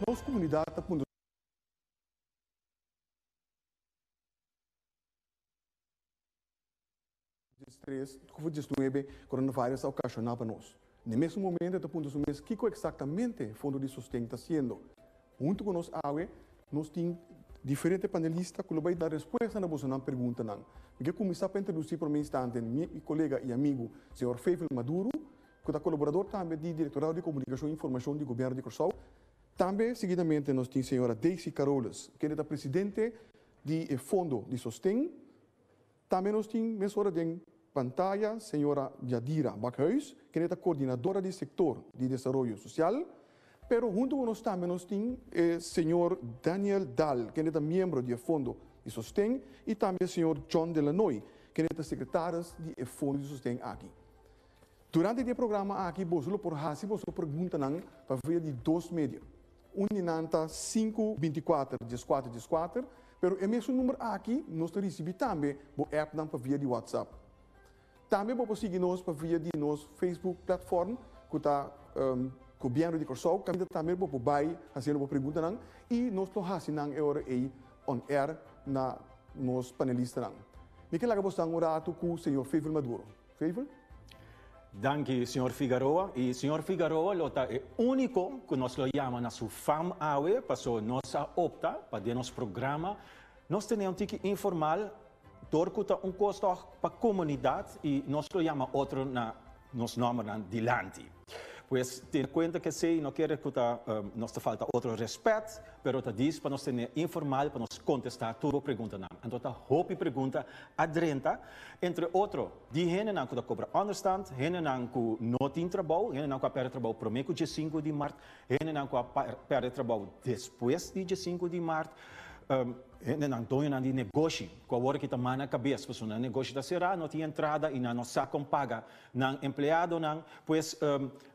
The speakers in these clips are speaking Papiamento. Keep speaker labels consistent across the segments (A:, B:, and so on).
A: Nos komunidat ta puntra Diestres, Covid diesnuebe, coronavirus a okashoná pa nos. Na e mesun momento e ta puntra su mes kiko eksaktamente Fondo di Sosten ta hasiendo. Huntu ku nos awe nos tin diferente panelista ku lo bai da respuesta na bosonan preguntanan. Mi ke kuminsá pa introdusí promé instante mi kolega i amigu señor Fevel Maduro ku ta kolaborador tambe di Direktorado di Komunikashon i Informashon di Gobièrnu di Kòrsou. Tambe seguidamente nos tin señora Daisy Carolus kende ta presidente di e Fondo di Sosten. Tambe nos tin mesora den pantaya señora Yadira Bakhuis, kende ta koordinadora di sektor di desaroyo sosial. Pero huntu ku nos tambe nos tin e señor Daniel Daal, kende ta miembro di e Fondo di Sosten, i tambe señor John de Lanoy, kende ta sekretaris di e Fondo di Sosten aki. Durante di e programa aki boso lo por hasi boso preguntanan pa via di dos medio. Un di nan ta sinku bintikuater dieskuater dieskuater, pero e mesun number aki nos ta risibí tambe bo appnan pa via di WhatsApp. Tambe bo por sigui nos pa via di nos Facebook platform ku ta Gobièrnu di Kòrsou, kaminda tambe bo por bai hasiendo bo preguntanan i nos lo hasi nan e ora ei on air na nos panelistanan. Mi ke laga bo stan un ratu ku señor Fevel Maduro. Fevel?
B: Danki, señor Figaroa. Y señor Figaroa lo ta e unico cu nos lo yama na su fam awe, paso nos a opta pa den nos programa nos tene un tiki informal dor cu ta un cos tog pa comunidad y nos lo yama otro na nos nombernan dilanti. Pues tene cuenta cu esey no kere cu ta nos ta falta otro respet, pero ta dis pa nos tene informal pa nos contesta tur bo preguntanan. Anto ta hopi pregunta a drenta, entre otro di hendenan cu ta cobra onderstand, hendenan cu no tin trabou, hendenan cu a perde trabou prome cu diesinku di mart, hendenan cu a perde trabou despues di diesinku di mart. Hendenan, doñonan di negoshi ku awor aki ta mana kabes pasobra nan negoshi ta será, no tin entrada i nan no sa kon paga nan empleadonan. Pues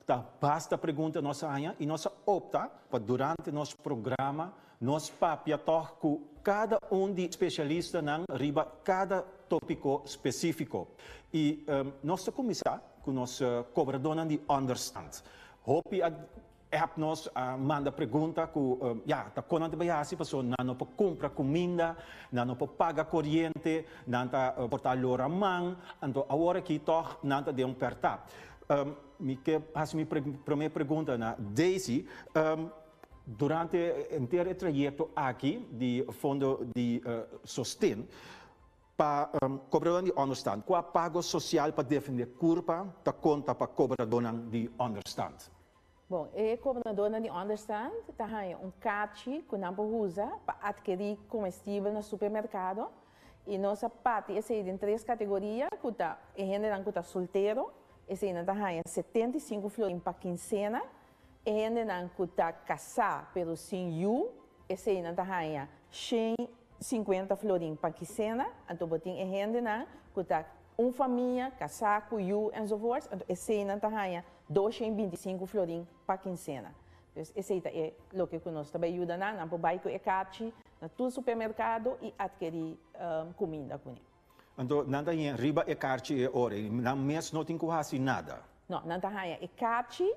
B: ta basta pregunta nos a haña i nos a opta pa durante nos programa nos papia tòg ku kada un di spesialistanan riba kada tópiko spesífiko. I nos ta kuminsá ku nos kobradónan di ònderstant. Hopi a App nos a manda pregunta ku ya ta kon nan ta bai hasi paso nan no por kumpra kuminda, nan no por paga koriente, nan ta por ta lora man, anto awor aki tòg nan ta den un pèrtá. Mi ke hasi mi promé pregunta na Daisy, durante henter e trayekto aki di Fondo di Sosten pa kobradónan di ònderstant, kua pago sosial pa defendé kurpa ta konta pa kobradónan di ònderstant?
C: Bon, e kobradónan di ònderstant ta haña un karchi ku nan por usa pa atkerí komestibel na supermerkado i nos a parti esei den tres kategoria ku ta e hendenan ku ta soltero, eseinan ta haña 75 florin pa kinsena, e hendenan ku ta kasá pero sin yu, eseinan ta haña 150 florin pa kinsena, anto bo tin e hendenan ku ta un famia, kasá ku yu enzovoorts, anto eseinan ta haña 225 florin pa kinsena. Dus esei ta e loke ku nos ta bai yuda nan, nan por bai ku e karchi na tur supermerkado i atkerí kuminda kuné.
B: Anto nan ta haña riba e karchi e ora ei, nan mes no tin ku hasi nada?
C: No, nan ta haña e karchi,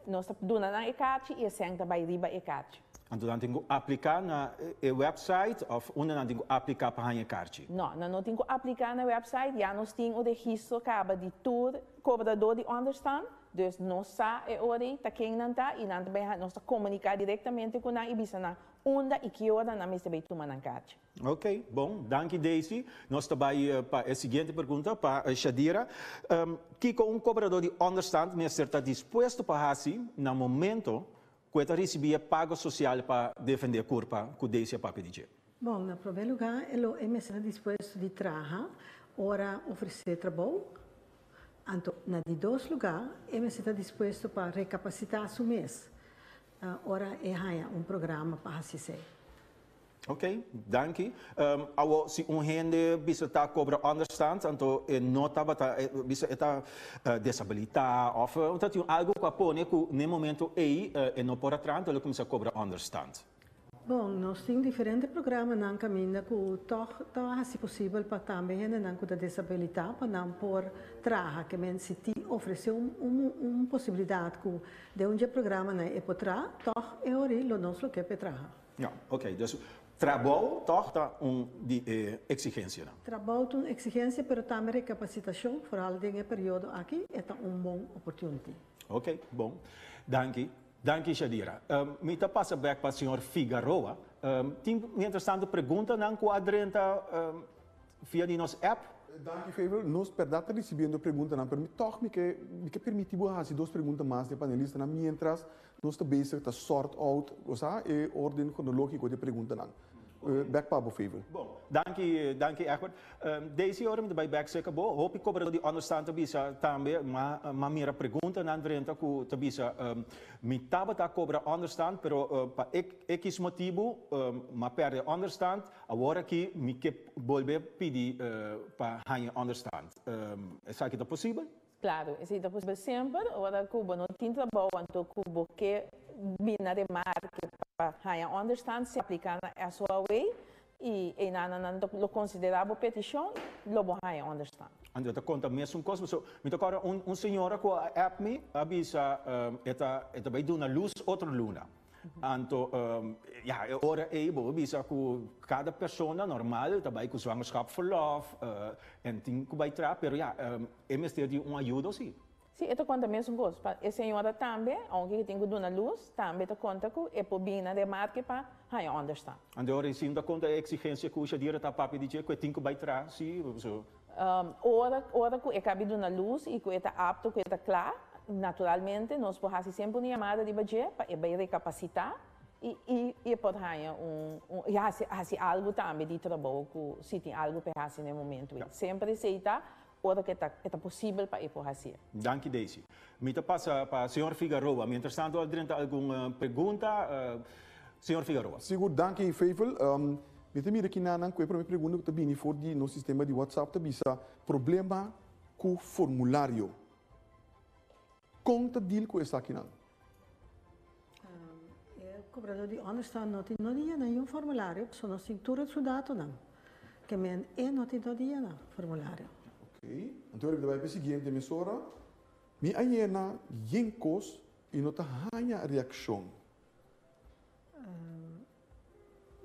C: nos ta duna nan e karchi i e sèn ta bai riba e karchi.
B: Anto nan tin ku apliká na e wèpsait òf unda nan tin ku apliká pa haña e karchi?
C: No, nan no tin ku apliká na e wèpsait, ya nos tin un registro kaba di tur kobradó di ònderstant, dus nos sa e ora ei ta ken nan ta i nan ta bai nos ta komuniká direktamente ku nan i bisa nan unda i ki ora nan mester bai tuma nan karchi.
B: Ok, bon, danki Daisy. Nos ta bai pa e siguiente pregunta pa Shadira. Kiko un kobradó di ònderstant mester ta dispuesto pa hasi na momento ku e ta risibí e pago sosial pa defendé kurpa ku Daisy a papia di dje?
D: Bon, na promé lugá e lo e mester ta dispuesto di traha ora ofresé trabou. Anto, na di dos lugá e mester ta dispuesto pa rekapasitá su mes ora e haña un programa pa hasi esei.
B: Ok, danki. Awo si un hende bisa ta cobra onderstand, anto e no tabata, bisa e ta desabilita of ta tin algo cu a pone cu n'e momento ey e no por a traha, anto lo cuminsa cobra onderstand.
D: Bon, nos tin diferente programanan caminda cu tog ta haci posibel pa tambe hendenan cu ta desabilita pa nan por traha. Ke men si ti ofrece un posibilidad cu den un dje programanan e por traha, tog e ori lo nos lo ke p'e traha.
B: Ja, oké. Dus trabou tòg ta un di e eksigensianan.
D: Trabou ta un eksigensia, pero tambe rekapasitashon, foral den e periodo aki, e ta un bon opportunity.
B: Oké, bon. Danki. Danki, Shadira. Mi ta pasa bèk pa señor Figaroa. Tin mientrastanto preguntanan ku a drenta via di nos app?
A: Danki, Faber. Nos bèrdat ta risibiendo preguntanan, pero mi tòg mi ke mi ke permití bo hasi dos pregunta mas di e panelistanan mientras Nos ta bezig ta sort out, bo sa, e orden kronologiko di e preguntanan. Bek pa bo, Faber.
B: Bon, danki, danki Egbert. Daisy, ora mi ta bai bek serka bo, hopi kobradó di onderstand ta bisa tambe, ma m'a mira preguntanan drenta ku ta bisa, mi tabata kobra onderstand, pero pa ekis motibu m'a pèrdè onderstand, awor aki mi ke bolbe pidi pa haña onderstand. Esaki ta posibel?
C: Claro, esei ta posibel semper ora cu bo no tin trabou anto cu bo ke bin na remarke pa haña onderstand, si aplica na SOAW y einan nan lo considera bo peticion lo bo haña onderstand.
B: Anto ta conta mesun cos, pasobra mi ta corda un señora cu a app mi a bisa e ta e ta bay duna luz otro luna. Anto ya e ora ey bo bisa cu cada persona normal ta bay cu zwangerschapverlof en tin cu bay traha, pero ya e mester di un ayudo si.
C: Si, e ta konta mesun kos. Pa e señora tambe, aunke e tin ku duna lus, tambe ta konta ku e por bini na remarke pa haña ònderstan.
B: Anto e ora ei si no ta konta e eksigensia ku Shadira ta papia di dje ku e tin ku bai traha si, so.
C: Ora ora ku e kabi duna lus i ku e ta apto, ku e ta kla, naturalmente nos por hasi semper un yamada riba dje pa e bai rekapasitá i i e por haña un un i hasi hasi algu tambe di trabou ku si tin algu pa e hasi na e momentu ei. Semper esei ta ora ku e ta e ta posibel pa e por hasié.
B: Danki Daisy. Mi ta pasa pa señor Figaroa. Mientras tanto a drenta algun pregunta. Señor Figaroa.
A: Sigur, danki Favel. Mi ta mira akinan ku e promé pregunta ku ta bini for di nos sistema di WhatsApp ta bisa problema ku formulario. Kon ta deal ku esakinan?
D: E kobradó di ònderstand no tin nodi yena niun formulario pasobra nos tin tur su datonan. Ke men e no tin nodi yena formulario.
A: Ok, anto mi ta bai pa e siguiente mesora. Mi a yena yen kos i no ta haña reakshon.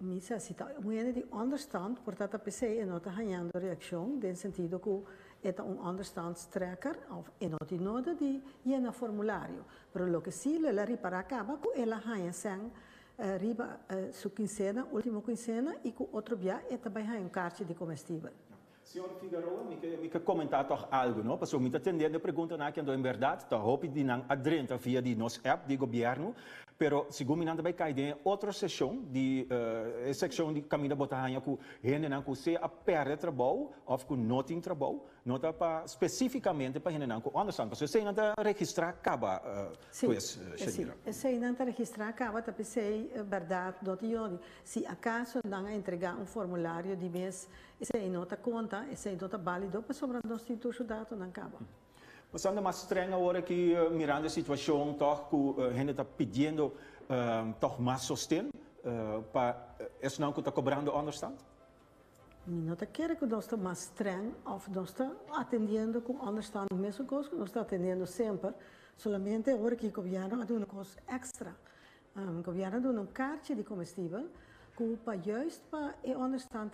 D: Mi sa si ta un hende di ònderstand por ta ta p'esei e no ta hañando reakshon den sentido ku e ta un ònderstandstrekker òf e no tin noda di yena formulario. Pero loke sí lo el a ripará kaba ku el a haña sèn riba su kinsena, último kinsena, i ku otro bia e ta bai haña un karchi di komestibel.
B: Señor Figaroa, mi ke mi ke komentá tòg algu, no? Pasobra mi ta tendendo e preguntanan aki, anto en bèrdat ta hopi di nan a drenta via di nos app di gobièrnu, pero segun mi nan ta bai kai den e otro seshon di e sekshon di kaminda bo ta haña ku hendenan ku sea a pèrdè trabou òf ku no tin trabou, no ta pa spesífikamente pa hendenan ku ònderstan, pasobra eseinan ta registrá kaba, pues,
D: Shadira. Sí, eseinan ta registrá kaba, ta p'esei bèrdat no tin yodi. Si akaso nan a entregá un formulario di mes Esei no ta konta, esei no ta bálido pasobra nos tin tur su datonan kaba.
B: Pasando mas streng awor aki mirando e situashon tòg ku hende ta pidiendo tòg mas sosten pa esnan ku ta kobrando ònderstand?
D: Mi no ta kere ku nos ta mas streng òf nos ta atendiendo ku ònderstand mesun kos ku nos ta atendiendo semper, solamente awor aki gobièrnu a duna kos èkstra. Gobierno a duna un karchi di komestibel ku pa juist pa e onderstand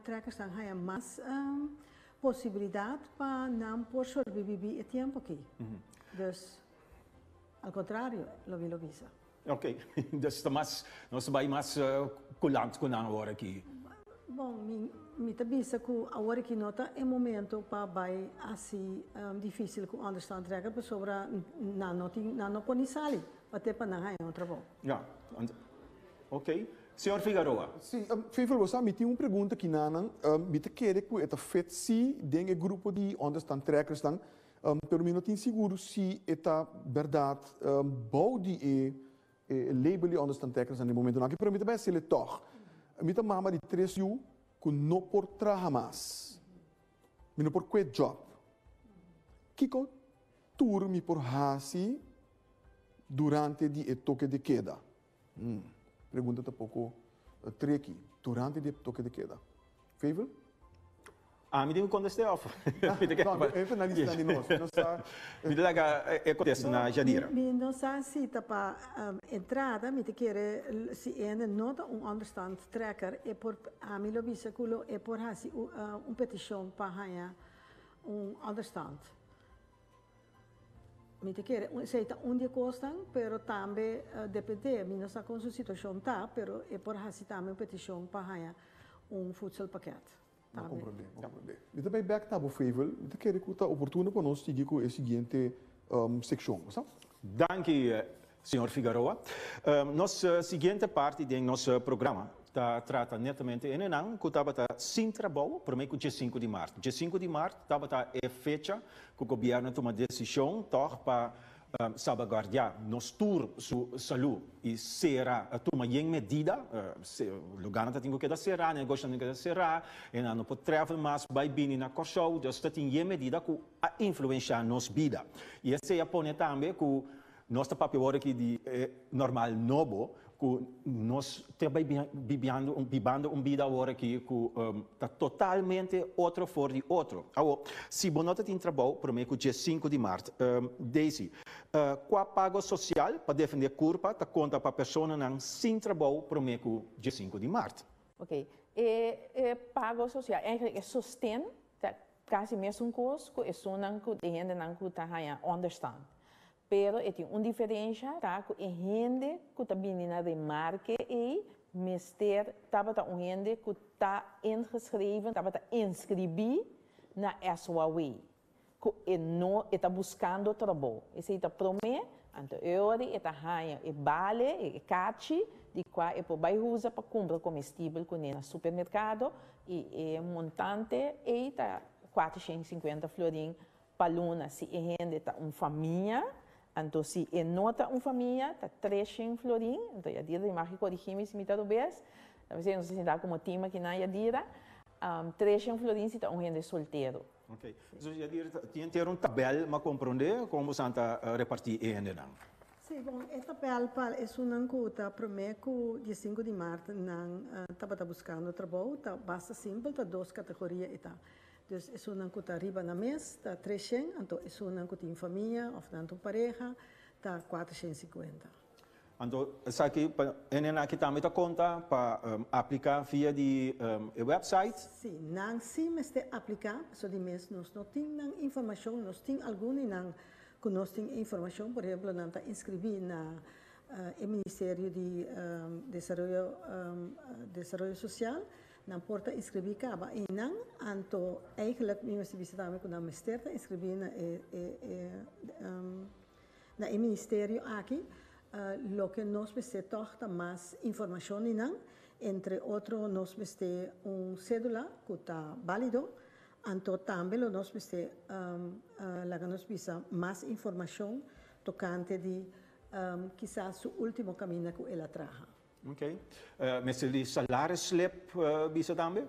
D: trekkersnan haya mas posibilidat pa nan por sorbibibí e tiempo aki. Dus al kontrario lo mi lo bisa.
B: Ok, dus ta mas, nos ta bai mas kulant ku nan awor aki.
D: Bon, mi mi ta bisa ku awor aki no ta e momento pa bai hasi difisil ku onderstand trekker pasobra nan no tin, nan no por ni sali. Pa te pa nan haña un trabou.
B: Ja, ok. Señor Figaroa.
A: Si, Fevel, bo sa, mi tin un pregunta aki nanan. Mi ta kere ku e ta fit si den e grupo di onderstand trekkersnan, pero mi no tin sigur si e ta bèrdat bou di e label di onderstand trekkersnan den momentunan aki, pero mi ta bai hasel'e tòg. Mi ta mama di tres yu ku no por traha mas. Mi no por kue djòp. Kiko tur mi por hasi durante di e toke de keda? Hmm, pregunta ta poko tricky. Durante di e toke de keda. Favel?
B: Ami tin ku kontest'é òf?
A: No, e finalistanan di nos. Mi no sa.
B: Mi ta laga e kontesta na Jadira.
D: Mi no sa si ta pa entrada, mi ta kere si ene no ta un onderstand trekker, e por, ami lo bisa ku lo e por hasi un petishon pa haña un onderstand. Mi ta kere esei ta un di e kosnan, pero tambe depende, mi no sa kon su situashon ta, pero e por hasi tambe un petishon pa haña un voedselpakket.
A: Bo komprendé, bo komprendé. Mi ta bai bèk na bo, Favel. Mi ta kere ku ta oportuno pa nos sigui ku e siguiente sekshon, bo sa?
B: Danki, Señor Figaroa. Nos siguiente parti den nos programa ta trata netamente enenan ku tabata sin trabou promé ku diesinku di mart. Diesinku di mart tabata e fecha ku gobièrnu a tuma desishon tòg pa salbaguardiá nos tur su salú i sera, tuma yen medida, lugánan ta tin ku keda será, negoshonan tin ku keda será, enan no por travel mas bai bini na Kòrsou, dus ta tin yen medida ku a influenshá nos bida. I esei a pone tambe ku Nos ta papia awor aki di e normal nobo ku nos ta bai bibiando bibando un bida awor aki ku ta totalmente otro for di otro. Awor, si bo no ta tin trabou promé ku diesinku di mart, Daisy, kua pago sosial pa defendé kurpa ta konta pa personanan sin trabou promé ku diesinku di mart?
C: Ok, e pago sosial, eigenlijk e sosten ta kasi mesun kos ku esunnan ku e hendenan ku ta haña ònderstan. Pero e tin un diferensha ta ku e hende ku ta bini na remarke ei mester tabata un hende ku ta ingeschreven, tabata inskribí na SOAW, ku e no e ta buskando trabou. Esei ta promé, anto e ora e ta haña e bale, e kachi, di kua e por bai usa pa kumpra komestibel kuné na supermerkado i e montante ei ta 450 florin Pa luna si e hende ta un famia, anto si e no ta un famia ta 300 florin, anto ya dia di magi corigi mi si mi ta robes. Nos ta sinta komo team aki na Yadira, 300 florin si ta un hende soltero.
B: Ok. So Yadira, tin ter un tabel m'a komprondé kon bo ta repartí e hendenan?
D: Si, bon, e tabel pa esunnan ku ta promé ku 5 di mart nan tabata buskando trabou, ta basta simpel, ta dos kategoria e ta. Dus esunnan ku ta riba nan mes, ta 300, anto esunnan ku tin famia òf nan pareha, ta 450.
B: Anto, esaki pa aki tambe ta konta pa apliká via di website?
D: Si, nan si mester apliká, so di mes nos no tin nan informashon, nos tin algun nan ku nos tin informashon, por ehèmpel, nan ta inskribí na e Ministerio di Desaroyo Sosial, nan por ta inskribí kaba i nan, anto eigenlijk mi mester bisa tambe ku nan mester ta inskribí na e ministerio aki, loke nos mester toch ta mas informashon di nan, entre otro nos mester un sédula ku ta válido, anto tambe lo nos mester laga nos bisa mas informashon tokante di kisas su último kaminda ku el a traha.
B: Ok. Mester di salarisslip bisa tambe?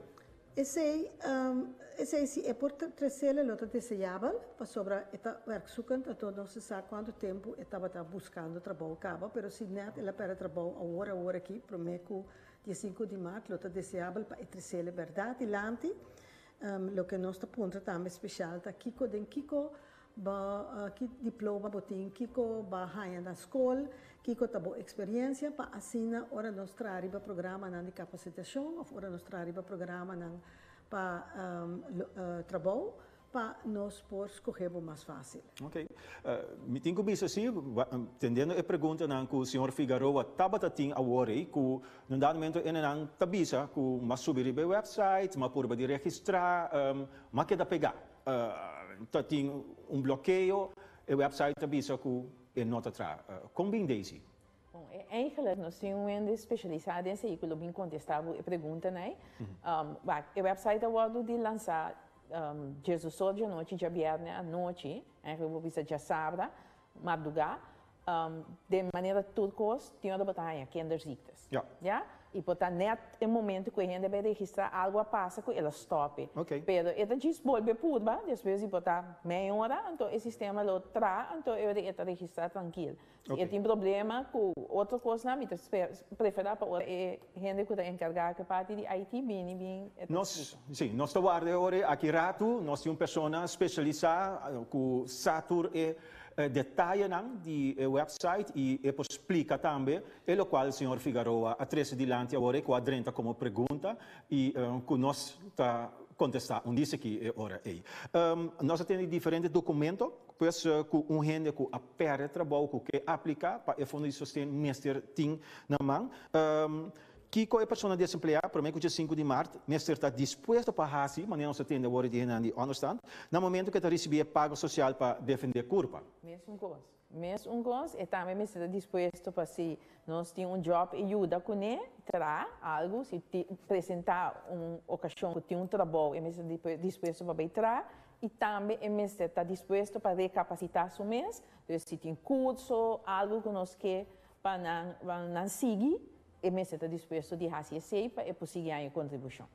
D: Esei si e por tres'é lo ta deseabel, pasobra e ta werkzoekend, anto no se sa kuantu tempu e tabata buskando trabou kaba, pero si net el a pèrdè trabou awor awor aki, promé ku 5 di mart, lo ta deseabel pa e tres'é bèrdat dilanti. Loke nos ta puntra tambe spesial ta kiko den kiko bo ki diploma bo tin, kiko b'a haña na skol, kiko ta bo eksperensia, pa asina ora nos traha riba programanan di kapasitashon òf ora nos traha riba programanan pa trabou, pa nos por skohe bo mas fásil.
B: Ok. Mi tin ku bisa si, tendiendo e preguntanan ku señor Figaroa tabata tin awor ei, ku na un dado momento nan ta bisa ku m'a subi riba e website, m'a purba di registrá, m'a keda pegá. Ta tin un blokeo, e website ta bisa ku e no ta traha. Kon bin, Daisy?
C: Bon, eigenlijk nos tin un hende spesialisá den esei ku lo bin kontestá bo e preguntanan. E website a wòrdu di lansá 10'or di anochi, djabièrnè anochi, eigenlijk bo bisa djasabra, mardugá, den manera tur kos tin ora bo ta haña kinderziektes. Ja? I por ta net e momento ku e hende bai registrá algu a pasa ku el a stòp e. Pero e ta djis bolbe purba, despues di por ta mei ora, anto e sistema lo traha, anto e ora e ta registrá trankil. Si e tin problema ku otro kosnan, mi ta preferá pa ora e hende ku ta enkargá ku e parti di IT bini bin e ta
B: Nos, si, nos ta warda e ora aki ratu, nos tin un persona spesialisá ku sa tur e detayenan di e website i e por splika tambe e lokual señor Figaroa a trese dilanti awor e ku a drenta komo pregunta i ku nos ta kontestá un dise ki e ora ei. Nos a tene diferente dokumento pues ku un hende ku a pèrdè trabou ku ke apliká pa e fondo di sosten mester tin na man. Kiko e persona desempleá promé ku 5 di mart mester ta dispuesto pa hasi, manera nos a tende awor di hendenan di onderstand, na momento ku e ta risibí e pago sosial pa defendé kurpa?
C: Mesun kos. Mesun kos, e tambe mester ta dispuesto pa si nos tin un job e yuda kuné traha algu, si presentá un okashon ku tin un trabou e mester ta dispuesto pa bai traha i tambe e mester ta dispuesto pa rekapasitá su mes, dus si tin kurso, algu ku nos ke pa nan sigui, e mester ta dispuesto di hasi esei pa e por sigui haña kontribushon.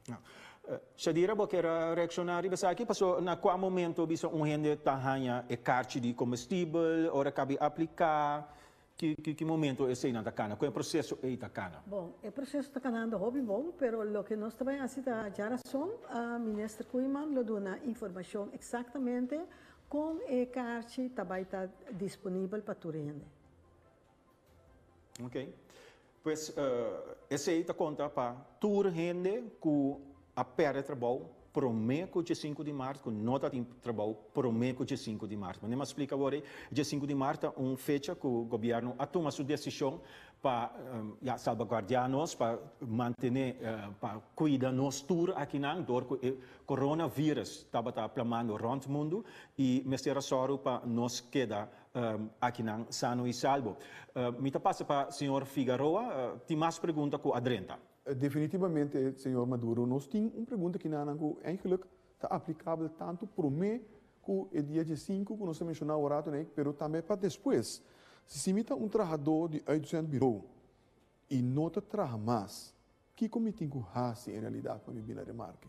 B: Shadira, bo kier reakshoná riba esaki? Paso na kua momento bisa un hende ta haña e karchi di komestibel, ora kabi apliká? Ki momento eseinan ta kana? Kon e proseso ei ta kana?
D: Bon, e proseso ta kanando hopi bon, pero loke nos ta bai hasi ta djarason, Minister Koeiman lo duna informashon eksaktamente kon e karchi ta bai ta disponibel pa tur hende.
B: Ok. Pues esei ta konta pa tur hende ku a pèrdè trabou promé ku 5 di mart, ku no ta tin trabou promé ku 5 di mart. Manera mi a splika awor ei, 5 di mart ta un fecha ku gobièrnu a tuma su desishon pa ya salbaguardiá nos, pa mantené, pa kuida nos tur akinan dor ku e coronavirus tabata plamando rònt mundu i mester a sòru pa nos keda akinan sano i salbo. Mi ta pasa pa señor Figaroa, tin mas pregunta ku a drenta?
A: Definitivamente, señor Maduro, nos tin un pregunta kinanan ku eigenlijk ta aplikabel tantu promé ku e dia 5 ku nos a menshoná awor rato nei, pero tambe pa despues. Si mi ta un trahadó di uitzendbureau i no ta traha mas, Kiko mi tin ku hasi en realidat pa mi bin na remarke?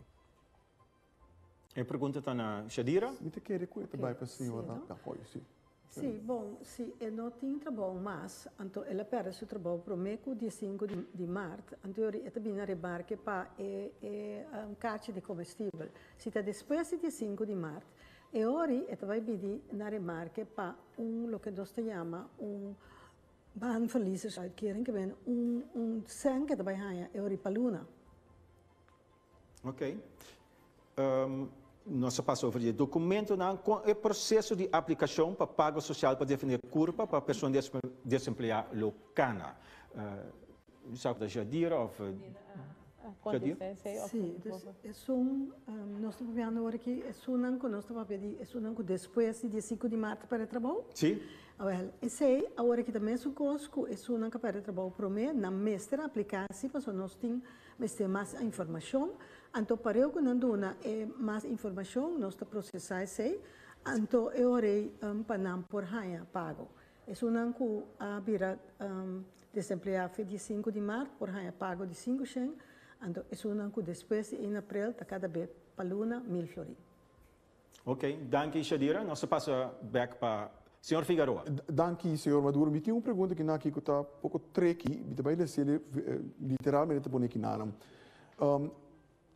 B: E pregunta ta na Shadira.
A: Mi ta kere ku e ta bai pa señora Gahoy, si.
D: Si, bon, si e no tin trabou mas, anto el a pèrdè su trabou promé ku dia sinku di mart, anto yori e ta bini na remarke pa e e karchi di komestibel. Si ta despues di dia sinku di mart, e ori e ta bai bini na remarke pa un loke nos ta yama un baanverliesersuitkering, ke men un un sèn ke ta bai haña e ori pa luna.
B: Ok. Nos a pasa over di e documentonan con e proceso di aplicacion pa pago social pa defende curpa pa persona desempleá lo cana. Mi sa cu ta Jadira of Jadira?
D: Sí, dus esun, nos ta papiando awor aki, esunnan cu nos ta papia di esunnan cu despues di dia sinku di maart ta perde trabou?
B: Sí.
D: Awel, esei awor aki ta mesun cos cu esunnan cu a perde trabou prome, nan mester aplica si pasobra nos tin Mester mas informashon, anto pareu ku nan duna e mas informashon nos ta prosesá esei, anto e ora ei pa nan por haña pago. Esunnan ku a bira desempleá fe di sinku di mart por haña pago di 500, anto esunnan ku despues di ein aprel ta kada be pa luna 1000 florin.
B: Ok, danki Shadira. Nos ta pasa bek pa señor Figaroa.
A: Danki señor Maduro. Mi tin un pregunta kinan aki ku ta poko tricky. Mi ta bai les'e literalmente ta pone kinanan.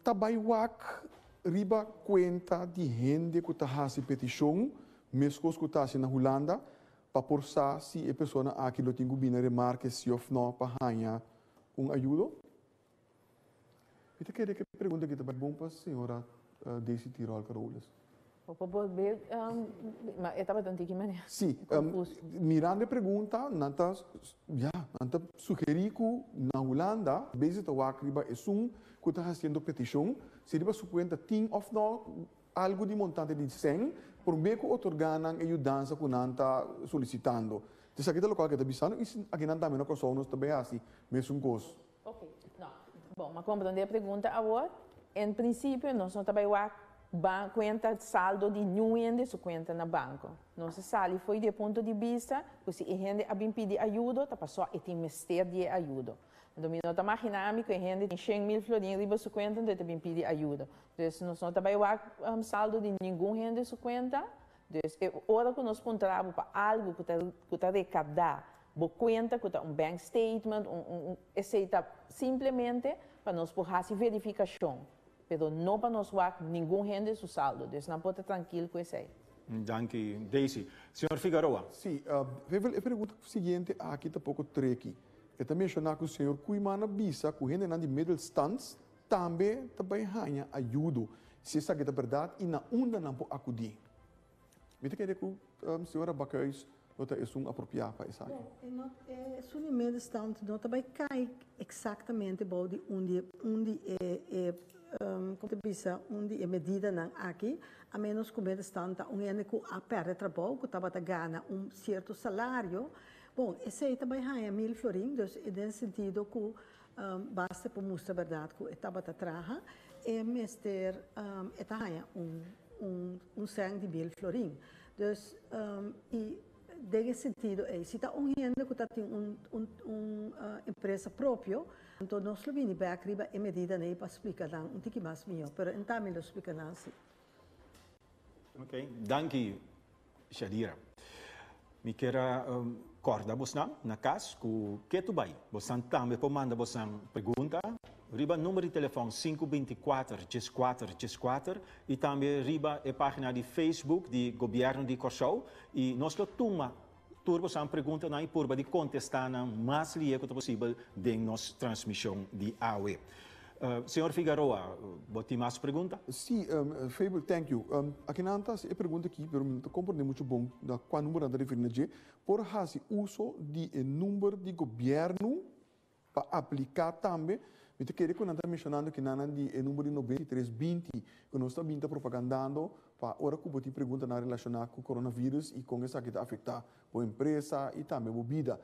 A: Ta bai wak riba kuenta di hende ku ta hasi petishon meskos ku ta hasi na Hulanda pa por sa si e persona aki lo tin ku bini remarke si òf nò pa haña un ayudo? Mi ta kere ku e pregunta aki ta bai bon pa señora Daisy Tirol Carolus.
C: Bo por bolbe, ma e tabata un tiki manera
A: Sí,
C: confuso.
A: Mirando e pregunta, nan ta, ya, nan ta sugerí ku na Hulanda bezi ta wak riba esun ku ta hasiendo petishon, si riba su kuenta tin òf no algu di montante di sèn, promé ku otorgá nan e yudansa ku nan ta solisitando. Esaki ta lokual ku e ta bisando i akinan tambe na Kòrsou nos ta bai hasi mesun kos.
C: Ok, no. Bon, m'a comprende e pregunta awor. En principio nos no ta bay wak ban cuenta saldo di niun hende su cuenta na banco. Nos a sali fo'i di e punto di bista cu si e hende a bin pidi ayudo ta pasobra e tin mester di e ayudo. Anto mi no ta magina mi cu e hende tin 100.000 florin riba su cuenta anto e ta bin pidi ayudo. Dus nos no ta bay wak saldo di ningun hende su cuenta. Dus e ora cu nos puntra bo pa algo cu ta recapda bo cuenta, cu ta un bank statement, un esey ta simplemente pa nos por haci verificacion, pero no pa nos wak ningun hende su saldo. Dus nan por ta trankil cu esey.
B: Danki, Daisy. Señor Figaroa.
A: Sí, e pregunta siguiente aki ta poko tricky. E ta menshoná ku señor Koeiman a bisa ku hendenan di middelstands tambe ta bai haña ayudo. Si esaki ta bèrdat i na unda nan por akudí? Mi ta kere ku señora Bakhuis lo ta esun apropiá pa esaki.
D: Bon, e no, esun di middenstand no ta bai kai eksaktamente bou di un di e, kon ta bisa, un di e medidanan aki, a menos ku middenstand ta un hende ku a pèrdè trabou, ku tabata gana un sierto salario. Bon, esei ta bai haña 1000 florin, dus den sentido ku basta pa mustra bèrdat ku e tabata traha, e mester e ta haña un sèn di 1000 florin. Dus i den e sentido ei, si ta un hende ku ta tin un empresa propio, anto nos lo bini bèk riba e medidanan ei pa splika nan un tiki mas mihó, pero entami lo splika nan si.
B: Ok, danki Shadira. Mi ke kòrda bosnan na kas ku ketu bai. Bosnan tambe por manda bosnan pregunta riba number di telefòn 524 14 14 i tambe riba e página di Facebook di Gobièrnu di Kòrsou i nos lo tuma tur bosnan preguntanan i purba di kontestá nan mas lihé ku ta posibel den nos transmishon di awe. Señor Figaroa, bo tin mas pregunta?
A: Sí, Fabel, thank you. Akinan ta e pregunta aki, pero mi no ta komprendé muchu bon na kua number nan ta referí na dje. Por hasi uso di e number di gobièrnu pa apliká tambe? Mi ta kere ku nan ta menshonando kinanan di e number di 9320 ku nos ta bin ta propagandando pa ora ku bo tin preguntanan relashoná ku coronavirus i kon esaki ta afektá bo empresa i tambe bo bida.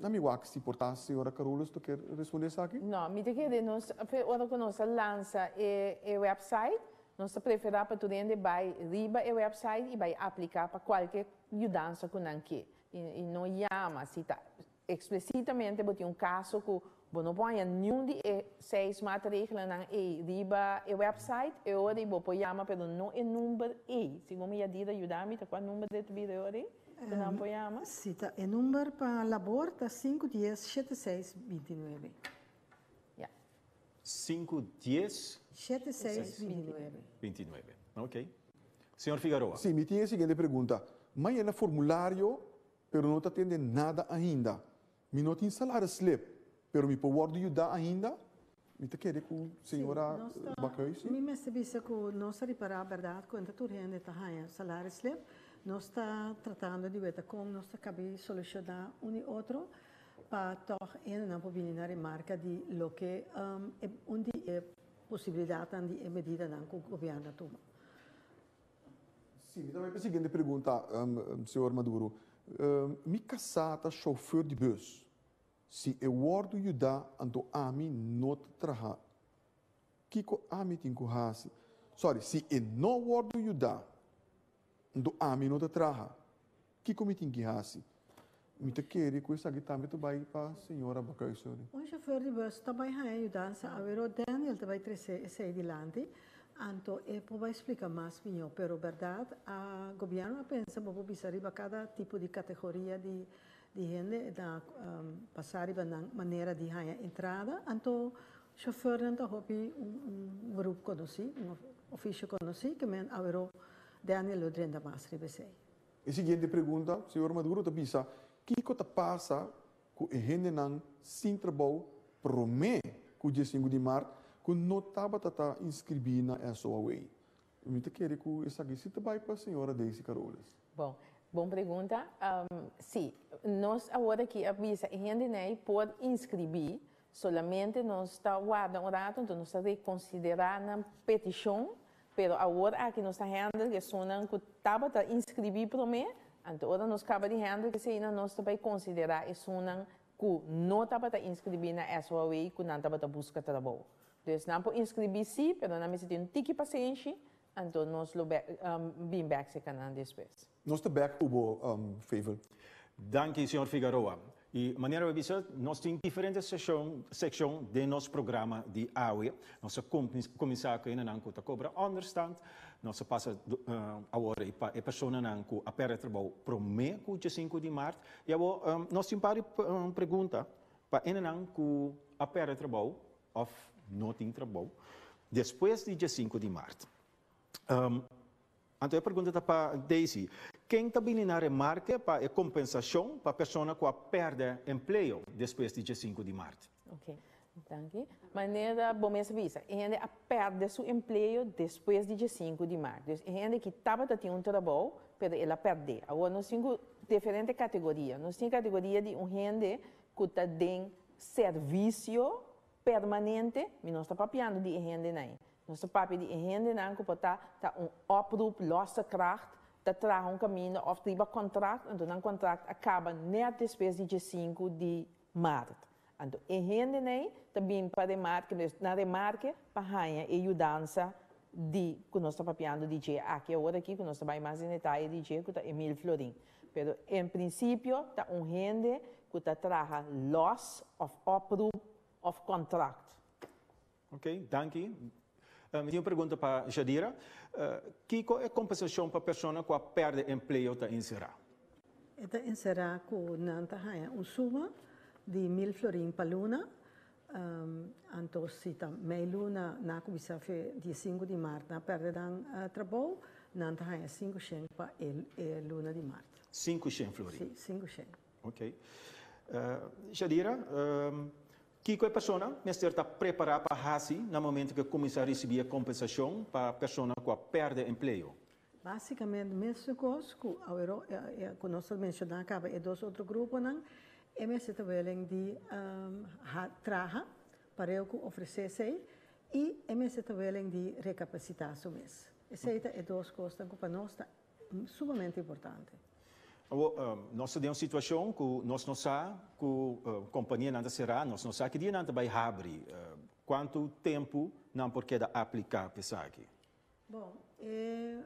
A: Na mi wak si por ta señora Carolus ta kier respondé esaki?
C: No, mi ta kere nos ora ku nos a lansa e website, nos ta preferá pa tur hende bai riba e website i bai apliká pa kualke yudansa ku nan ke. I no yama si ta eksplisitamente bo tin un kaso ku Bo no por haña niun di e seis maatregelennan ei riba e website, e ora ei bo por yama pero no e number ei. Segun mi Yadira yuda mi ta kua number de ta bira e ora ei ku nan por yama?
D: Si ta e number pa labor ta sinku dies shete seis bintinuebe.
C: Ya.
B: Sinku dies.
D: Shete seis bintinuebe.
B: Bintinuebe. Ok. Señor Figaroa.
A: Si, mi tin e siguiente pregunta. Mi a yena formulario pero no ta tende nada ainda. Mi no tin salarisslip, pero mi por wòrdu yudá ainda? Mi ta kere ku señora Bakhuis,
D: si? Mi mester bisa ku nos a ripará bèrdat ku enta tur hende ta haña salarisslip. Nos ta tratando di weta kon nos ta kabi solushoná un i otro pa tòg hendenan por bini na remarka di loke un di e posibilidatnan di e medidanan ku gobièrnu a tuma.
A: Sí, mi ta bai pa e siguiente pregunta, señor Maduro. Mi kasá ta shofùr di bùs. Si e wòrdu yudá, anto ami no ta traha. Kiko ami tin ku hasi? Sorry, si e no wòrdu yudá, anto ami no ta traha. Kiko mi tin ki hasi? Mi ta kere ku esaki tambe ta bai pa señora Bakhuis, sorry.
D: Un shofèr di bus ta bai haña yudansa awero Daniel ta bai trese esei dilanti, anto e por bai splika mas mihó. Pero bèrdat a gobièrnu a pensa bo por bisa riba kada tipo di kategoria di di hende ta pasa riba nan manera di haña entrada, anto shofèrnan ta hopi un un beroep konosí, un ofisio konosí ke men awero Daniel lo drenta mas riba esei.
A: E siguiente pregunta, señor Maduro ta bisa, kiko ta pasa ku e hendenan sin trabou promé ku diesinku di mart ku no tabata ta inskribí na SOAW? Mi ta kere ku esaki si ta bai pa señora Daisy Caroles.
C: Bon, bon pregunta. Sí, nos awor aki a bisa e hendenan por inskribí, solamente nos ta warda un rato, enton nos ta rekonsiderá nan petishon. Pero awor aki nos ta handle esunnan ku tabata inskribí promé, anto ora nos kaba di handle eseinan nos ta bai konsiderá esunnan ku no tabata inskribí na SOAW ku nan tabata buska trabou. Dus nan por inskribí sí, pero nan mester tin un tiki pasenshi, anto nos lo bin bèk serka nan despues.
A: Nos ta bèk ku bo, Favel.
B: Danki, señor Figaroa. Y manera bo a bisa, nos tin diferente seshon, seccion den nos programa di awe. Nos a cuminsa cu hendenan cu ta cobra onderstand. Nos a pasa awor ey pa e personanan cu a perde trabou prome cu diesinco di maart. Y awor nos tin un par di pregunta pa hendenan cu a perde trabou of no tin trabou despues di diesinco di maart. Anto e pregunta ta pa Daisy, ken ta bini na remarke pa e kompensashon pa persona ku a pèrdè empleo despues di diesinku di mart?
C: Ok, danki. Manera bo mes a bisa, e hende a pèrdè su empleo despues di diesinku di mart. Dus e hende ki tabata tin un trabou, pero el a pèrdè. Awor nos tin ku diferente kategoria. Nos tin kategoria di un hende ku ta den servisio permanente, mi no sta papiando di e hendenan ei. Nos ta papia di e hendenan ku por ta ta un oproep, losse kracht, ta traha un kaminda òf riba kontrakt, anto nan kontrakt a kaba nèt despues di diesinku di mart. Anto e hendenan ei ta bin pa remarke, dus nan remarke pa haña e yudansa di ku nos ta papiando di dje aki awor aki ku nos ta bai mas den detaye di dje ku ta e mil florin. Pero en prinsipio ta un hende ku ta traha lòs òf oproep òf kontrakt.
B: Ok, danki. Mi tin un pregunta pa Jadira. Kiko e kompensashon pa persona ku a pèrdè empleo ta enserá?
D: E ta enserá ku nan ta haña un suma di mil florin pa luna. Anto si ta mei luna nan a kuminsá fe di e sinku di mart nan a pèrdè nan trabou, nan ta haña sinku shen pa e luna di mart.
B: Sinku shen florin?
D: Si, sinku shen.
B: Ok. Jadira, Kiko e persona mester ta prepará pa hasi na momento ku e kuminsá risibí e kompensashon pa persona ku a pèrdè empleo?
D: Básikamente mesun kos ku awero ku nos a menshoná kaba e dos otro gruponan, e mester ta welen di traha pareu ku ofresé esei i e mester ta welen di rekapasitá su mes. Esei ta e dos kosnan ku pa nos ta sumamente importante.
B: Awor, nos ta den un situacion cu nos no sa cu companianan ta cera, nos no sa ki dia nan ta bay habri. Cuanto tempo nan por keda aplica pa esaki?
D: Bon, e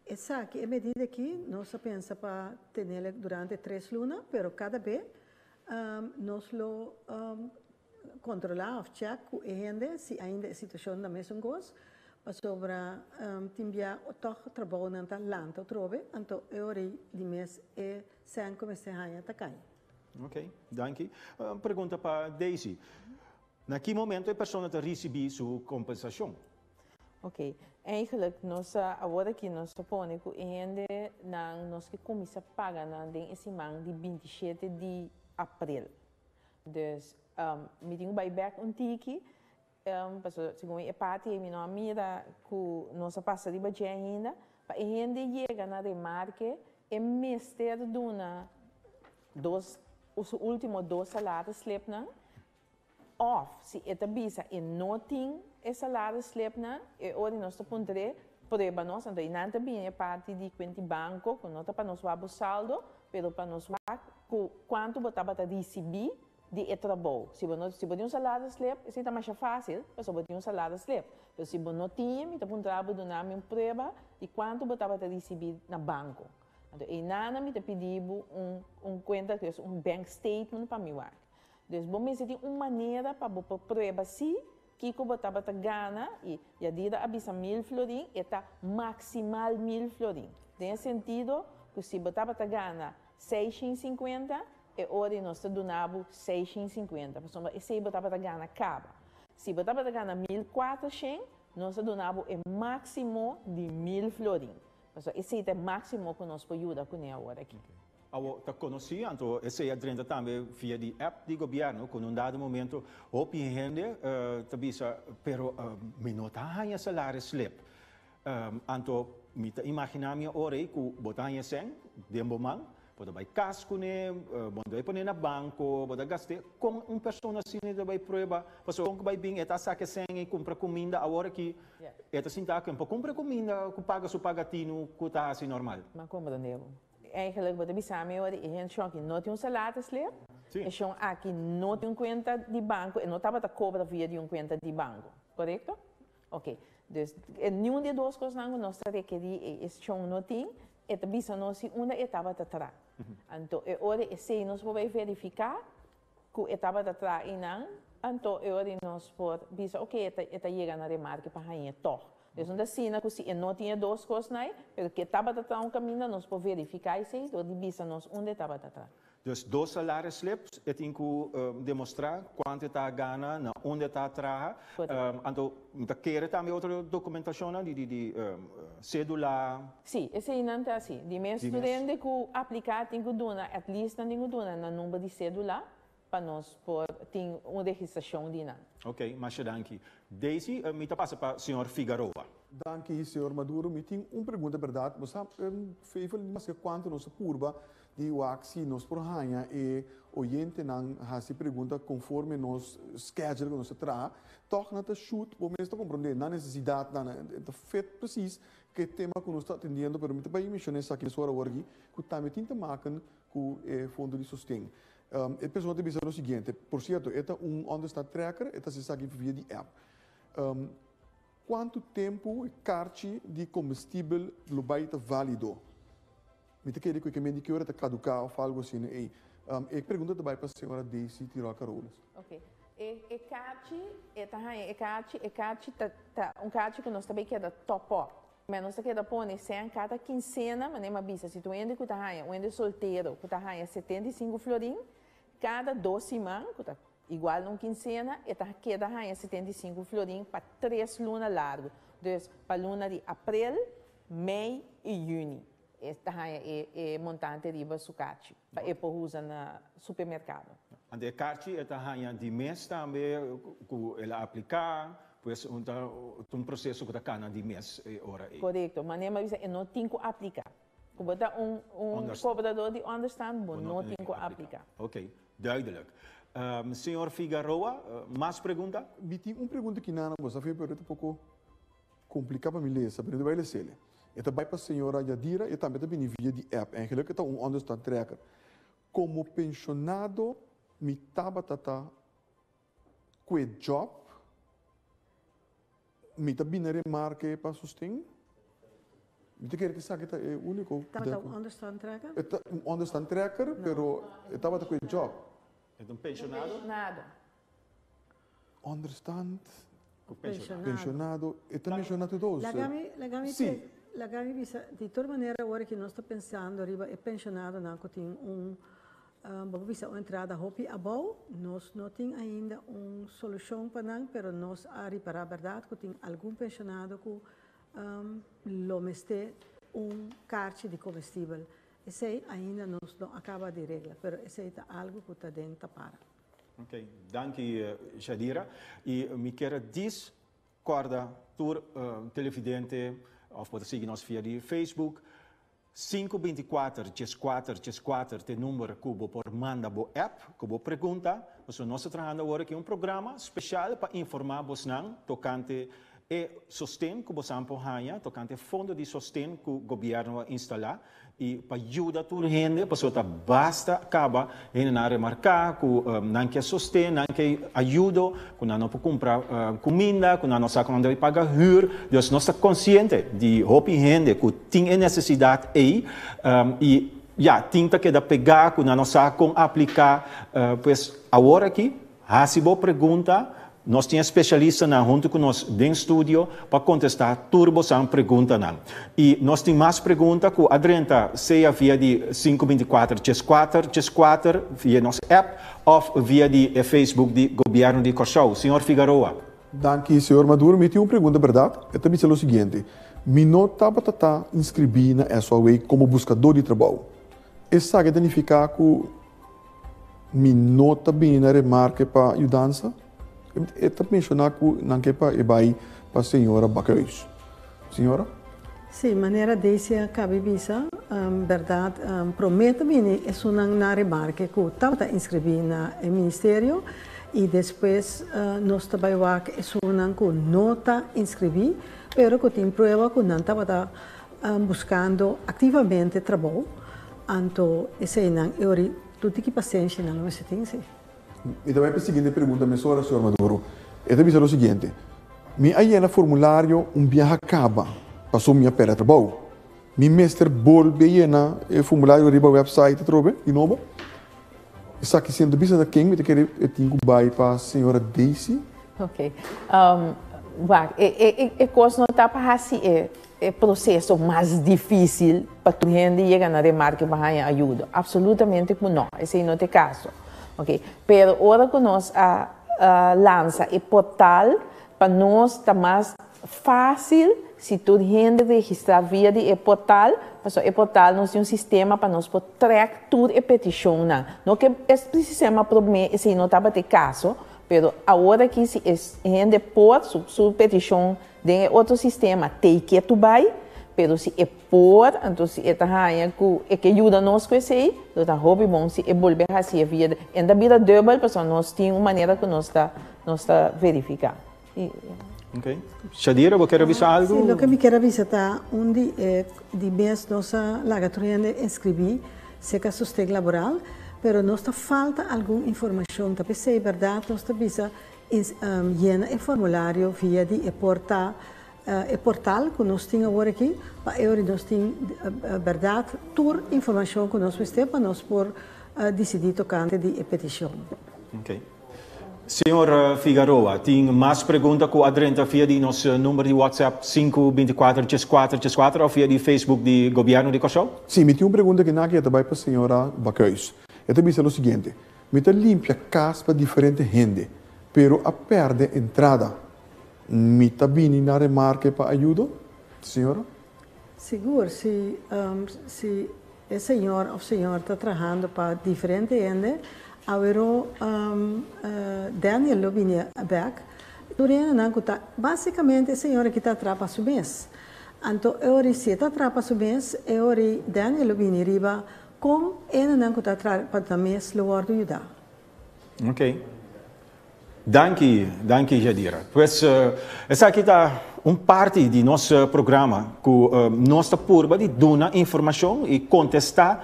D: esaki, e medida aki, nos a pensa pa tenele durante tres luna, pero cada be. Nos lo kontrolá òf chèk ku e hende si ainda e situashon ta mesun kos, pasobra tin bia tòg trabounan ta lanta otrobe, anto e ora ei di mes e sèn ku mester haña ta kai.
B: Ok, danki. Un pregunta pa Daisy. Na ki momento e persona ta risibí su kompensashon?
C: Ok, eigenlijk nos a awor aki nos ta pone ku e hende nan nos ke kuminsá paga nan den e siman di 27 di aprel. Dus mi tin ku bai bèk un tiki, pasobra segun e parti ei mi no a mira ku nos a pasa riba dje ainda, pa e hende yega na remarke e mester duna dos su ultimo dos salarisslipnan. Òf, si e ta bisa e no tin e salarisslipnan, e ora nos ta puntr'é, prueba nos. Anto einan ta bini e parti di kuenti banko, ku no ta pa nos wak bo saldo, pero pa nos wak ku kuantu bo tabata risibí di e trabou. Si bo no, si bo tin un salarisslip, esei ta masha fásil, pasobra bo tin un salarisslip. Pero si bo no tin, mi ta puntra bo duna mi un prueba di kuantu bo tabata risibí na banko. Anto einan mi ta pidi bo un un kuenta, un bank statement pa mi wak. Dus bo mester tin un manera pa bo por prueba si kiko bo tabata gana y Yadira a bisa mil florin, e ta maximal mil florin. Den e sentido cu si bo tabata gana 650, e ora nos ta duna bo 650, pasobra esey bo tabata gana caba. Si bo tabata gana 1400, nos ta duna bo e maximo di mil florin, pasobra esey ta e maximo cu nos por yuda cune awor aki.
B: Awor ta konosí, anto esei a drenta tambe via di app di gobièrnu ku na un dado momento hopi hende ta bisa pero mi no ta haña salaris slip. Anto mi ta imaginá mi ora ei ku bo ta haña sèn den bo man, bo ta bai kas kuné, bo no ta bai pon'é na banko, bo ta gast'é. Kon un persona asina ta bai prueba? Pasobra kon ku bai bin e ta saka e sèn i kumpra kuminda awor aki e ta sinta ku e por kumpra kuminda ku paga su pagatinu ku ta hasi normal.
C: M'a komprondé bo. Eigenlijk bo ta bisa mi ora e hende shon aki no tin un salarisslip, e shon aki no tin un kuenta di banko, e no tabata kobra via di un kuenta di banko, korekto? Oke, dus e niun di e dos kosnan ku nos ta rekerí e shon no tin, e ta bisa nos si unda e tabata traha. Anto e ora esei nos por bai verifiká ku e tabata traha einan, anto e ora nos por bisa oke e ta yega na remarke pa hañ'é tòg. Dus no ta asina ku si e no tin e dos kosnan ei, pero ku e tabata traha un kaminda nos por verifiká esei dor di bisa nos unda e tabata traha.
B: Dus dos salaris slips e tin ku demostrá kuantu e ta gana, na unda e ta traha. Anto mi ta kere tambe otro dokumentashonnan di di sédula.
C: Sí, eseinan ta así. Di mes tur hende ku apliká tin ku duna, at least nan tin ku duna nan number di sédula pa nos por tin un registrashon di nan.
B: Ok, masha danki. Daisy, mi ta pasa pa señor Figaroa.
A: Danki, señor Maduro. Mi tin un pregunta berdad. Bo sa, Feifel, maske kuantu nos a purba di wak si nos por haña e oyentenan hasi pregunta konforme nos schedule ku nos ta traha, tòg nan ta shoot, bo mes ta komprondé nan nesesidatnan, e ta fit presis ku e tema ku nos ta atendiendo, pero mi ta bai menshoná esaki mesora awor aki, ku tambe tin te maken ku e fondo di sosten. E persona ta bisa lo siguiente, por sierto e ta un onderstand tracker, e ta hasi esaki via di app. Kuantu tempu e karchi di kombestibel lo bai ta válido? Mi ta kere ku e ke men di ki ora ta kaduká òf algu asina ei. E pregunta ta bai pa señora Daisy Tirol Carolus.
C: Ok. E e karchi, e ta haña e karchi, e karchi ta ta un karchi ku nos ta bai keda top up. Men nos ta keda pone sèn kada kinsena, manera mi a bisa, si ta un hende ku ta haña, un hende soltero ku ta haña 75 florin, kada dos siman, ku ta igual na un kinsena, e ta keda haña 75 florin pa tres luna largu. Dus pa luna di aprel, mei i yüni e ta haña e e montante riba su karchi pa e por usa na supermerkado.
B: Anto e karchi e ta haña di mes tambe ku el a apliká, pues un ta un proseso ku ta kana di mes e ora ei.
C: Korekto, manera mi a bisa e no tin ku apliká. Ku bo ta un un kobradó di ònderstant bo no tin ku apliká.
B: Oké, duidelijk. Señor Figaroa, mas pregunta?
A: Mi tin un pregunta kinan, bo sa fe pero e ta poko Kompliká pa mi lesa, pero mi ta bai les'el. E ta bai pa señora Yadira i tambe ta bini via di app. Eigenlijk e ta un onderstand tracker. Komo penshonado mi tabata ta kue job, mi ta bini remarke pa sosten. Mi ta kere ku esaki ta e úniko.
D: Tabata un onderstand tracker?
A: E ta un onderstand tracker, pero e tabata kue job.
B: E un penshonado?
C: Penshonado.
A: Onderstand.
B: Penshonado.
A: Penshonado. E ta menshoná tur dos.
D: Lagami, lagami bisa, di tur manera, awor ku nos ta pensando riba e penshonadonan ku tin un, ban bisa, un entrada hopi abou, nos no tin ainda un solushon pa nan, pero nos a ripará, berdat, ku tin algun penshonado ku lo mester un karchi di komestibel. Esei ainda nos no a kaba di regla, pero esei ta algu ku ta den tapara.
B: Ok, danki, Shadira. I mi ke dis kòrda tur televidente òf por sigui nos via di Facebook 524 14 14 ta e number ku bo por manda bo app ku bo pregunta. So, nos ta trahando awor aki un programa spesial pa informá bosnan tokante e sosten ku bo por haña, tokante fondo di sosten ku gobièrnu a instalá i pa yuda tur hende, pasobra ta basta kaba hende nan remarká ku nan ke sosten, nan ke ayudo, ku nan no por kumpra kuminda, ku nan no sa kon paga huur. Dus nos ta konsiente di hopi hende ku tin e nesesidat ei i ya, tin ta keda pegá ku nan no sa kon apliká, pues awor aki, hasi bo pregunta. Nos tin spesialistanan huntu ku nos den studio pa kontestá tur boso preguntanan. I nos tin mas pregunta ku a drenta, sea via di 524 4 4 via nos app òf via di Facebook di Gobièrnu di Kòrsou. Señor Figaroa.
A: Danki, señor Maduro. Mi tin un pregunta, berdat? E ta bisa lo siguiente. Mi no tabata inskribí na SOAW komo buskadó di trabou. Esaki ta nifiká ku mi no ta bini na remarke pa yudansa? E ta menshoná ku nan ke pa e bai pa señora Bakhuis. Señora?
D: Si, manera Daisy a kaba di bisa, berdat, promé ta bini esunnan na remarke ku tabata inskribí na e ministerio i despues nos ta bai wak esunnan ku no ta inskribí, pero ku tin prueba ku nan tabata buskando aktivamente trabou, anto eseinan e ori tur tiki pasenshi nan lo mester tin, si.
A: I tambe e siguiente pregunta mesora, señor Maduro. E ta bisa lo siguiente. Mi a yena formulario un biaha kaba, pasobra mi a pèrdè trabou. Mi mester bolbe yena e formulario riba website atrobe, di nobo? Esaki siendo bisa ta ken mi ta kere e tin ku bai pa señora Daisy?
C: Ok. Wak, e kos no ta pa hasi e proseso mas difísil pa tur hende yega na remarke pa haña ayuda. Absolutamente ku no, esei no ta e kaso. Ok, pero ora ku nos a lansa e portal, pa nos ta mas fásil si tur hende registrá via di e portal, pasobra e portal nos tin un sistema pa nos por track tur e petishonnan. No ku e sistema promé esei no tabata e kaso, pero awor aki si e hende por su petishon den e otro sistema take it to bai, pero si e por, anto si e ta haña ku e ke yuda nos ku esei, lo ta hopi bon si e bolbe hasi via e ta bira dubbel, pasobra nos tin un manera ku nos ta verifiká.
B: Ok. Shadira, bo ke bisa algu?
D: Si, loke mi ke bisa ta un di mes nos a laga tur hende inskribí serka sosten laboral, pero nos ta falta algun informashon. Ta p'esei, berdat, nos ta bisa yena e formulario via di e portal ku nos tin awor aki, pa e nos tin, berdat, tur informashon ku nos mester pa nos por disidí tokante di e petishon.
B: Ok. Señor Figaroa, tin mas pregunta ku a drenta via di nos number di WhatsApp 524 4 4 òf via di Facebook di Gobièrnu di Kòrsou?
A: Si, mi tin un pregunta ku aki ta bai pa señora Bakhuis. E ta bisa lo siguiente. Mi ta limpia kas pa diferente hende, pero a pèrdè entrada. Mi ta bini na remarke pa ayudo, señora?
D: Sigur, si e señor òf señora ta trahando pa diferente hende, awor Daniel lo bini bèk. Tur hendenan ku ta, básikamente e señora ku ta traha pa su mes. Anto e ori si ta traha pa su mes, e ori Daniel lo bini riba kon hendenan ku ta traha pa su mes lo wòrdu yudá.
B: Ok. Danki, danki, Jadira. Pues, esaki ta un parti di nos programa ku nos ta purba di duna informashon i kontestá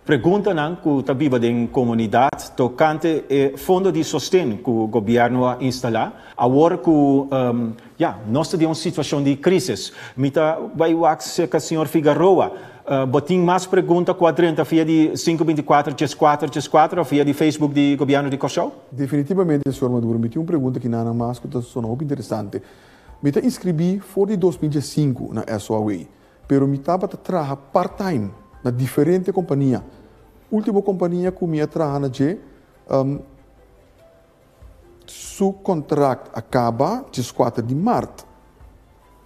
B: preguntanan ku ta biba den komunidat tokante e fondo di sosten ku gobièrnu a instalá. Awor ku ya, nos ta den un situashon di krísis. Mi ta bai wak serka señor Figaroa. Bo tin mas pregunta ku a drenta via di 524 14 14 òf via di Facebook di Gobièrnu di Kòrsou?
A: Definitivamente, señor Maduro. Mi tin un pregunta ku nada mas ku ta sona hopi interesante. Mi ta inskribí for di 2005 na SOAW, pero mi tabata traha part-time na diferente kompania. Último kompania ku mi a traha na dje, su kontrakt a kaba 14 di mart.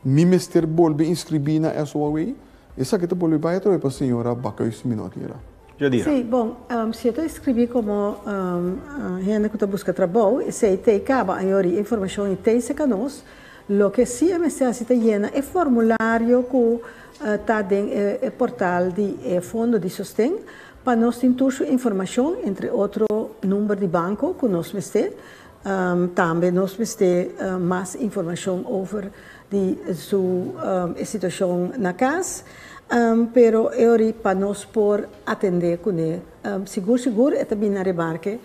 A: Mi mester bolbe inskribí na SOAW? Esaki ta bolbe bai atrobe pa señora Bakhuis Minotira.
B: Jadira.
D: Si, bon, si e inskribí komo hende ku ta buska trabou, esei ta kaba e informashon ei ta serka nos, loke si mester ta yena e formulario ku ta den e portal di fondo di sosten, pa nos tin tur informashon, entre otro number di banko ku nos mester, tambe nos mester mas informashon over di su situashon na kas, pero e pa nos por atendé kuné. Sigur sigur e tambe na remarke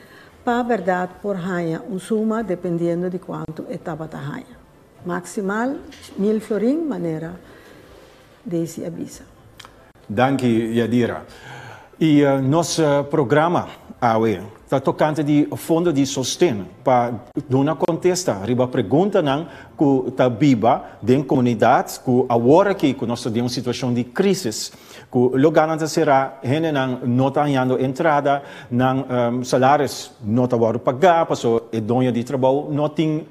D: pa berdat por haña un suma dependiendo di kuantu e tabata haña. Maksimal 1000 florin manera Daisy a bisa.
B: Danki, Yadira. I nos programa awe ta tokante di fondo di sosten pa duna kontesta riba preguntanan ku ta biba den komunidat ku awor aki ku nos ta den un situashon di krísis ku lugánan ta será, hendenan no ta hañando entrada, nan salario no ta wòrdu pagá, paso e doño di trabou no tin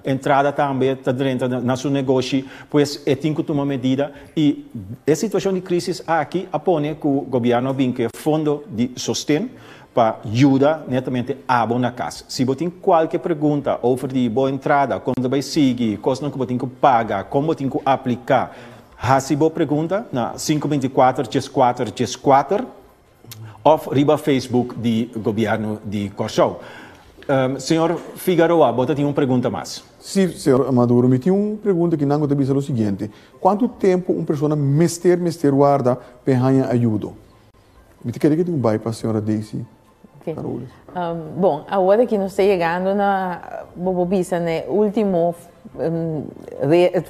B: entrada tambe ta drenta na su negoshi, pues e tin ku tuma medida i e situashon di krísis aki a pone ku gobièrnu a bin ku fondo di sosten pa yuda netamente abo na kas. Si bo tin kualke pregunta over di bo entrada, kon bai sigui, kosnan ku bo tin ku paga, kon bo tin ku apliká, hasi bo pregunta na 524 4 4 òf riba Facebook di gobièrnu di Kòrsou. Señor Figueroa, bo tin un pregunta mas.
A: Si, señor Maduro, mi tin un pregunta ku nan ta bisa e siguiente. Kuantu tempu un persona mester warda pa haña ayudo? Mi ta kere ku tin bai pa señora Daisy.
C: Okay. Bon, awor ku nos ta yegando na bo bisa na último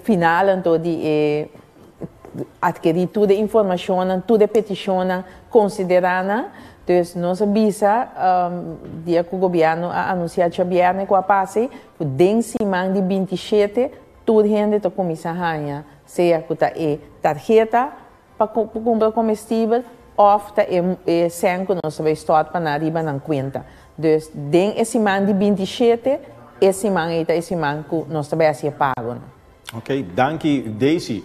C: final anto di atkirí tur e informashon, tur e petishon konsiderá. Dus nos a bisa dia ku gobièrnu a anunsiá djabièrnè ku a pasa, den siman di 27, tur hende ta kuminsá haña, sea ku ta e tarheta pa kumpra komestibel òf ta e sèn ku nos bai stort pa nan riba nan kuenta. Dus den e siman di 27, e siman ei ta e siman ku nos ta bai hasi pago.
B: Ok, danki, Daisy.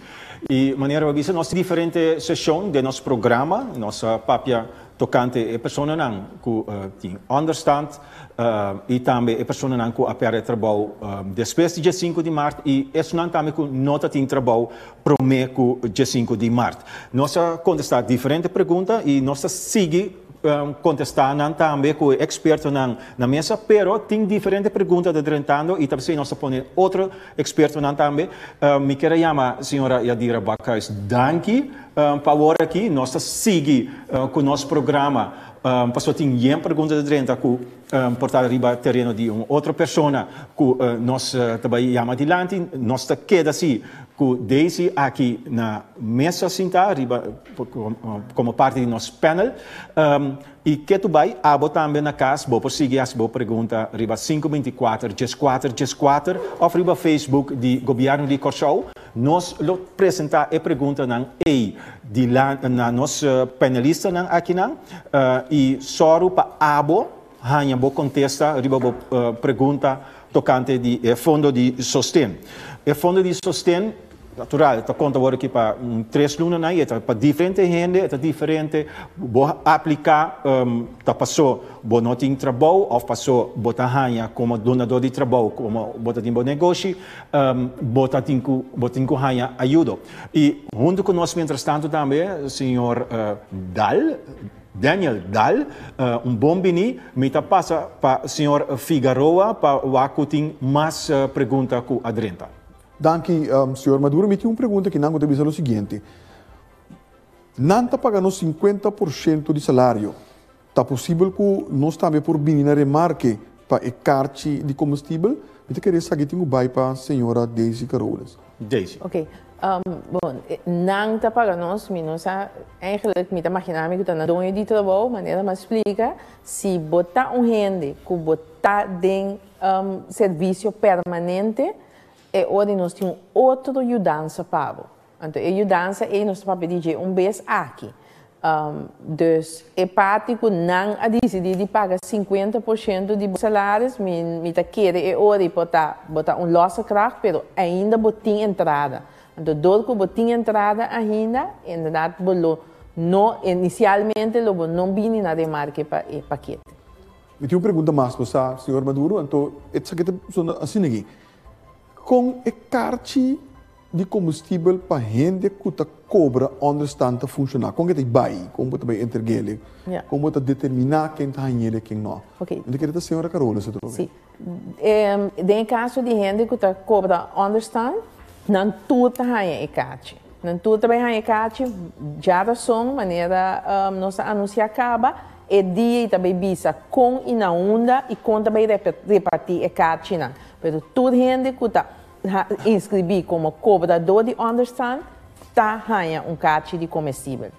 B: I manera bisa, nos diferente seshon di nos programa, nos papia tokante e personanan ku tin onderstand i tambe e personanan ku a pèrdè trabou despues di dia 5 di mart i esnan tambe ku no tin trabou promé ku dia 5 di mart. Nos a kontestá diferente pregunta i nos ta sigui kontestá nan tambe ku ekspertonan na mesa, pero tin diferente pregunta ta drentando i tambe nos ta pone otro ekspertonan tambe. Mi ke yama señora Yadira Bakhuis, danki pa awor aki. Nos ta sigui ku nos programa. Paso tin yen pregunta ta drenta ku por ta riba tereno di un otro persona ku nos tambe yama adilanti. Nos ta keda asina ku Daisy aki na mesa sintá riba komo parti di nos panel. I ku tur bai, abo tambe na kas, bo por sigui hasi bo pregunta riba 524 14 14 òf riba Facebook di Gobièrnu di Kòrsou. Nos lo presentá e preguntanan ei di la, na nos panelistanan akinan i sòru pa abo haña bo kontesta riba bo pregunta tokante di fondo di sosten. E fondo di sosten natural, ta konta awor aki pa 3 luna na, ta pa diferente hende, ta diferente, bo apliká ta paso bo no tin trabou òf paso bo ta haña komo dunadó di trabou, komo bo tin bo negoshi, bo tin ku haña ayudo. I huntu ku nos mientras tantu tambe, señor Dal, Daniel Dal, un bon bini, mi ta pasa pa señor Figueroa pa wak ku tin mas pregunta ku a drenta.
A: Danki, señor Maduro. Mi tin un pregunta ku nan ta bisa e siguiente. Nan ta pagando 50% di salario. Ta posibel ku nos tambe por bini na remarke pa e karchi di komestibel? Mi ta kere sabi tin bai pa señora Daisy Caroles.
B: Daisy.
C: Ok. Bon, nan ta paga nos, mi no sa, eigenlijk mi ta imaginá mi ku ta na doño di trabou, manera mi a splika, si bo ta un hende ku bo ta den servisio permanente, e ora nos tin un otro yudansa pa bo. Anto e yudansa ei nos ta papia di dje un bes aki. Dus e parti ku nan a disidí di paga 50% di bo salaris, mi ta kere e ora ei por ta bo ta un losse kracht, pero ainda bo tin entrada. Anto dor ku bo tin entrada ainda, inderdaad bo lo no, inisialmente lo bo no bini na remarke pa e pakete.
A: Mi tin un pregunta mas bo sa, señor Maduro, anto esaki ta sona asina aki. Kon e karchi di kombustibel pa hende ku ta kobra ònderstant ta funshoná? Kon ke ta bai? Kon bo ta bai entreg'é? Kon bo ta determiná ken ta hañ'é i ken nò? Mi ta kere ta señora Carola sa trobe.
C: Sí. Den e kaso di hende ku ta kobra ònderstant, nan tur ta haña e karchi. Nan tur ta bai haña e karchi djarason, manera nos a anunsiá kaba, e dia i ta bai bisa kon i na unda i kon ta bai repartí e karchinan. Pero tur hende ku ta inskribí komo kobradó di ònderstant ta haña un karchi di komestibel.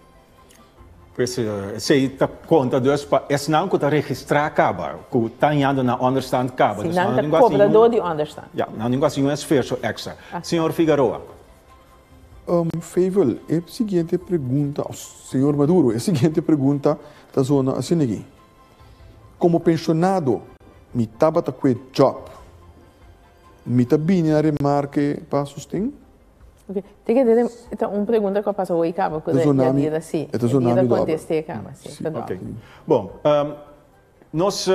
B: Pues esei ta konta dus pa esnan ku ta registrá kaba, ku ta hañando nan ònderstant kaba.
C: Si, nan ta kobradó di ònderstant.
B: Ya, nan tin ku hasi un esfuerso èkstra. Señor Figaroa.
A: Favel, e siguiente pregunta, señor Maduro, e siguiente pregunta ta zona asina aki. Komo penshonado mi tabata ku e djòp. Mi ta bini na remarke pa sosten?
C: Ok, te ke dede ta un pregunta ku a pasa hoy kaba ku Yadira si.
A: E ta zona mi
C: Yadira kontest'é kaba, si.
A: Si.
B: Ok. Bon, nos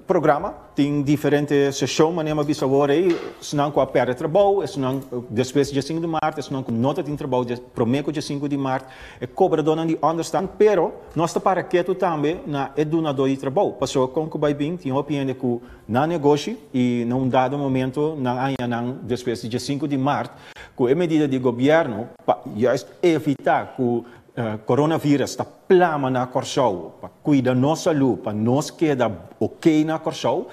B: programa tin diferente seshon manera mi a bisa awor ei, esnan ku a pèrdè trabou, esnan despues di 5 di mart, esnan ku no ta tin trabou promé ku 5 di mart, e kobradónan di ònderstant, pero nos ta para ketu tambe na e dunadó di trabou, pasobra kon ku bai bin tin hopi hende ku nan negoshi i na un dado momento nan haña nan despues di 5 di mart ku e medida di gobièrnu pa juist evitá ku coronavirus ta plama na Kòrsou, pa kuida nos salú, pa nos keda oké na Kòrsou.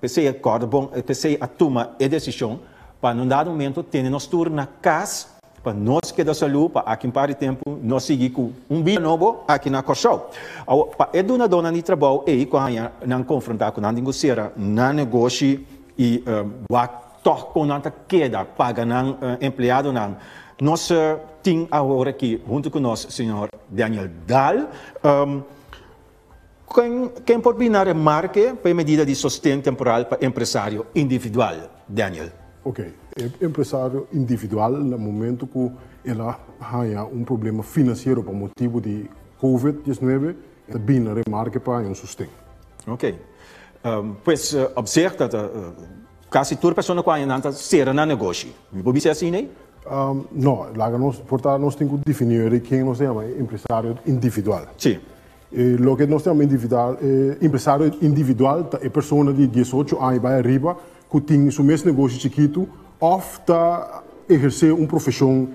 B: P'esei e kòrda bon, p'esei a tuma e desishon pa na un dado momento tene nos tur na kas pa nos keda salú, pa aki un par di tempu nos sigui ku un bida nobo aki na Kòrsou. Awor, pa e dunadónan di trabou ei ku a haña nan konfrontá ku nan tin ku sera nan negoshi i wak tòg kon nan ta keda paga nan empleadonan, nos tin awor aki huntu ku nos señor Daniel Daal. Ken ken por bini na remarke pa e medida di sosten temporal pa empresario individual, Daniel?
E: Ok, e empresario individual na momento ku el a haña un problema finansiero pa motibu di Covid 19 ta bini na remarke pa haña un sosten.
B: Ok, pues op zich ta kasi tur persona ku haña nan ta sera nan negoshi. Mi por bisa asina ei?
E: No, laga nos por ta nos tin ku definí ora ken nos ta yama e empresario individual.
B: Sí.
E: E loke nos ta yama individual, e empresario individual ta e persona di 18 aña i bai ariba ku tin su mes negoshi chikitu òf ta ehersé un profeshon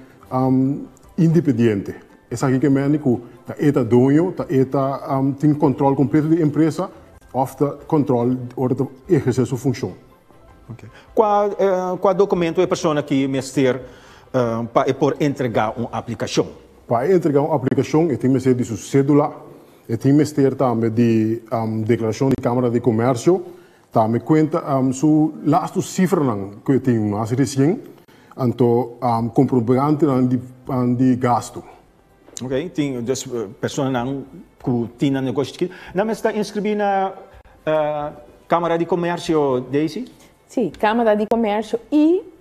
E: independiente. Esaki ke mende ku ta e ta doño, ta e ta tin kòntròl kompleto di e empresa òf ta kòntròl ora ta ehersé su funshon.
B: Kua kua dokumento e persona ki mester pa e por entregá un aplikashon?
E: Pa e entregá un aplikashon e tin mester di su sédula, e tin mester tambe di deklarashon di Kámara di Komèrsio, tambe kuenta su lastu sifranan ku e tin mas resien, anto komprobantenan di gastu.
B: Ok, tin dus personanan ku tin nan negoshi chikito. Nan mester ta inskribí na Kámara di Komèrsio, Daisy?
C: Sí, Kámara di Komèrsio i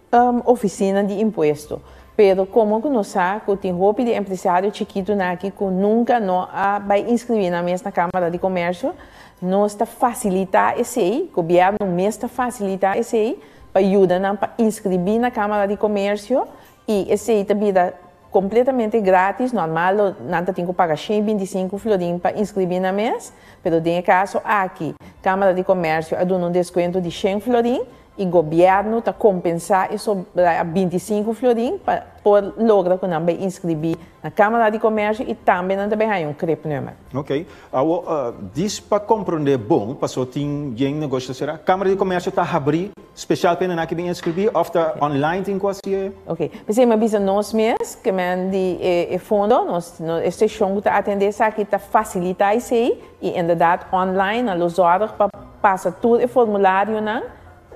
C: Ofisina di Impuesto. Pero komo ku nos sa ku tin hopi di empresario chikitunan aki ku nunka no a bai inskribí nan mes na Kámara di Komèrsio, nos ta fasilitá esei, gobièrnu mes ta fasilitá esei pa yuda nan pa inskribí na Kámara di Komèrsio i esei ta bira Completamente gratis, normal lo nan ta tin cu paga 125 florin pa inscribi nan mes, pero den e caso aki Camara di Comercio a duna un descuento di 100 florin y gobierno ta compensa e sobra 25 florin pa por logra cu nan bay inscribi na Camara di Comercio y tambe nan ta bay haya un cribnummer.
B: Ok, awo dis pa comprende bon, paso tin yen negocio ta cera, Camara di Comercio ta habri? Spesial pa hendenan ku bin inskribí òf ta online tin ku hasié?
C: Ok. P'esei mi a bisa nos mes ke men di e fondo, nos e seshon ku ta atendé esaki ta fasilitá esei i inderdat online nan lo zòrg pa pasa tur e formularionan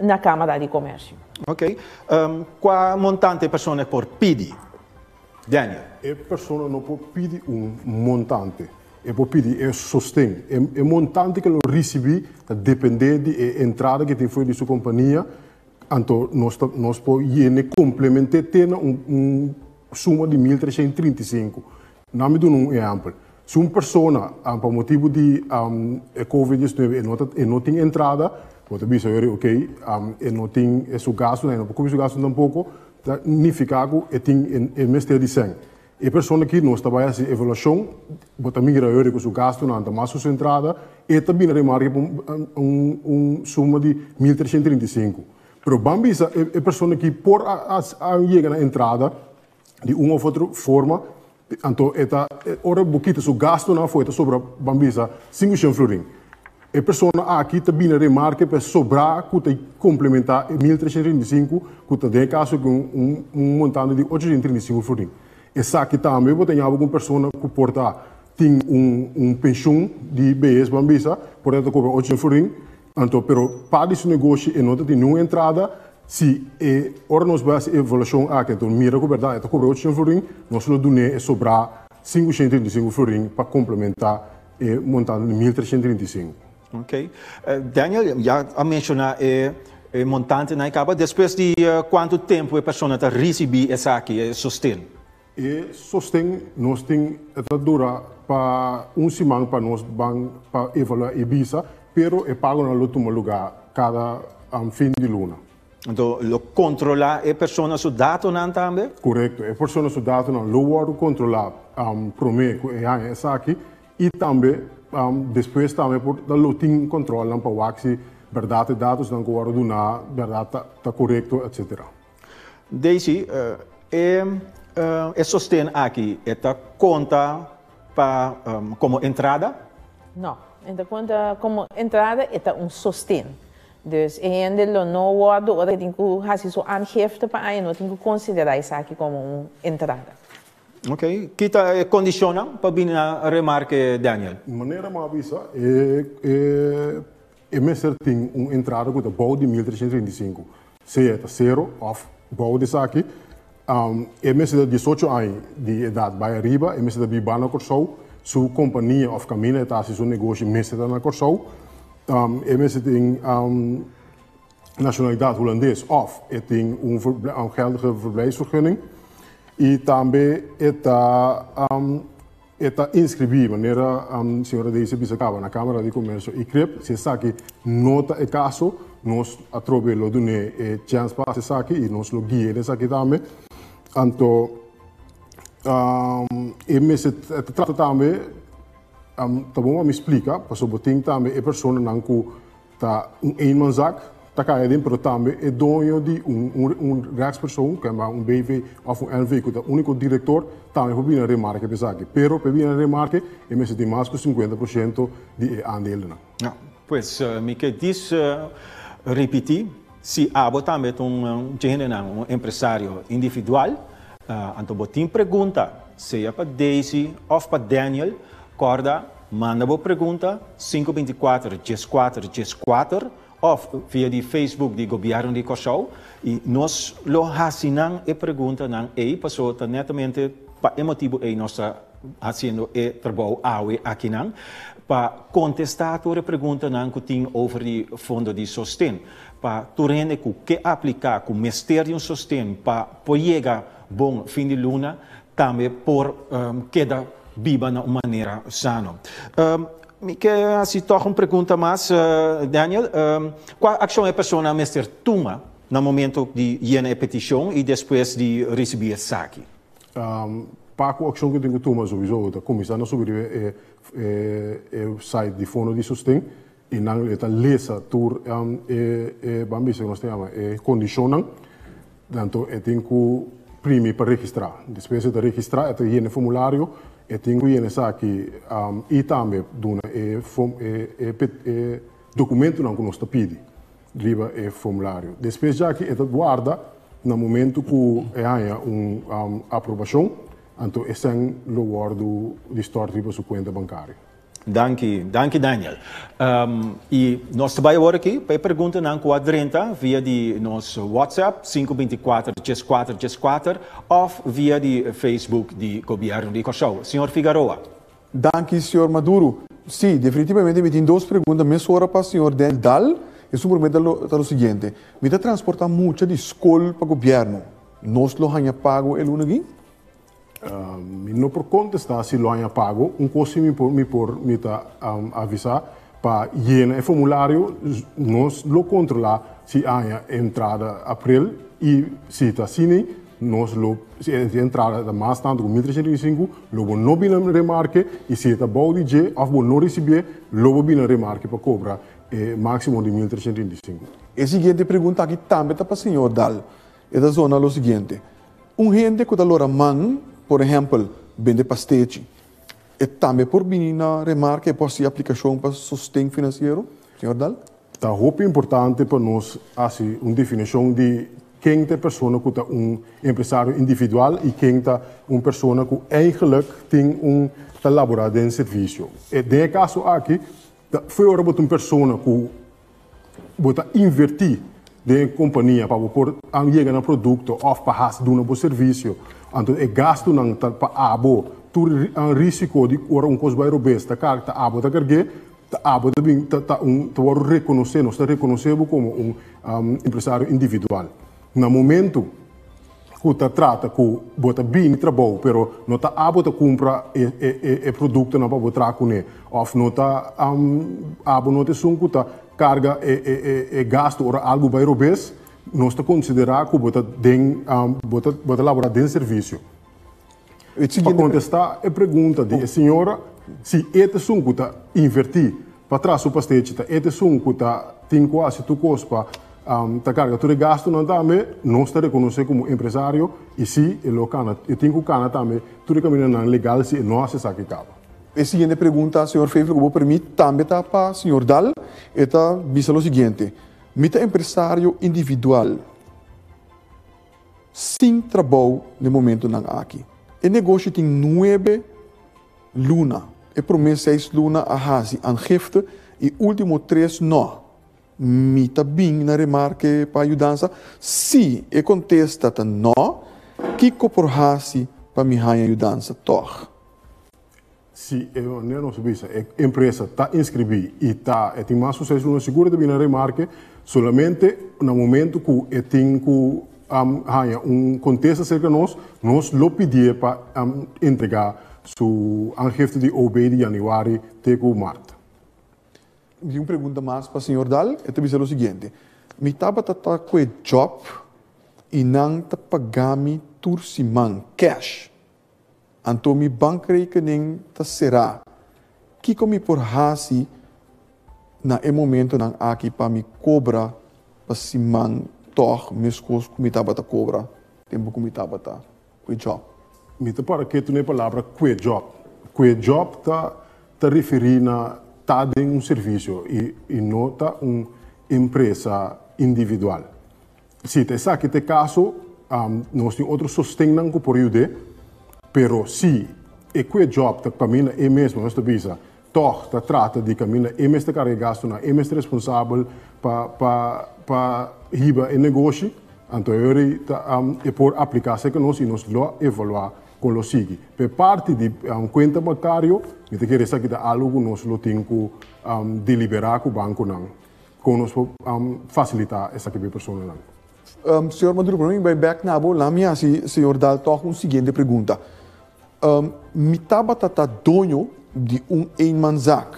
C: na Kámara di Komèrsio.
B: Ok. Kua montante e persona por pidi? Daniel.
E: E persona no por pidi un montante. E por pidi e sosten. E montante ku e lo risibí ta dependé di e entrada ku e tin for di su kompania. Anto nos ta nos por yene komplement'é te na un un suma di 1335. Nan mi duna un ehèmpel. Si un persona pa motibu di e covid 19 e no ta e no tin entrada, bo ta bisa yori ok e no tin e su gastunan, e no por kubri su gastunan tampoko, ta nifiká ku e tin e mester di sèn. E persona aki nos ta bai hasi evaluashon, bo ta mira yori ku su gastunan ta mas ku su entrada, e ta bini remarke pa un un suma di 1335. Pero ban bisa e persona aki por a a yega na entrada di un of otro forma, anto e ta ora bo kita su gastunan afo e ta sobra ban bisa 500 florin. E persona aki ta bini remarke pa e sobrá ku ta komplementá e 1335 ku ta den e kaso aki un un montante di 835 florin. Esaki tambe bo ta ñaba ku un persona ku por ta tin un un penshun di behes ban bisa por ta ta kobra 800 florin anto pero pa di su negoshi e no ta tin niun entrada si e ora nos bai hasi evaluashon aki anto mira ku bèrdat e ta kobra 800 florin nos lo dun'é e sobrá 535 florin pa komplementá e montante di 1335.
B: Ok. Daniel, ya a menciona e montantenan y caba. Despues di cuanto tempo e persona ta ricibi esaki, e sosten?
E: E sosten nos tin e ta dura pa un siman pa nos ban pa evalua e bisa, pero e pagonan lo tuma luga cada fin di luna.
B: Anto lo controla e persona su datonan tambe?
E: Corecto, e persona su datonan lo wordo controla prome cu e haña esaki y tambe despues tambe por lo tin controlnan pa wak si berdad e datosnan cu wordo duna berdad ta corecto etcetera.
B: Daisy, e e sosten aki e ta conta pa como entrada?
C: No, e ta conta como entrada, e ta un sosten. Dus e hende lo no wòrdu ora e tin ku hasi su aangifte pa aña, no tin ku konsiderá esaki komo un entrada.
B: Ok, ki ta e kondishonnan pa bini na remarke, Daniel?
E: Manera mi a bisa, e e e mester tin un entrada ku ta bou di 1335, sea e ta sero òf bou di esaki. E mester ta 18 aña di edat bai ariba, e mester ta biba na Kòrsou, su kompania òf kaminda e ta hasi su negoshi mester ta na Kòrsou. E mester tin nashonalidat hulandes òf e tin un geldige verblijfsvergunning i tambe e ta e ta inskribí manera señora Daisy a bisa kaba na Kámara di Komersio i Krip. Si esaki no ta e kaso nos atrobe lo dun'é e chèns pa hasi esaki i nos lo gui'é den esaki tambe. Anto e mester ta trata tambe. Ta bon pa mi splika, pasobra bo tin tambe e personanan ku ta un eenmanszaak ta kai aden, pero tambe e doño di un un rechtspersoon, ku un BV òf un NV ku ta úniko direktor, tambe por bini na remarke pa esaki. Pero pa e bini na remarke e mester tin mas ku 50% di e aandelennan.
B: Ja, pues mi ke dis ripití, si abo tambe ta un djehendenan, un empresario individual, anto bo tin pregunta, sea pa Daisy òf pa Daniel, kòrda manda bo pregunta 524 14 14 òf via di Facebook di Gobièrnu di Kòrsou i nos lo hasi nan e preguntanan ei pasobra ta netamente pa e motibu ei nos ta hasiendo e trabou awe akinan pa kontestá tur e preguntanan ku tin over di fondo di sosten pa tur hende ku ke apliká ku mester di un sosten pa por yega bon fin di luna tambe por keda biba na un manera sano. Mi ke hasi tòg un pregunta mas, Daniel. Kua akshon e persona mester tuma na momento di yena e petishon i despues di risibí esaki?
E: Pa ku akshon ku tin ku tuma souiso ta kuminsá na subi riba e e site di Fondo di Sosten i nan e ta lesa tur e e ban bisa ku nos ta yama e kondishonnan. Anto e tin ku primi pa registrá. Despues e ta registrá e ta yena e formulario, e tin ku yena esaki i tambe duna e e e dokumentonan ku nos ta pidi. riba e formulario. Despues djaki e ta warda na momento ku e haña un aprobashon, anto esei lo wòrdu di stòrt riba su kuenta bankario.
B: Danki, danki Daniel. I nos ta bai awor aki pa e preguntanan ku a drenta via di nos WhatsApp 524 14 14 òf via di Facebook di Gobièrnu di Kòrsou. Señor Figaroa.
A: Danki, señor Maduro. Sí, definitivamente mi tin dos pregunta mesora pa señor Daniel Daal. Esun promé ta lo ta lo siguiente. Mi ta transportá mucha di skol pa gobièrnu. Nos lo haña pago e luna aki?
E: Mi no por kontestá si lo haña pago. Un kos si mi por mi por mi ta avisá pa yena e formulario nos lo kontrolá si haña entrada aprel i si ta asina nos lo si e entrada ta mas tantu ku 1335 lo bo no bini na remarke i si e ta bou di dje òf bo no risibié lo bo bini na remarke pa kobra e máksimo di 1335.
A: E siguiente pregunta aki tambe ta pa señor Daal. E ta zona lo siguiente, Un hende ku ta lora man, por ehèmpel, bende pastechi, e tambe por bini na remarke e por hasi aplikashon pa sosten finansiero, señor Daal?
E: Ta hopi importante pa nos hasi un definishon di ken ta e persona ku ta un empresario individual i ken ta un persona ku eigenlijk tin un ta laborá den servisio. Den e kaso aki, ta foi ora bo ta un persona ku bo ta invertí den e kompania pa bo por yega na produkto òf pa hasi duna bo servisio, anto e gastunan ta pa abo, tur risiko di ora un kos bai robes ta kar ta abo ta karg'é, ta abo ta bin ta ta un ta wòrdu rekonosé, nos ta rekonosé bo komo un empresario individual. Na momentu ku ta trata ku bo ta bini trabou pero no ta abo ta kumpra e e e produktonan pa bo traha kuné òf no ta abo no ta esun ku ta karga e e e e gastu ora algu bai robes, nos ta konsiderá ku bo ta den bo ta bo ta laborá den servisio. Pa kontestá e pregunta di e señora, si e ta esun ku ta invertí pa traha su pastechi, ta e ta esun ku ta tin ku hasi tur kos pa ta karga tur e gastunan tambe, nos ta rekonosé komo empresario i si e lo kana, e tin ku kana tambe tur e kamindanan legal si e no hasi esaki kaba.
A: E siguiente pregunta, señor Feifel, ku bo permit, tambe ta pa señor Daal. E ta bisa lo siguiente, Mi ta empresario individual. Sin trabou n'e momentunan aki. E negoshi tin nuebe luna. E promé seis luna a hasi aangifte i último tres nò. Mi ta bin na remarke pa yudansa? Si e kontesta ta nò, kiko por hasi pa mi haña yudansa tòg?
E: Si e manera nos a bisa, e empresa ta inscribí y ta e tin mas ku seis luna sigur e ta bini na remarke, solamente na momento ku e tin ku haña un kontesta serka nos, nos lo pidié pa entregá su aangifte di OB di yanüari te ku mart.
A: Mi tin un pregunta mas pa señor Daal, e ta bisa lo siguiente, Mi tabata ta ku e job y nan ta paga mi tur siman cash. Anto mi bankrekening ta será. Kiko mi por hasi na e momentonan aki pa mi kobra pa siman tòg meskos ku mi tabata kobra tempu ku mi tabata ku e djòp?
E: Mi ta para ketu na e palabra kue djòp. Kue djòp ta ta referí na ta den un servisio i i no ta un empresa individual. Si ta esaki ta e kaso, nos tin otro sostennan ku por yud'é, pero si e kue djòp ta kaminda e mes, nos ta bisa, tòg ta trata di kaminda e mes ta karga e gastunan, e mes ta responsabel pa pa pa hiba e negoshi, anto e ora ei ta e por apliká serka nos i nos lo evaluá kon lo sigui. Pa e parti di kuenta bankario, mi ta kere esaki ta algu ku nos lo tin ku deliberá ku bankonan. Kon nos por fasilitá esaki pa e personanan?
A: Señor Maduro, promé mi bai bèk na bo, laat mi hasi señor Daal tòg un siguiente pregunta. Mi tabata ta doño di un eenmanszaak,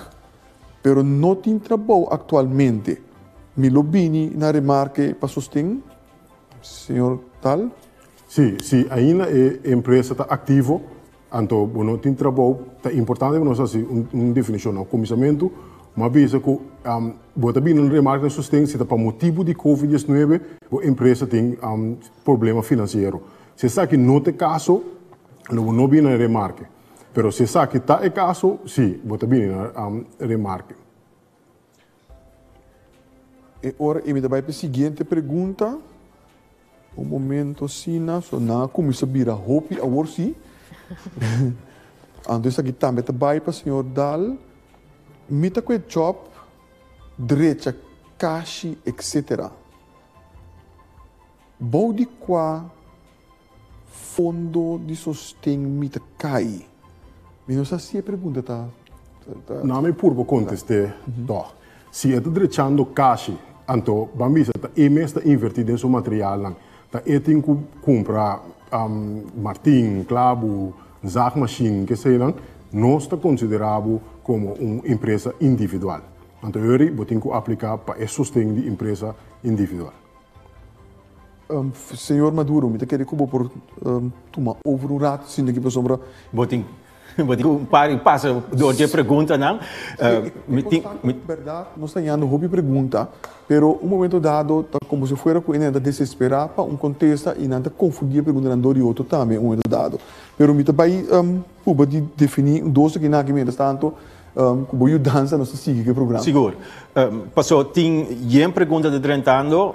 A: pero no tin trabou aktualmente. Mi lo bini na remarke pa sosten, señor Daal?
E: Sí, si ainda e empresa ta aktivo, Anto bo no tin trabou, ta importante pa nos hasi un definishon. Na kuminsamentu mi a bisa ku bo ta bini un remarke na sosten si ta pa motibu di covid 19 bo empresa tin problema finansiero. Si esaki no ta e kaso, lo bo no bini na remarke. Pero si esaki ta e kaso, si, bo ta bini na remarke.
A: E ora ei mi ta bai pa e siguiente pregunta. Un momento asina, so nan a kuminsá bira hopi awor sí. Anto esaki tambe ta bai pa señor Daal. Mi ta ku e job drecha kashi etc. Bou di kua fondo di sosten mi ta kai? Mi no sa si e pregunta ta.
E: Na mi purba kontest'é tòg. Si e ta drechando kashi, anto ban bisa ta e mes ta invertí den su materialnan. Ta e tin ku kumpra martin, klabu, zaagmashin, keseinan. Nos ta konsiderá bo komo un empresa individual. Anto yori bo tin ku apliká pa e sosten di empresa individual.
A: Señor Maduro, mi ta kere ku bo por tuma over un rato sinta aki pasobra.
B: Bo tin bo tin ku para i pasa dor di e preguntanan.
A: Mi tin mi. Bèrdat nos ta hañando hopi pregunta, pero un momento dado ta komo si fuera ku e nan ta desesperá pa un kontesta i nan ta konfundí e preguntanan dor di otro tambe un momento dado. Pero mi ta bai pruba di definí un dos akinan aki mientras tanto. Ku bo yudansa nos ta sigui ku e programa.
B: Sigur. Paso tin yen pregunta ta drentando.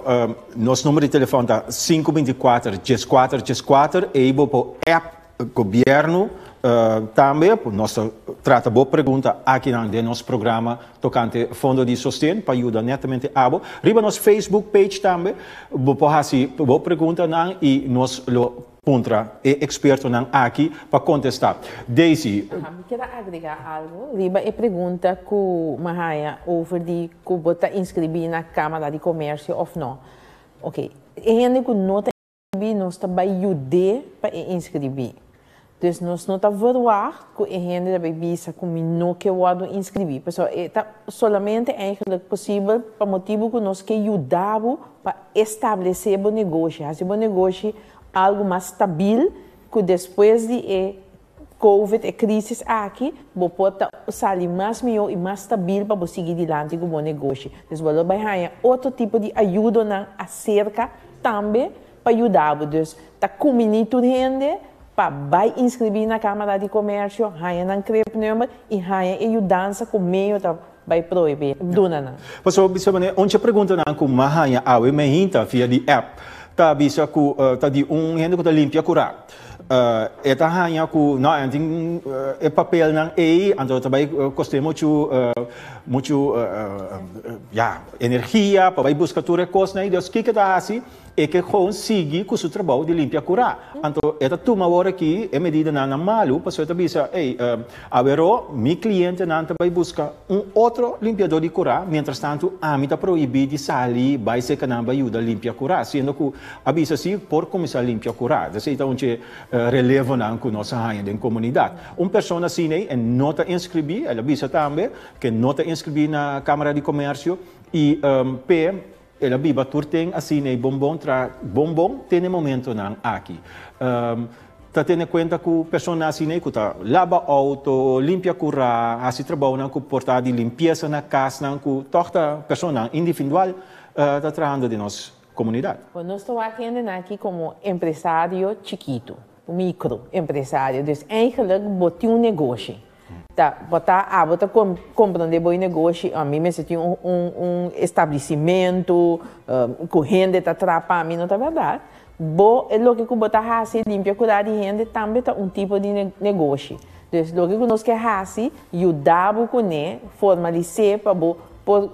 B: Nos number di telefòn ta sinku 24 dieskuater dieskuater. Ei bo por app gobièrnu tambe. Nos ta trata bo pregunta akinan den nos programa tokante Fondo di Sosten pa yuda netamente abo. Riba nos Facebook page tambe bo por hasi bo preguntanan i nos lo Puntra e ekspertonan aki pa kontestá. Daisy.
C: Aha, mi kier a agregá algu riba e pregunta ku mi a haña over di ku bo ta inskribí na Kámara di Komersio òf no. Oke, e hende ku no ta inskribí nos ta bai yud'é pa e inskribí. Dus nos no ta verwagt ku e hende ta bai bisa ku mi no ke wòrdu inskribí. Pasobra e ta solamente eigenlijk posibel pa motibu ku nos ke yuda bo pa establesé bo negoshi, hasi bo negoshi algu mas stabil ku despues di e covid, e krisis aki, bo por ta sali mas mihó i mas stabil pa bo sigui dilanti ku bo negoshi. Dus bo lo bai haña otro tipo di ayudonan aserka tambe pa yuda bo. Dus ta kuminí tur hende pa bai inskribí na Kámara di Komersio, haña nan cribnummer i haña e yudansa ku medio ta bai prohibí duna nan.
B: Pasobra bisa manera un dje preguntanan ku m'a haña awe meinta via di app ta bisa ku ta di un hende ku ta limpia kurá. E ta haña ku no e tin e papelnan ei anto ta bai kost'é muchu muchu ya energia pa bai buska tur e kosnan ei. Dus kiko e ta hasi? E ke gewoon sigui ku su trabou di limpia kurá. Anto e ta tuma awor aki e medidanan na malu, pasobra e ta bisa, Ey, aweró mi klientenan ta bai buska un otro limpiadó di kurá, mientrastantu ami ta prohibí di sali bai serka nan bai yuda limpia kurá, siendo ku a bisa si por kuminsá limpia kurá. Esei ta un dje relevonan ku nos a haña den komunidat. Un persona asina ei e no ta inskribí, el a bisa tambe ke no ta inskribí na Kámara di Komersio i p'e El a biba tur ten asina i bonbon tra bonbon te n'e momentonan aki. Ta tene kuenta ku persona asina ku ta laba outo, limpia kurá, hasi trabounan ku por ta di limpiesa na kasnan ku tòg ta personanan individual ta trahando den nos komunidat.
C: Bon, nos ta wak hendenan aki komo empresario chikitu, mikro empresario. Dus eigenlijk bo tin un negoshi. Ta bo ta abo ta comprende bo e negoshi, ami mester tin un un un establecimentu cu hende ta traha pa mi, no ta berdad. Bo e loke cu bo ta haci limpia cura di hende tambe ta un tipo di negoshi. Dus loke cu nos ke haci, yuda bo cune, formalis'é pa bo por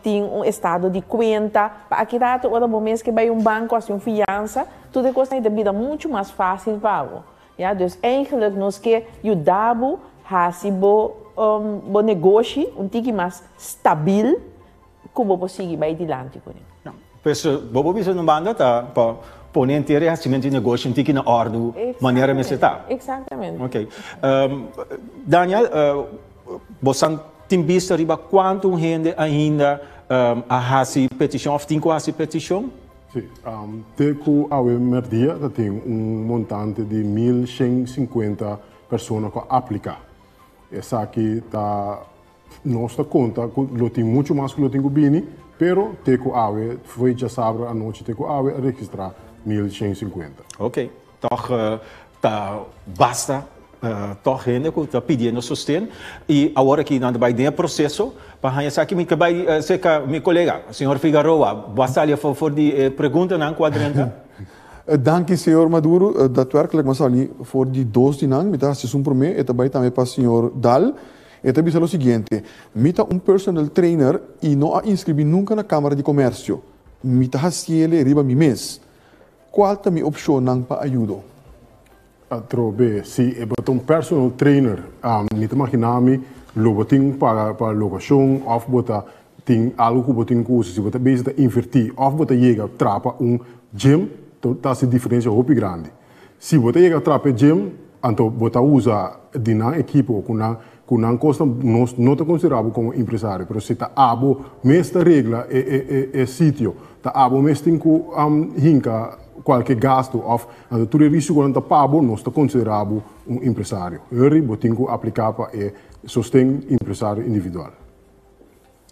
C: tin un estado di cuenta, pa aki rato ora bo mes ke bay un banco haci un fiansa, tur e cosnan ta bira mucho mas facil pa bo. Ja, dus eigenlijk nos ke yuda bo hasi bo bo negoshi un tiki mas stabil ku bo por sigui bai dilanti kuné.
B: Ja, pues bo por bisa un banda ta pa pone henter e hasimentu di negoshi un tiki na òrdu manera mester ta.
C: Exactamente.
B: Ok. Daniel, bo san tin bista riba kuantu un hende ainda a hasi petishon òf tin ku hasi petishon?
E: Sí, te ku awe mèrdia ta tin un montante di 1150 persona ku a apliká. Esaki ta, nos ta konta ku lo tin muchu mas ku lo tin ku bini, pero te ku awe, fo'i djasabra anochi te ku awe a registrá 1150.
B: Oké, tòg ta basta. Tòg hende ku ta pidiendo sosten i awor aki nan ta bai den e proseso pa haña esaki. Mi ke bai serka mi kolega, señor Figaroa. Bo a sali afó for di e preguntanan ku a drenta?
A: Danki, señor Maduro. Datwerkelijk mi a sali for di dos di nan. Mi ta hasi esun promé, e ta bai tambe pa señor Daal. E ta bisa lo siguiente, Mi ta un personal trainer i no a inskribí nunka na Kámara di Komèrsio. Mi ta hasiele riba mi mes. Kual ta mi opshonnan pa ayudo?
E: Atrobe, si e bo ta un personal trainer, mi ta magina mi lo bo tin paga pa lokashon òf bo ta tin algu ku bo tin ku usa. Si bo ta bezig ta invertí òf bo ta yega trapa un gym, ta hasi diferensia hopi grandi. Si bo ta yega trapa e gym, anto bo ta usa di nan ekipo ku nan ku nan kosnan, nos no ta konsiderá bo komo empresario. Pero si ta abo mes ta regla e e e sitio, ta abo mes tin ku hinka kualke gastu òf Anto tur e risikonan ta pa bo, nos ta konsiderá bo un empresario. Hurry, bo tin ku apliká pa e sosten empresario individual.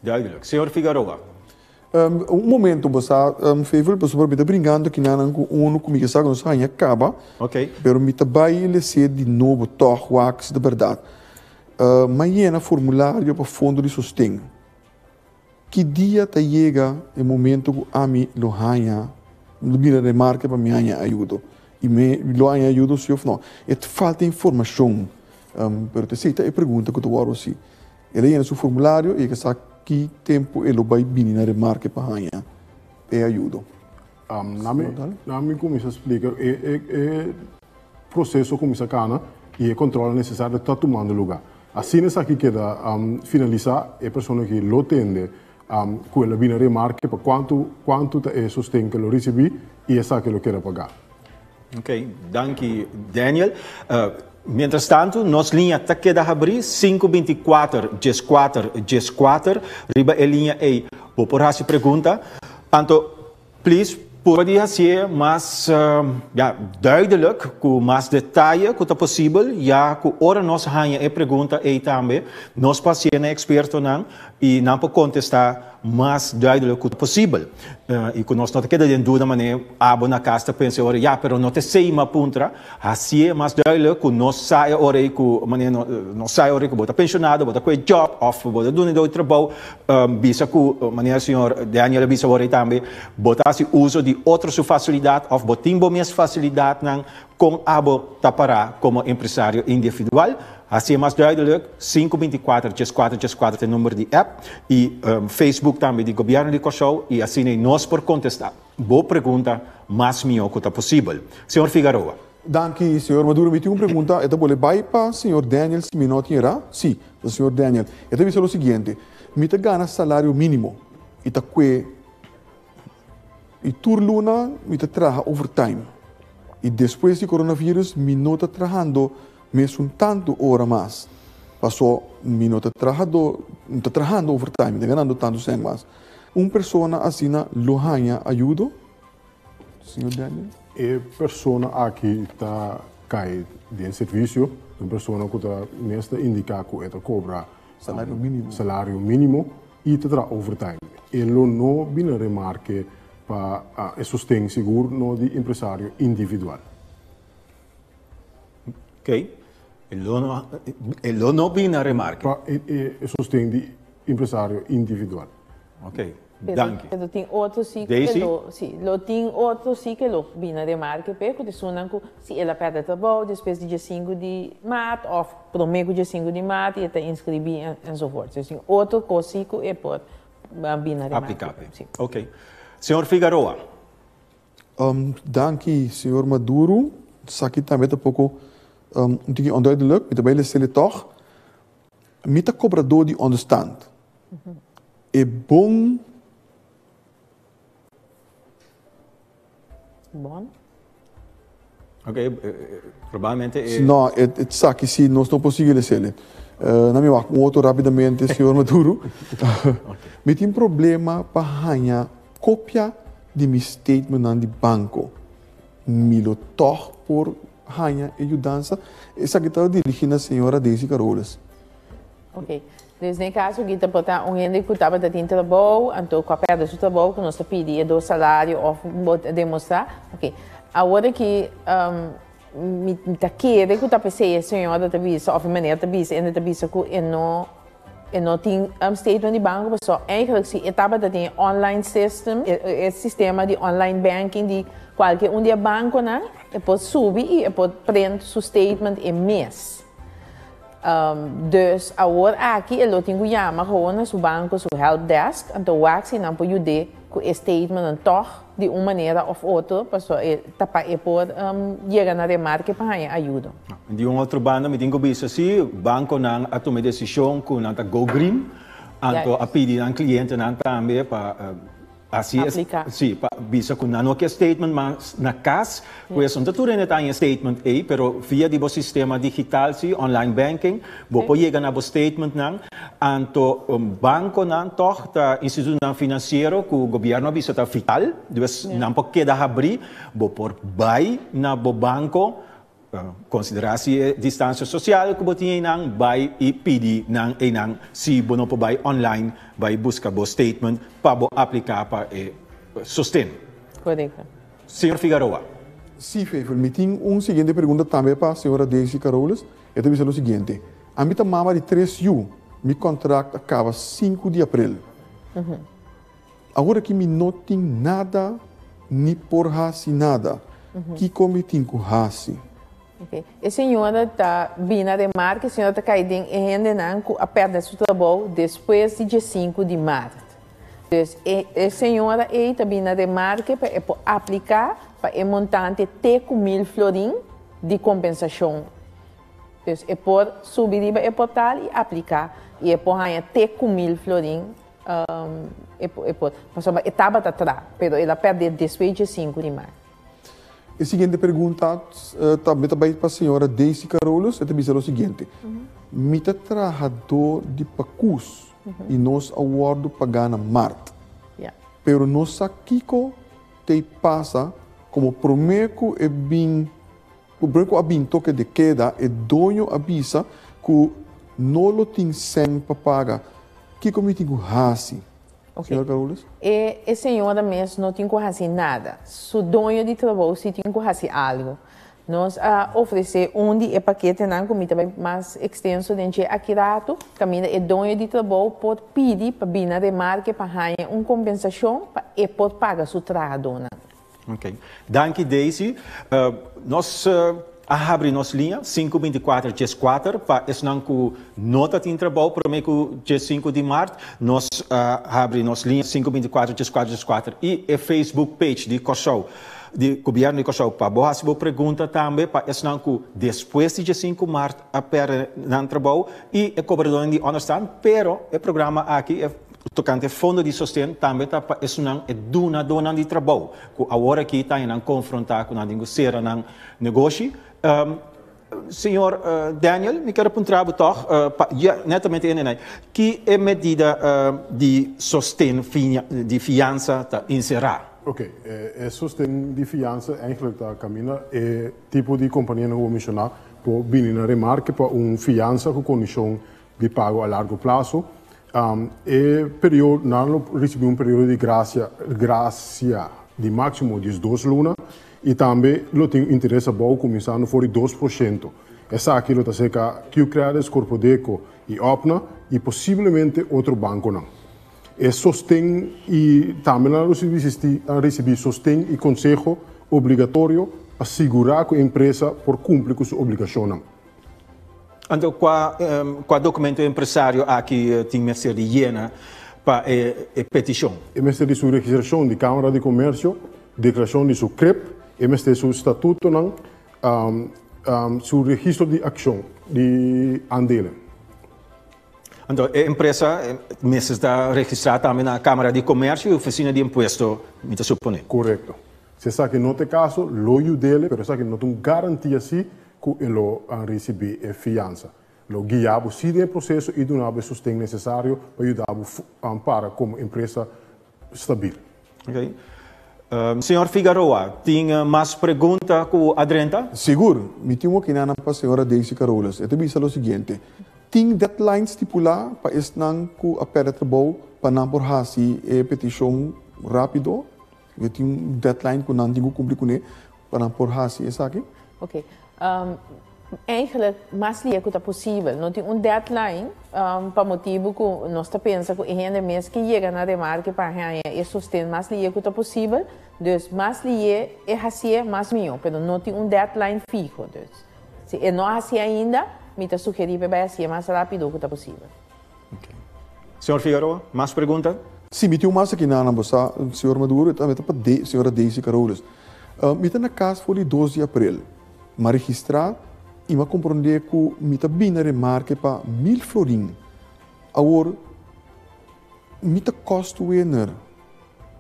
B: Duidelijk. Señor Figaroa.
A: Un momento bo sa, Fevel, pasobra mi ta bringando kinanan ku unu ku mi ke sa ku nos a haña kaba.
B: Ok.
A: Pero mi ta bai les'é di nobo tòg wak si ta bèrdat. Mi a yena formulario pa fondo di sosten. Ki dia ta yega e momento ku ami lo haña, lo bira remarke pa mi haña ayudo? I mi lo haña ayudo si òf no? E ta falta informashon. Pero ta esei ta e pregunta ku ta wòrdu hasi. El a yena su formulario i e ke sa ki tempu e lo bai bini na remarke pa haña e ayudo.
E: Na mi kuminsá splika e proseso kuminsá kana i e kòntròl nesesario ta tumando lugá. Asina esaki keda finalisá, e persona ki lo tende ku el a bini remarke pa kuantu kuantu ta e sosten ku el lo risibí i esaki lo keda pagá.
B: Ok, danki Daniel. Mientras tantu nos liña ta keda habrí, sinku 24 14 14, riba e liña ei bo por hasi pregunta. Anto please purba di hasié mas ya duidelijk ku mas detaye ku ta posibel ya ku ora nos haña e pregunta ei tambe nos por hasié na ekspertonan i nan por kontestá mas duidelijk ku ta posibel i ku nos no ta keda den duda manera abo na kas ta pensa e ora ya pero no ta esei mi a puntra. Hasié mas duidelijk ku nos sa e ora ei ku manera no nos sa e ora ei ku bo ta penshonado, bo ta kohe job òf bo ta duna di trabou, bisa ku manera señor Daniel a bisa awor ei tambe, bo ta hasi uso di otro su fasilidat òf bo tin bo mes fasilidatnan kon abo ta pará komo empresario individual. Hasié mas duidelijk, sinku 24 14 14 ta e number di app i Facebook tambe di Gobièrnu di Kòrsou i asina ei nos por kontestá. Bo pregunta mas mihó ku ta posibel. Señor Figaroa.
A: Danki, señor Maduro. Mi tin un pregunta, e ta bole bai pa señor Daniel si mi no tin erá? Sí, ta señor Daniel. E ta bisa lo siguiente, Mi ta gana salario mínimo i ta kue i tur luna mi ta traha overtime. I despues di coronavirus mi no ta trahando mesun tantu ora mas, paso mi no ta trahado, no ta trahando overtime, mi ta ganando tantu sèn mas. Un persona asina lo haña ayudo, señor Daniel?
E: E persona aki ta kai den servisio, un persona ku ta mes ta indiká ku e ta kobra
A: Salario mínimo.
E: salario mínimo i ta traha overtime. E lo no bini remarke pa e sosten sigur no di empresario individual.
B: Ok. E lo no, e lo no bini na remarke.
E: Pa e sosten di empresario individual.
B: Ok, danki.
C: Pero tin otro si ku lo, si, lo tin otro si ke lo bini na remarke p'e ku ta esunnan ku si el a pèrdè trabou despues di diesinku di maart òf promé ku diesinku di maart i e ta inskribí enzovoort. Dus tin otro kos si ku e por bini na remarke.
B: Apliká p'e. Ok. Señor Figaroa.
A: Danki, señor Maduro. Esaki tambe ta poko un tiki onduidelijk. Mi ta bai lesele tòg. Mi ta kobradó di onderstand. E bon.
C: Bon?
B: Ok, probablemente e.
A: No, esaki si nos no por sigui lesele. Na mi wak un otro rapidamente, señor Maduro. Mi tin problema pa haña kopia di mi statementnan di banko. Mi lo tòg por haña e yudansa? Esaki ta dirigí na señora Daisy Caroles.
C: Ok. Dus den e kaso aki ta por ta un hende ku tabata tin trabou, anto ku a pèrdè su trabou, ku nos ta pidi e dos salario òf bo ta demostrá. Ok. Awor aki. Mi ta kere ku ta p'esei e señora ta bisa òf e meneer ta bisa, ende ta bisa ku e no e no tin statement di banko pasobra eigenlijk si e tabata tin e online system, e sistema di online banking di kualke un di e bankonan, e por subi i e por print su statement e mes. Dus awor aki e lo tin ku yama gewoon na su banko su help desk anto wak si nan por yud'é ku e statementnan tòg di un manera òf otro pasobra e ta pa e por yega na remarke pa haña ayudo.
B: Di un otro banda mi tin ku bisa si bankonan a tuma e desishon ku nan ta go green anto a pidi nan klientenan tambe pa Asi es,
C: Apliká.
B: si, pa bisa ku nan no ke statement mas na kas, pues no ta tur hende ta haña statement ei, pero via di bo sistema digital si, online banking, bo por yega na bo statementnan. Anto bankonan tòg ta institutonan finansiero ku gobièrnu a bisa ta vital, dus nan por keda habrí, bo por bai na bo banko, Konsiderá si e distansia sosial ku bo tin einan, bai i pidi nan einan si bo no por bai online bai buska bo statement pa bo apliká pa e sosten.
C: Korekto.
B: Señor Figaroa.
A: Sí, Feifel, mi tin un siguiente pregunta tambe pa señora Daisy Carolus. E ta bisa lo siguiente, Ami ta mama di tres yu, mi kontrakt a kaba sinku di aprel. Awor aki mi no tin nada ni por hasi nada. Kiko mi tin ku hasi?
C: Ok. E señora ta bini a remarka, e señora ta kai den e hendenan ku a pèrdè su trabou despues di diesinku di mart. Dus e e señora ei ta bini a remarke pa e por apliká pa e montante te ku mil florin di kompensashon. Dus e por subi riba e portal i apliká i e por haña te ku mil florin. E por, pasobra e tabata tra, pero el a pèrdè despues dje sinku di mart.
A: E siguiente pregunta tambe ta bai pa señora Daisy Carolus, e ta bisa lo siguiente, Mi ta trahadó di pakus i nos a wòrdu pagá na mart, pero no sa kiko t'ei pasa komo promé ku e bin Promé ku a bin toke de keda, e doño a bisa ku no lo tin sèn pa paga. Kiko mi tin ku hasi, señora Carolus?
C: E e señora mes no tin ku hasi nada. Su doño di trabou si tin ku hasi algu. Nos a ofresé un di e paketenan ku mi ta bai mas ekstenso den dje aki ratu, kaminda e doño di trabou por pidi pa bini remarke pa haña un kompensashon pa e por paga su trahadónan.
B: Ok. Danki Daisy. Nos a habri nos liña sinku bintikuater dieskuater pa esnan ku no ta tin trabou promé ku diesinku di mart. Nos a habri nos liña sinku bintikuater dieskuater dieskuater i e Facebook page di Kòrsou, di Gobièrnu di Kòrsou pa bo hasi bo pregunta tambe pa esnan ku despues di diesinku mart a pèrdè nan trabou i e kobradónan di ònderstan. Pero e programa aki e Tokante fondo di sosten tambe ta pa esunnan e dunadónan di trabou ku awor aki ta nan konfrontá ku nan tin ku sera nan negoshi. Señor Daniel, mi kier a puntra bo tòg, pa ya netamente e nenai, ki e medida di sosten di fiansa ta enserá?
E: Oké, e sosten di fiansa eigenlijk ta kaminda e tipo di kompanianan ku bo menshoná por bini na remarke pa un fiansa ku kondishon di pago a largo plaso. E periodo, nan lo ricibi un periodo di gracia, gracia di maximo diesdos luna y tambe lo tin interes abou cuminsando for di 2%. Esaki lo ta cerca Qredits, Corpodeco y Opna y posiblemente otro banconan. E sosten y tambe nan lo ricibi sosten y conseho obligatorio pa sigura cu e empresa por cumpli cu su obligacionnan.
B: Anto kua kua dokumento e empresario aki tin mester di yena pa e e petishon?
E: E mester di su registrashon di Kámara di Komersio, deklarashon di su krep, e mester su statutonan, su registro di akshon di aandelen.
B: Anto e empresa mester ta registrá tambe na Kámara di Komersio i Ofisina di Impuesto, mi ta suponé.
E: Korekto. Si esaki no ta e kaso, lo yud'é, pero esaki no ta un garantia si ku e lo risibí e fiansa. Lo guia bo si den e proseso i duna bo e sosten nesesario pa yuda bo para komo empresa stabil.
B: Ok. Señor Figaroa, tin mas pregunta ku a drenta?
A: Sigur. Mi tin un okinana pa señora Daisy Carolus. E ta bisa lo siguiente, Tin deadline stipulá pa esnan ku a pèrdè trabou pa nan por hasi e petishon rápido? Tin un deadline ku nan tin ku kumpli kuné pa nan por hasi esaki?
C: Ok. Eigenlijk mas lihe ku ta posibel. No tin un deadline pa motibu ku nos ta pensa ku e hende mes ke yega na remarke pa haña e sosten mas lihe ku ta posibel. Dus mas lihe e hasié mas mihó, pero no tin un deadline fiho. Dus si e no a hasié ainda, mi ta sugerí pa e bai hasié mas rápido ku ta posibel.
B: Señor Figueroa, mas pregunta?
A: Si, mi tin un mas aki na bo sa, señor Maduro, e tambe ta pa señora Daisy Carolus. Mi ta na kas for di dos di aprel. M'a registrá i m'a komprondé ku mi ta bini na remarke pa mil florin. Awor, mi ta kòstwinner.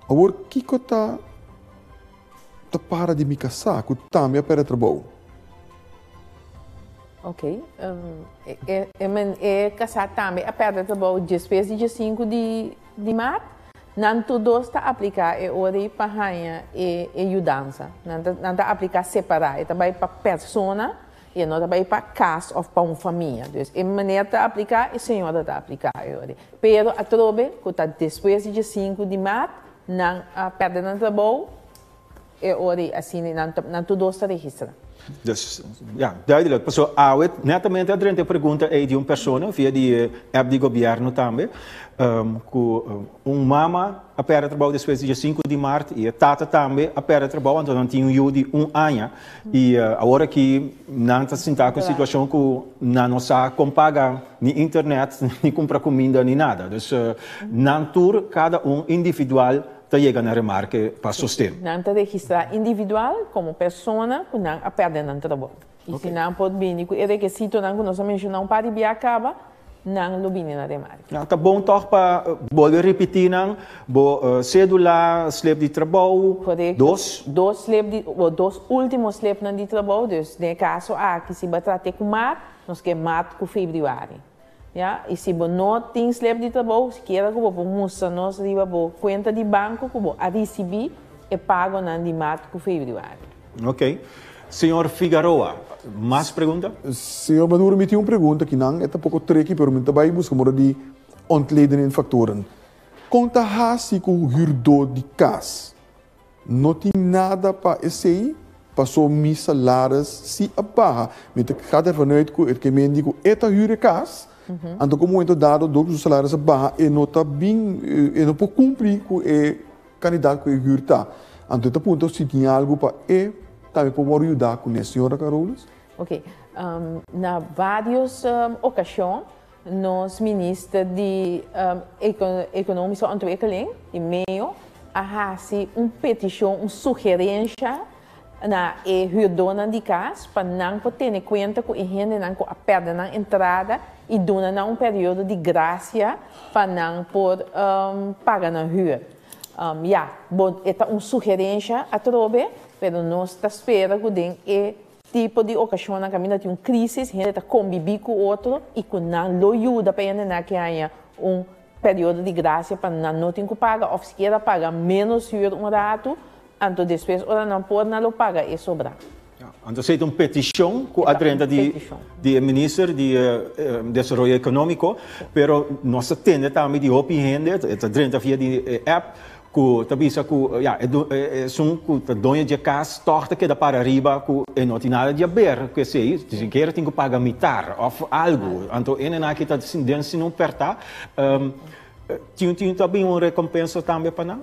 A: Awor, kiko ta ta para di mi kasá ku tambe a pèrdè trabou?
C: Ok. E kasá tambe a pèrdè trabou despues di diesinku di mart. Nan tur dos ta apliká e ora ei pa haña e e yudansa. Nan ta nan ta apliká separá. E ta bai pa persona i e no ta bai pa kas òf pa un famia. Dus e meneer ta apliká, e señora ta apliká e ora ei. Pero atrobe ku ta despues di diesinku di mart nan a pèrdè nan trabou, e ora ei asina nan ta nan tur dos ta registrá.
B: Dus, ja, duidelijk. Pasobra awe netamente a drenta e pregunta ei di un persona via di e app di gobièrnu tambe, ku un mama a pèrdè trabou despues di dia sinku di mart i e tata tambe a pèrdè trabou, anto nan tin un yu di un aña. I awor aki nan ta sinta ku e situashon ku nan no sa kon paga ni internet, ni kumpra kuminda, ni nada. Dus nan tur, kada un individual, ta yega na remarke pa sosten.
C: Nan ta registrá individual komo persona ku nan a pèrdè nan trabou. I si nan por bini ku e rekesitonan ku nos a menshoná un par di bia kaba, nan lo bini na remarke.
B: Ta bon tòg pa bolbe ripití nan, bo sédula, slip di trabou, dos.
C: Dos slip di, bo dos último slipnan di trabou, dus den e kaso aki si bo a trat'é ku mart, nos ke mart ku febrüari. Ya, i si bo no tin slip di trabou, sikiera ku bo por mustra nos riba bo kuenta di banko ku bo a risibí e pagonan di mart ku febrüari.
B: Ok. Señor Figaroa, mas pregunta?
A: Señor Maduro, mi tin un pregunta ki nan e ta poko tricky pero mi ta bai buska moda di ontleden en factoren. Kon ta hasi ku hürdó di kas? No tin nada pa esey, paso mi salaris si a baha. Mi ta gaat ervan uit cu e men di cu e ta huur e cas, anto cu momento dado door cu su salaris a baha e no ta bin, e no por cumpli cu e cantidad cu e huur ta. Anto e ta puntra si tin algo pa e tambe por worde yuda cune, señora Carolus.
C: Ok, na varios ocasion Nos minister di Economische Ontwikkeling, di meo, a hasi un peticion, un sugerencia na e huurdonan di cas pa nan por tene cuenta cu e hendenan cu a perde nan entrada y duna nan un periodo di gracia pa nan por paga nan huur. Ya, bo e ta un sugerencia atrobe, pero nos ta spera cu den e Tipo di okashonnan kaminda tin un krísis, hende ta kombibí ku otro i ku nan lo yuda pa hendenan ke haña un periodo di grasia pa nan no tin ku paga òf sikiera paga ménos hür un ratu, anto despues ora nan por nan lo paga e sobrá.
B: Anto esei ta un petishon ku a drenta di di e minister di Desaroyo Ekonómiko, pero nos ta tende tambe di hopi hende, e ta drenta via di e app, Ku ta bisa ku ya e esun ku ta doño dje kas tòg ta keda para riba ku e no tin nada di aber ku esei, sikiera tin ku paga mitar òf algu. Anto e nena aki ta den sin un pèrtá. Tin tin ta bin un rekompensa tambe pa nan?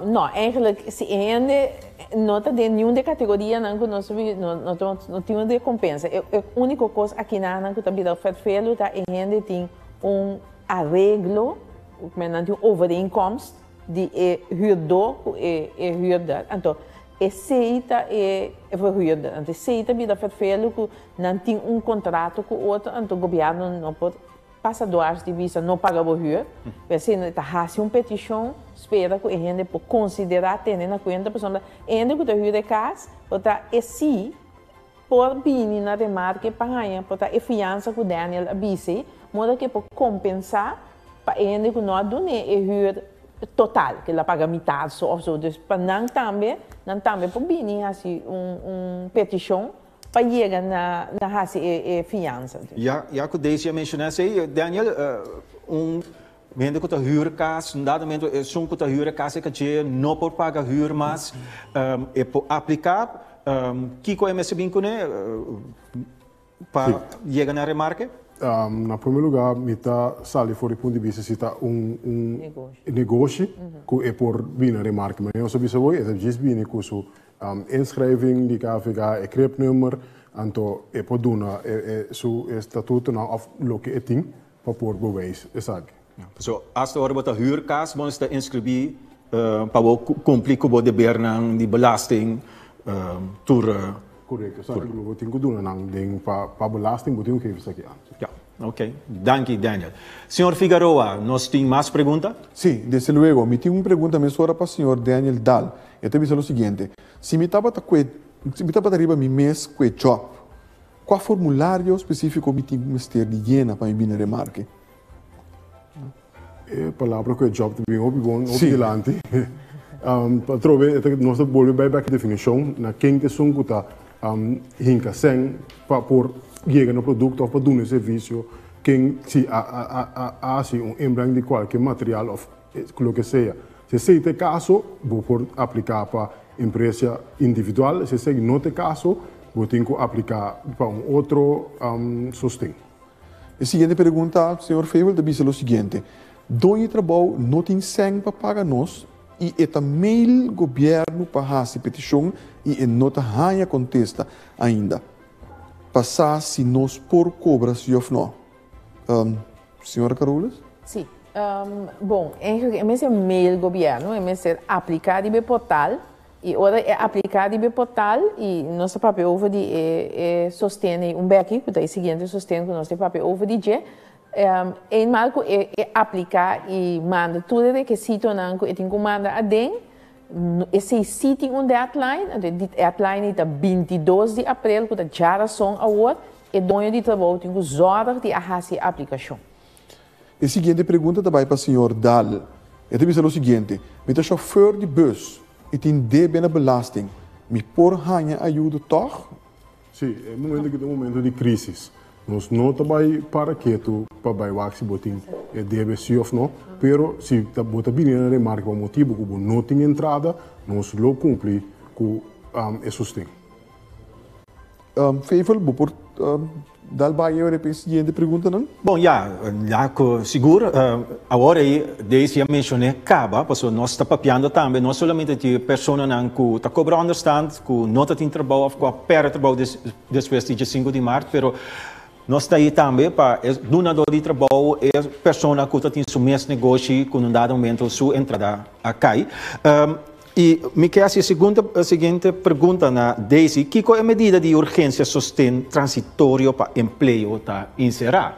C: No, eigenlijk si e hende no ta den niun di e kategorianan ku nos no no tin un rekompensa. E úniko kos akinanan ku ta bira fèrfelu ta e hende tin un areglo. Men nan tin un overeenkomst di e huurdó ku e e huurder. Anto esei ta e verhuurder. Anto esei ta bira ferfelu ku nan tin un kontrato ku otro, anto gobièrnu no por pasa dwars di bisa no paga bo huur. P'esei nan ta hasi un petishon, spera ku e hende por konsiderá tene na kuenta pasobra e hende ku ta huur e kas por ta e si por bini na remarke pa haña por ta e fiansa ku Daniel a bis'ei, moda ku e por kompensá pa e hende ku no a dun'é e hür total, ku el a paga mitar so òf so. Dus pa nan tambe, nan tambe por bini hasi un un petishon pa yega na na hasi e e fiansa.
B: Ya, ya ku Daisy a menshoná esei, Daniel, un hende ku ta hür kas, un dado momento esun ku ta hür e kas e ka dje no por paga hür mas, e por apliká. Kiko e mester bin kuné pa yega na remarke?
E: Na promé lugá mi ta sali for di punto di bista si ta un negoshi ku e por bini na remarke. Manera nos a bisa awor e ta djis bini ku su inschrijving di KVK, e cribnummer, anto e por duna su estatutonan òf loke e tin pa por bewijs esaki.
B: So, hasta ora bo ta huur kas, bo mester inskribí pa bo kumpli ku bo debernan di belasting tur.
E: Korekto, esaki lo bo tin ku duna nan den pa belasting, bo tin ku geef esaki an.
B: Ya, ok. Danki Daniel. Señor Figaroa, nos tin mas pregunta?
A: Sí, desde luego. Mi tin un pregunta mesora pa señor Daniel Daal. E ta bisa lo siguiente, Si mi tabata kue, si mi tabata riba mi mes kue job, kua formulario spesífiko mi tin mester di yena pa mi bini remarke?
E: E palabra ku e job ta bin hopi bon, hopi dilanti. Atrobe nos ta bolbe bai bek e definishon na ken ta esun ku ta hinka sèn pa por yega na produkto òf pa duna e servisio, ken si a hasi un inbreng di kualke material òf loke sea. Si esei ta e kaso, bo por apliká pa empresa individual, si esei no ta e kaso, bo tin ku apliká pa un otro sosten.
A: E siguiente pregunta, señor Febel ta bisa lo siguiente, Doño di trabou no tin sèn pa paga nos i e ta mail gobièrnu pa hasi petishon i e no ta haña kontesta ainda. Pa sa si nos por kobra si òf no. Señora Carolis?
C: Sí. Bon, eigenlijk e mester mail gobièrnu, e mester apliká riba e portal I ora e apliká riba e portal i nos ta papia over di e e sosten ei un beki ku ta e siguiente sosten ku nos ta papia over di dje, eenmaal ku e e apliká i manda tur e rekesitonan ku e tin ku manda aden, esei sí tin un deadline, anto e deadline ei ta 22 di aprel ku ta djarason awor, e doño di trabou tin ku zòrg di a hasi e aplikashon.
A: E siguiente pregunta ta bai pa señor Dahl. E ta bisa lo siguiente, Mi ta chauffeur di bus i tin debe na belasting. Mi por haña ayudo tòg?
E: Sí, e momento aki ta un momento di crisis. Nos no ta bai para ketu pa bai wak si bo tin e debe sí of no, pero si bo ta bini na remarke pa motibu ku bo no tin entrada, nos lo kumpli ku e sosten.
A: Feifel, bo por dal bai e riba e siguiente preguntanan?
B: Bon, ya, ya ku sigur awor ei Daisy a menshoné kaba, pasobra nos ta papiando tambe no solamente di personanan ku ta kobra onderstand, ku no ta tin trabou òf ku a pèrdè trabou despues di diesinku di mart, pero nos ta ei tambe pa e dunadó di trabou, e persona ku ta tin su mes negoshi ku na un dado momento su entrada a kai. I mi ke hasi e siguiente pregunta na Daisy, kiko e medida di urgensia sosten transitorio pa empleo ta enserá?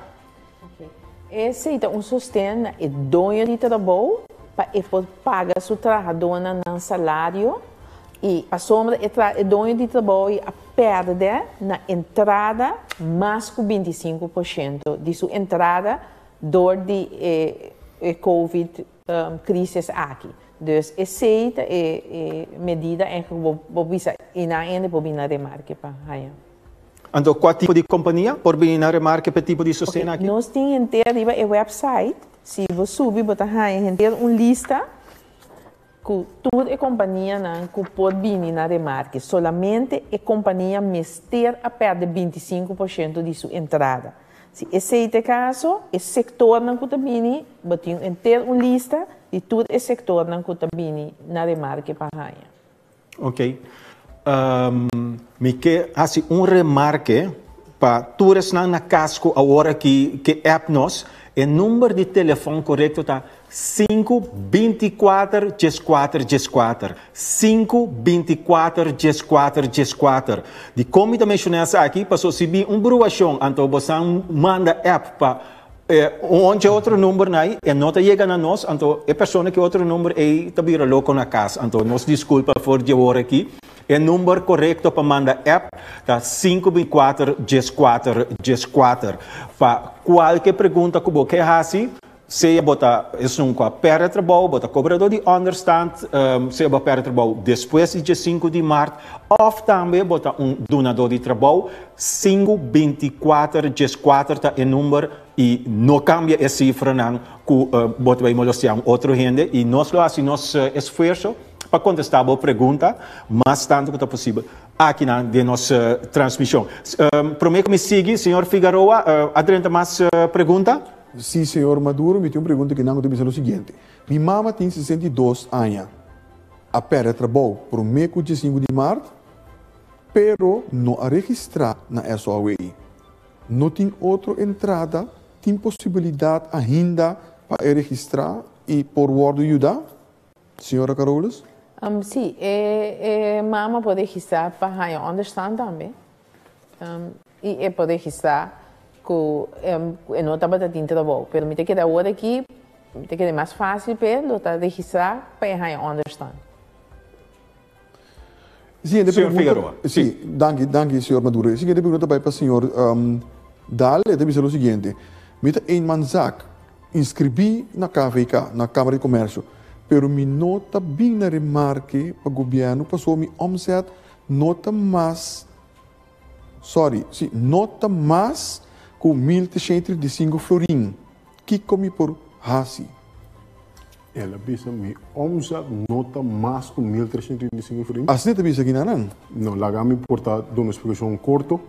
C: Esei ta un sosten na e doño di trabou pa e por paga su trahadónan nan salario i pasobra e doño di trabou a pèrdè na entrada mas ku 25% di su entrada dor di e covid crisis aki. Dus esey ta e medida eigenlijk bo bo bisa y nan hende por bini na remarke pa haña.
B: Anto cua tipo di compania por bini na remarke pa e tipo di sosten aki?
C: Nos tin henter riba e website, si bo subi bo ta haña henter un lista cu tur e companianan cu por bini na remarke. Solamente e compania mester a perde 25% di su entrada. Si esei ta e kaso, e sektornan ku ta bini, bo tin henter un lista di tur e sektornan ku ta bini na remarke pa haña.
B: Ok. Mi ke hasi un remarke pa tur esnan na kas ku awor aki ke app nos. E number di telefòn korekto ta Sinku 24 14 14 Sinku 24 14 14 Dikon mi ta menshoná esaki? Pasobra si bin un bruashon anto bosan manda app pa un ontje otro number na ei e no ta yega na nos anto e persona ku e otro number ei ta bira loko na kas anto nos diskulpa for di awor aki e number korekto pa manda app ta sinku 24 14 14 Pa kualke pregunta ku bo ke hasi Sea bo ta esun ku a pèrdè trabou, bo ta kobradó di ònderstand, sea bo a pèrdè trabou despues di diesinku di mart, òf tambe bo ta un dunadó di trabou, sinku 24 14 ta e number i no kambia e sifranan ku bo ta bai molestiá un otro hende i nos lo hasi nos esfuerso pa kontestá bo pregunta mas tantu ku ta posibel. Akinan den nos transmishon. Promé ku mi sigui, señor Figaroa, a drenta mas pregunta?
A: Sí, señor Maduro, mi tin un pregunta kinan ku ta bisa lo siguiente. Mi mama tin 62 aña, a pèrdè trabou promé ku 15 di mart, pero no a registrá na SOAW. No tin otro entrada, tin posibilidat ainda pa e registrá i por wòrdu yudá? Señora Carolus?
C: Sí, e mama por registrá pa haña onderstand tambe. I e por registrá ku e no tabata tin trabou. Pero mi ta kere awor aki, mi ta kere mas fásil p'e lo ta registrá pa e haña onderstand.
A: Siguiente
B: Señor
A: pregunta.
B: Figueroa.
A: Sí, danki, danki, señor Maduro. E siguiente pregunta ta bai pa señor Daal. E ta bisa lo siguiente, Mi ta eenmanszaak, inskribí na KVK, na Kámara di Komersio, pero mi no ta bin na remarke pa gobièrnu pasobra mi omzet no ta mas, sorry, sí, no ta mas ku 1335 florin. Kiko mi por hasi?
E: El a bisa, Mi omzet no ta mas ku 1335 florin.
A: Asina ta bisa kinanan?
E: No, laga mi por ta duna un splikashon korto.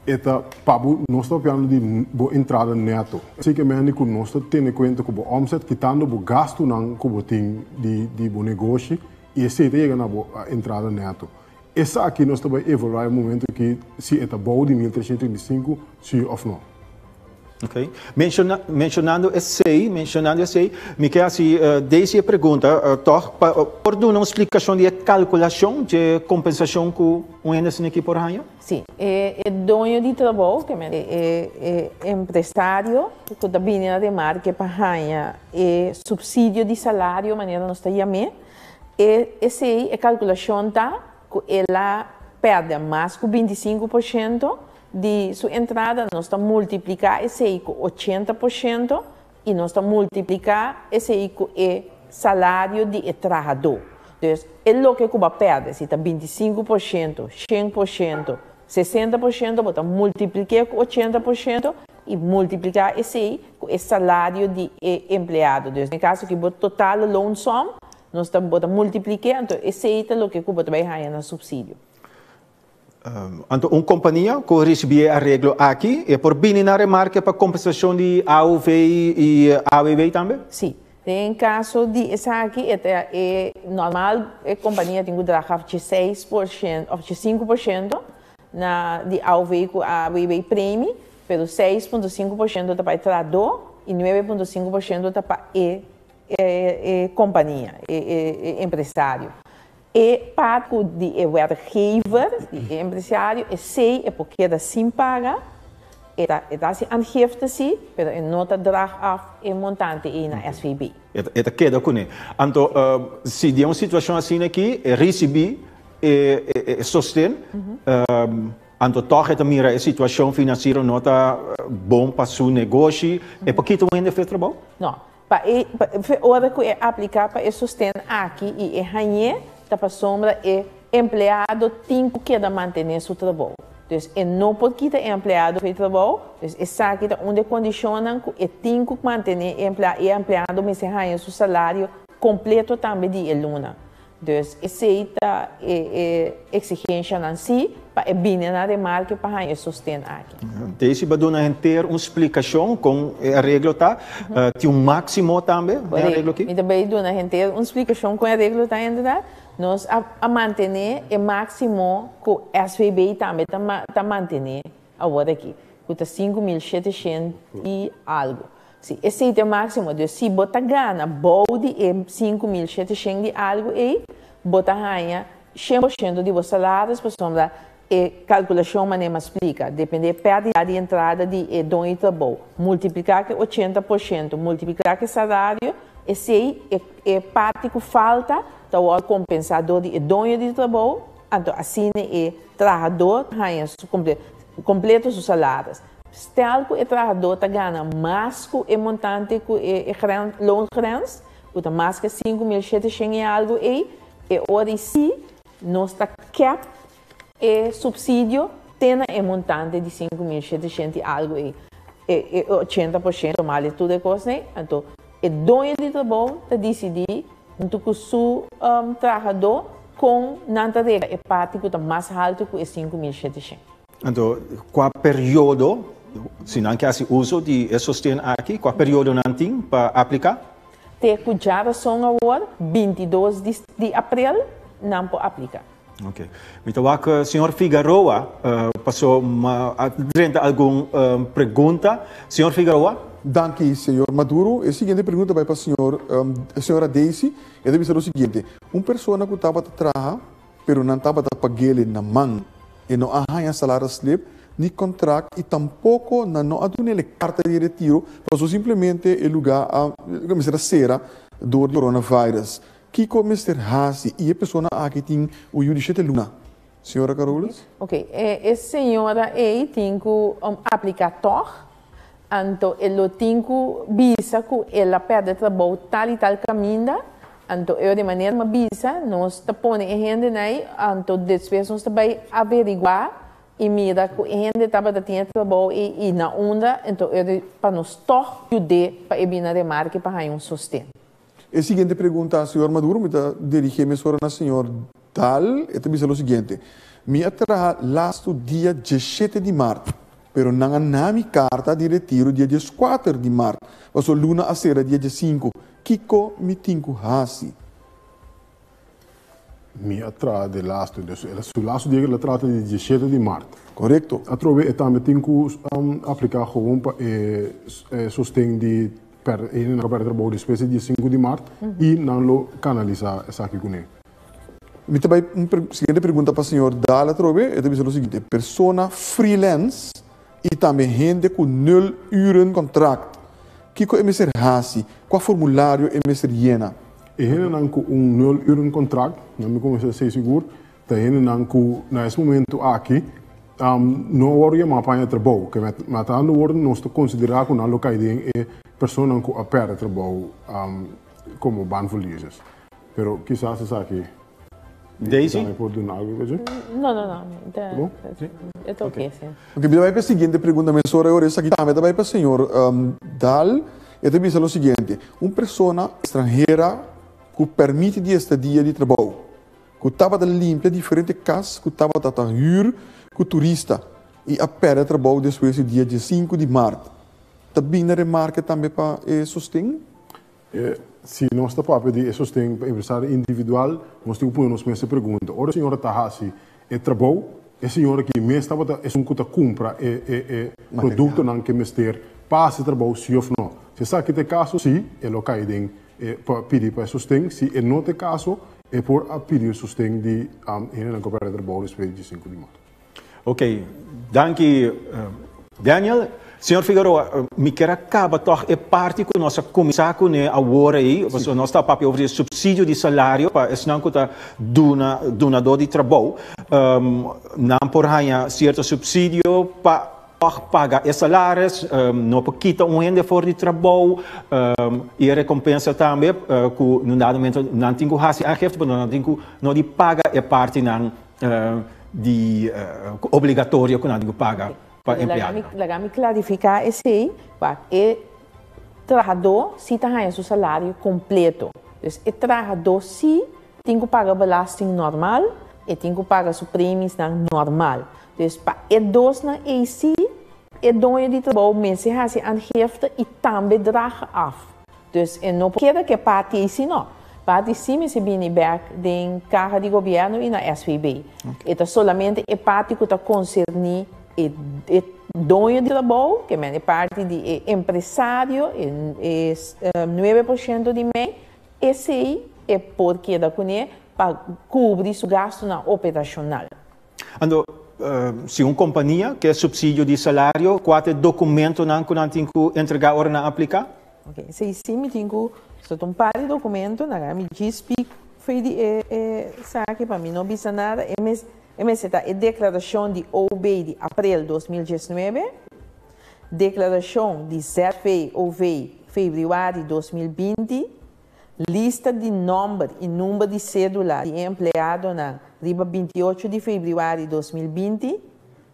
E: E ta pa bo, nos ta papiando di bo entrada neto. Así ke mende ku nos ta tene kuenta ku bo omzet, kitando bo gastunan ku bo tin di bo negoshi, i esei ta yega na bo entrada neto. Esaki nos ta bai evaluá e momento aki si e ta bou di 1335, si òf no.
B: Ok. Menciona, mencionando esei, mencionando esei, mi ke hasi Daisy e pregunta tòg pa por duna un splikashon di e kalkulashon dje kompensashon ku un hende asina aki por haña?
C: Sí. E e doño di trabou, ke men e e empresario ku ta bini na remarke pa haña e supsidio di salario manera nos ta yam'é, e esei e kalkulashon ta ku el a pèrdè mas ku 25% di su entrada, nos ta multipliká esei ku 80% i nos ta multipliká esei ku e salario di e trahadó. Dus, e loke ku bo a pèrdè, si ta 25%, 100%, 60%, bo ta multiplik'é ku 80% i multipliká esei ku e salario di e empleado. Dus, den e kaso aki bo total loonsom, nos ta bo ta multiplik'é, anto esei ta loke ku bo ta bai haña na supsidio.
B: Anto un kompania ku risibí e areglo aki e por bini na remarke pa kompensashon di AOV i AWB tambe?
C: Sí. Den kaso di esaki e ta e normal e kompania tin ku draga af 6% òf 5% na di AOV ku AWB premi, pero 6.5% ta pa e trahadó i 9.5% ta pa e e kompania, e empresario. E part ku di e werkgever, di e empresario, esei e por keda sin paga, e ta e ta hasi aangifte si, pero e no ta drag af e montante ei na SVB.
B: E ta keda kuné. Anto si den un situashon asina aki e risibí e e sosten, anto tòg e ta mira e situashon finansiero no ta bon pa su negoshi, e por kita un hende for e trabou?
C: No. Pa e ora ku e apliká pa e sosten aki i e hañ'é, ta pasobra e empleado tin ku keda mantené su trabou. Dus e no por kita e empleado for e trabou, dus esaki ta un di e kondishonnan ku e tin ku mantené e empleado i e empleado mester haña su salario kompleto tambe di e luna. Dus esei ta e e exigenshanan sí pa e bini na remarke pa haña e sosten aki.
B: Daisy ba duna henter un splikashon kon e areglo ta. Tin un máksimo tambe den e areglo aki?
C: Mi ta bay duna henter un splikashon kon e areglo ta inderdaad. Nos a a mantené e máksimo ku SVB tambe ta ta mantené awor aki, ku ta 5700 i algu. Si, esei ta e máksimo. Dus si bo ta gana bou di e 5700 di algu ei, bo ta haña 100% di bo salaris pasobra e kalkulashon manera mi a splika, depende e pèrdida di entrada di e doño di trabou, multipliká ku e 80%, multipliká ku e salario, esei e e parti ku falta ta wòrdu kompensá dor di e doño di trabou, anto asina e trahadó ta haña su kompleto su salaris. Stel ku e trahadó ta gana mas ku e montante ku e loongrens, ku ta mas ku e 5700 i algu ei, e ora ei sí nos ta kèp e supsidio te na e montante di 5700 i algu ei, e 80% mal di tur e kosnan ei. Anto e doño di trabou ta disidí huntu ku su trahadó. Kon nan ta regla e parti ku ta mas haltu ku e 5700?
B: Anto, kua periodo, si nan ke hasi uso di e sosten aki, kua periodo nan tin pa apliká?
C: Te ku djarason awor, 22 di aprel, nan por apliká.
B: Ok. Mi ta wak señor Figaroa, paso a drenta algun pregunta. Señor Figaroa?
A: Danki, señor Maduro. E siguiente pregunta bai pa señor, señora Daisy. E ta bisa lo siguiente, Un persona ku tabata traha, pero nan tabata pag'el na man. E no a haña salarisslip ni kontrakt i tampoko nan no a dun'el e karta di retiro pasobra simplemente e lugá a mester a sera dor di coronavirus. Kiko mester hasi? I e persona aki tin un yu di shete luna. Señora Carolus?
C: Ok, e señora ei tin ku apliká tòg, anto e lo tin ku bisa ku el a pèrdè trabou tal i tal kaminda, anto e di manera mi a bisa, nos ta pone e hendenan ei, anto despues nos ta bai averiguá i mira ku e hende tabata tin e trabou ei i na unda, anto e di pa nos tòg yud'é pa e bini na remarke pa haña un sosten.
A: E siguiente pregunta, señor Maduro, mi ta dirigí mesora na señor Daal. E ta bisa lo siguiente, Mi a traha lastu dia 17 di mart, pero nan a na mi karta di retiro dia 14 di mart, pasobra luna a sera dia 15. Kiko mi tin ku hasi?
E: Mi a traha de lastu, dus su lastu dia ku el a traha ta di 17 di mart.
A: Korekto.
E: Atrobe e tambe tin ku apliká gewoon pa e sosten di Per e hendenan ku a pèrdè trabou despues di dia 5 di mart i nan lo kanalisá esaki kuné.
A: Mi ta bai un siguiente pregunta pa señor Daal atrobe, e ta bisa lo siguiente, persona freelance i tambe hende ku nul uren kontrakt, kiko e mester hasi? Kua formulario e mester yena?
E: E hendenan ku un nul uren kontrakt, nan mi kuminsá esei sigur, ta hendenan ku na es momento aki no a wòrdu yamá pa haña trabou. Ke matando wòrdu nos ta konsiderá ku nan lo kai den e personanan ku a pèrdè trabou komo baanverliezers. Pero kisas esaki
B: Daisy?
E: tambe por duna algu ku dje.
C: No, no, no. E ta oké, si.
A: Oké, mi ta bai pa e siguiente pregunta mesora ora esaki tambe ta bai pa señor Daal. E ta bisa lo siguiente, Un persona estranhera ku pèrmit di estadia di trabou ku tabata limpia diferente kas ku tabata ta hür ku turista i a pèrdè trabou despues di dia 15 di mart. Ta bin na remarke tambe pa e sosten?
E: Si nos ta papia di e sosten pa empresario individual, nos tin ku pone nos mes e pregunta, ora e señora ta hasi e trabou, e señora aki mes tabata esun ku ta kumpra e e produktonan ku e mester pa hasi e trabou, si òf no? Si esaki ta e kaso, si, e lo kai den e pa pidi pa e sosten. Si e no ta e kaso, E por a pidi un sosten di hendenan ku a pèrdè trabou despues di 5 di mart.
B: Ok, danki Daniel. Señor Figueroa, mi kier a kaba tòg e parti ku nos a kuminsá kuné awor ei, pasobra nos ta papia over di e supsidio di salario pa esnan ku ta duna dunadó di trabou. Nan por haña sierto supsidio pa Tòg paga e salaris, no por kita un hende for di trabou i e rekompensa tambe ku na un dado momento nan tin ku hasi aangifte pero nan tin ku no di paga e partinan di obligatorio ku nan tin ku paga pa empleado.
C: Laga mi klarifiká esei, wak e trahadó si ta haña su salario kompleto. Dus e trahadó si tin ku paga belasting normal, e tin ku paga su premisnan normal. Dus pa e dosnan ei si, e doño di trabou mester hasi aangifte i tambe draag af. Dus e no por keda ku e parti ei si no. Parti si mester bini bek den kaha di gobièrnu i na SVB. E ta solamente e parti ku ta konserní e e doño di trabou, ke men e parti di e empresario, e 9% di mei, Esei e por keda kuné pa kubri su gastunan operashonal.
B: Anto, si un kompania ke supsidio di salario, kua ta e dokumentonan ku nan tin ku entregá ora nan apliká?
C: Oke, esei si mi tin ku sota un par di dokumento, nan a mi djis pik fei di e esaki pa mi no bisa nada. E mes e mester ta e deklarashon di OB di aprel 2019, Deklarashon di ZVOV febrüari 2020, Lista di nòmber i number di sédula di e empleadonan riba 28 di febrüari 2020,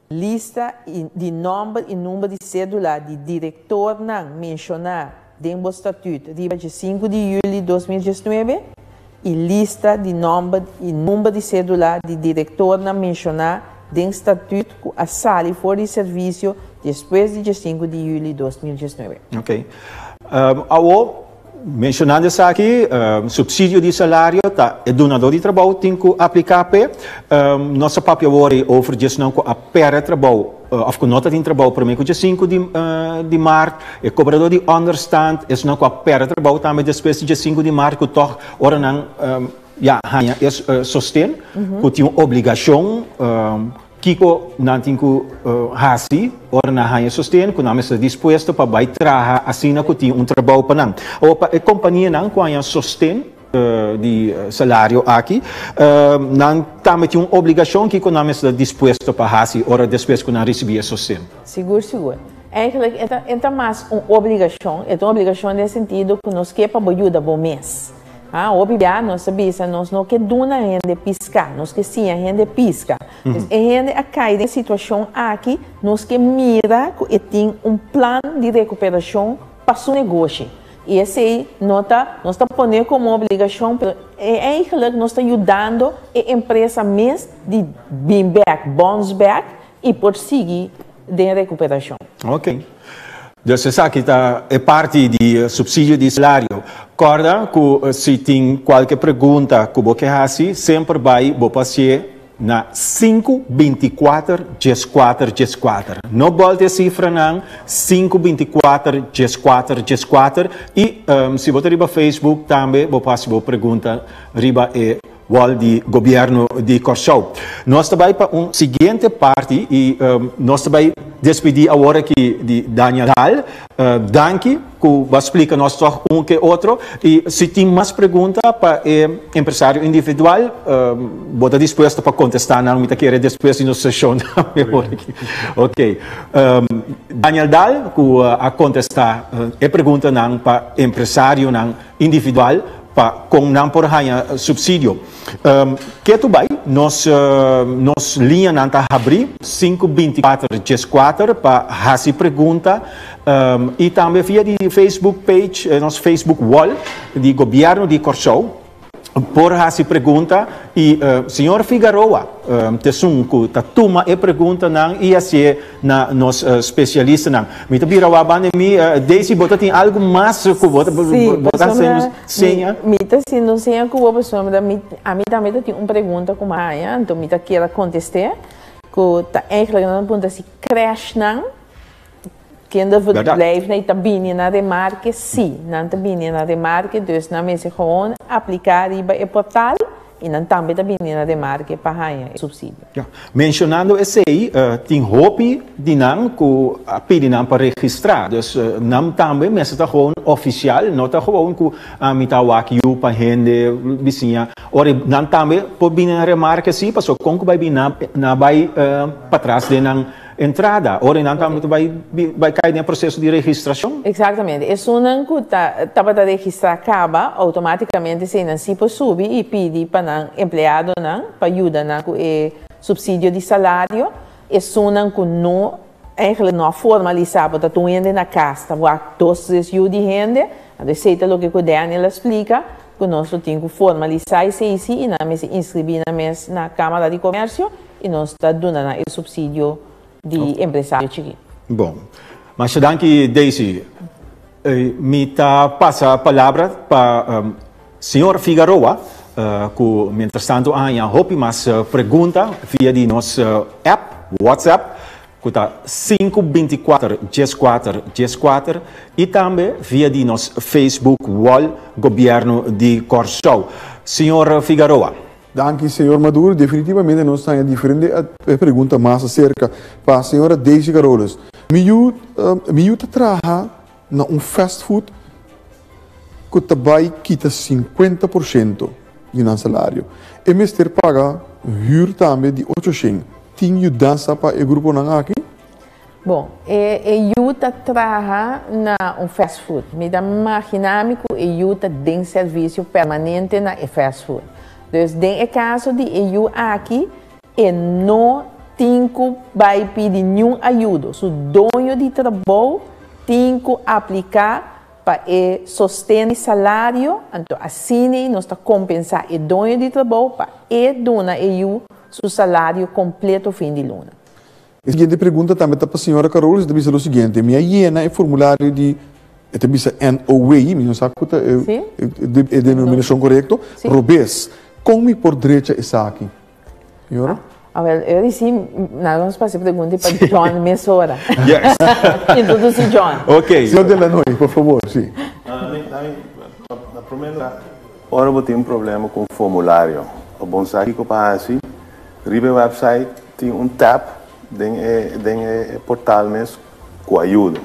C: Lista di nòmber i number di sédula di direktornan menshoná den bo statüt riba 5 di yüli 2019. i lista di nòmber i number di sédula di direktornan menshoná den statuut ku a sali for di servisio despues di 15 di yüli 2019.
B: Ok. Awo, menshonando esaki, supsidio di salario ta e dunadó di trabou tin ku apliká p'e. Nos a papia awor ei over di esnan ku a pèrdè trabou òf ku no ta tin trabou promé ku 5 di mart, e kobradó di ònderstand, esnan ku a pèrdè trabou tambe despues di 5 di mart ku tòg ora nan ya haña e sosten ku tin un obligashon. Kiko nan tin ku hasi ora nan haña sosten? Ku nan mester dispuesto pa bai traha asina ku tin un trabou pa nan. Awor pa e kompanianan ku haña sosten di salario aki, nan tambe tin un obligashon kiko nan mester dispuesto pa hasi ora despues ku nan risibí e sosten.
C: Sigur sigur. Eigenlijk e ta e ta mas un obligashon, e ta un obligashon den sentido ku nos ke pa bo yuda bo mes. Ha, hopi bia nos ta bisa nos no ke duna hende piská, nos ke siña hende piska. Dus e hende a kai den e situashon aki, nos ke mira ku e tin un plan di rekuperashon pa su negoshi. I esei no ta, nos ta pone komo obligashon, pero eigenlijk nos ta yudando e empresa mes di bin bèk, bounce back, i por sigui den rekuperashon.
B: Ok. Dus esaki ta e parti di supsidio di salario. Kòrda ku si tin kualke pregunta ku bo ke hasi, semper bai bo por hasié na sinku 24 14 14. No bòlta e sifranan, 5 24 14 14. I si bo ta riba Facebook tambe bo por hasi bo pregunta riba e wall di Gobierno di Kòrsou. Nos ta bai pa un siguiente parti i nos ta bai despedí awor aki di Daniel Daal. Danki ku bo a splika nos tòg un ke otro i si tin mas pregunta pa e empresario individual bo ta dispuesto pa kontestá nan, mi ta kere despues di nos seshon tambe awor aki. Ok. Daniel Daal ku a kontestá e preguntanan pa empresarionan individual pa kon nan por haña supsidio. Ketu bai, nos nos liñanan ta habrí sinku 24 14 pa hasi pregunta i tambe via di Facebook page, nos Facebook wall di Gobièrnu di Kòrsou por hasi pregunta i señor Figaroa t'esun ku ta tuma e preguntanan i hasié na nos spesialistanan. Mi ta bira wak banda mi, Daisy, bo ta tin algu mas ku bo ta bo ta hasiendo seña?
C: Mi ta hasiendo seña ku bo pasobra mi ami tambe ta tin un pregunta ku mi a haña, anto mi ta kier a kontest'é, ku ta eigenlijk nan ta puntra si crèshnan, kinderverblijfnan ta bini na remarke, si nan ta bini na remarke, dus nan mester gewoon apliká riba e portal. I nan tambe ta bini na remarke pa haña e supsidio.
B: Ya. Menshonando esei, tin hopi di nan ku a pidi nan pa registrá. Dus nan tambe mester ta gewoon ofisial, no ta gewoon ku ami ta wak yu pa hende bisiña. Ora nan tambe por bini na remarke sí, pasobra kon ku bai bini nan a bai patras den nan entrada. Ora nan tambe ta bai bai kai den e proseso di registrashon.
C: Eksaktamente. Esunnan ku ta tabata registrá kaba, outomátikamente si nan si por subi i pidi pa nan empleadonan pa yuda nan ku e supsidio di salario. Esunnan ku no eigenlijk no a formalisá, bo ta tur hende na kas ta wak dos tres yu di hende, anto esei ta loke ku Daniel a splika, ku nos lo tin ku formalisá esei si i nan mester inskribí nan mes na Kámara di Komersio. I nos ta duna nan e supsidio di empresario chikí.
B: Bon. Masha danki Daisy. Mi ta pasa palabra pa señor Figaroa ku mientrastantu a haña hopi mas pregunta via di nos app WhatsApp ku ta sinku 24 14 14 i tambe via di nos Facebook wall Gobièrnu di Kòrsou. Señor Figaroa.
A: Danki señor Maduro, definitivamente nos ta haña diferente pregunta mas acerca pa señora Daisy Carolus. Mi yu mi yu ta traha na un fast food cu ta bay kita 50% di nan salario. E mester paga huur tambe di 800. Tin yudansa pa e gruponan aki?
C: Bon, e e yu ta traha na un fast food. Mi ta magina mi ku e yu ta den servisio permanente na e fast food. Dus den e kaso di e yu aki, e no tin ku bai pidi niun ayudo. Su doño di trabou tin ku apliká. Pa e sosten di salario, anto asina nos ta kompensá e doño di trabou pa e duna e yu su salario kompleto fin di luna.
A: E siguiente pregunta tambe ta pa señora Carolus, e ta bisa lo siguiente, Mi a yena e formulario di, e ta bisa NOW, mi no sa ku ta e e denominashon korekto, robes. Kon mi por drecha esaki? Señora?
C: Awel, eu disi, nan nos pasa e pregunta pa John mesora.
B: Yes.
C: Introduci John.
B: Ok.
A: Señor Delanoy, por favor, si.
F: Na prome lugar, ora bo tin un problema ku un formulario, bo bon sa kiko pa hasi, riba e website tin un tab den e den e portal mes ku ayudo.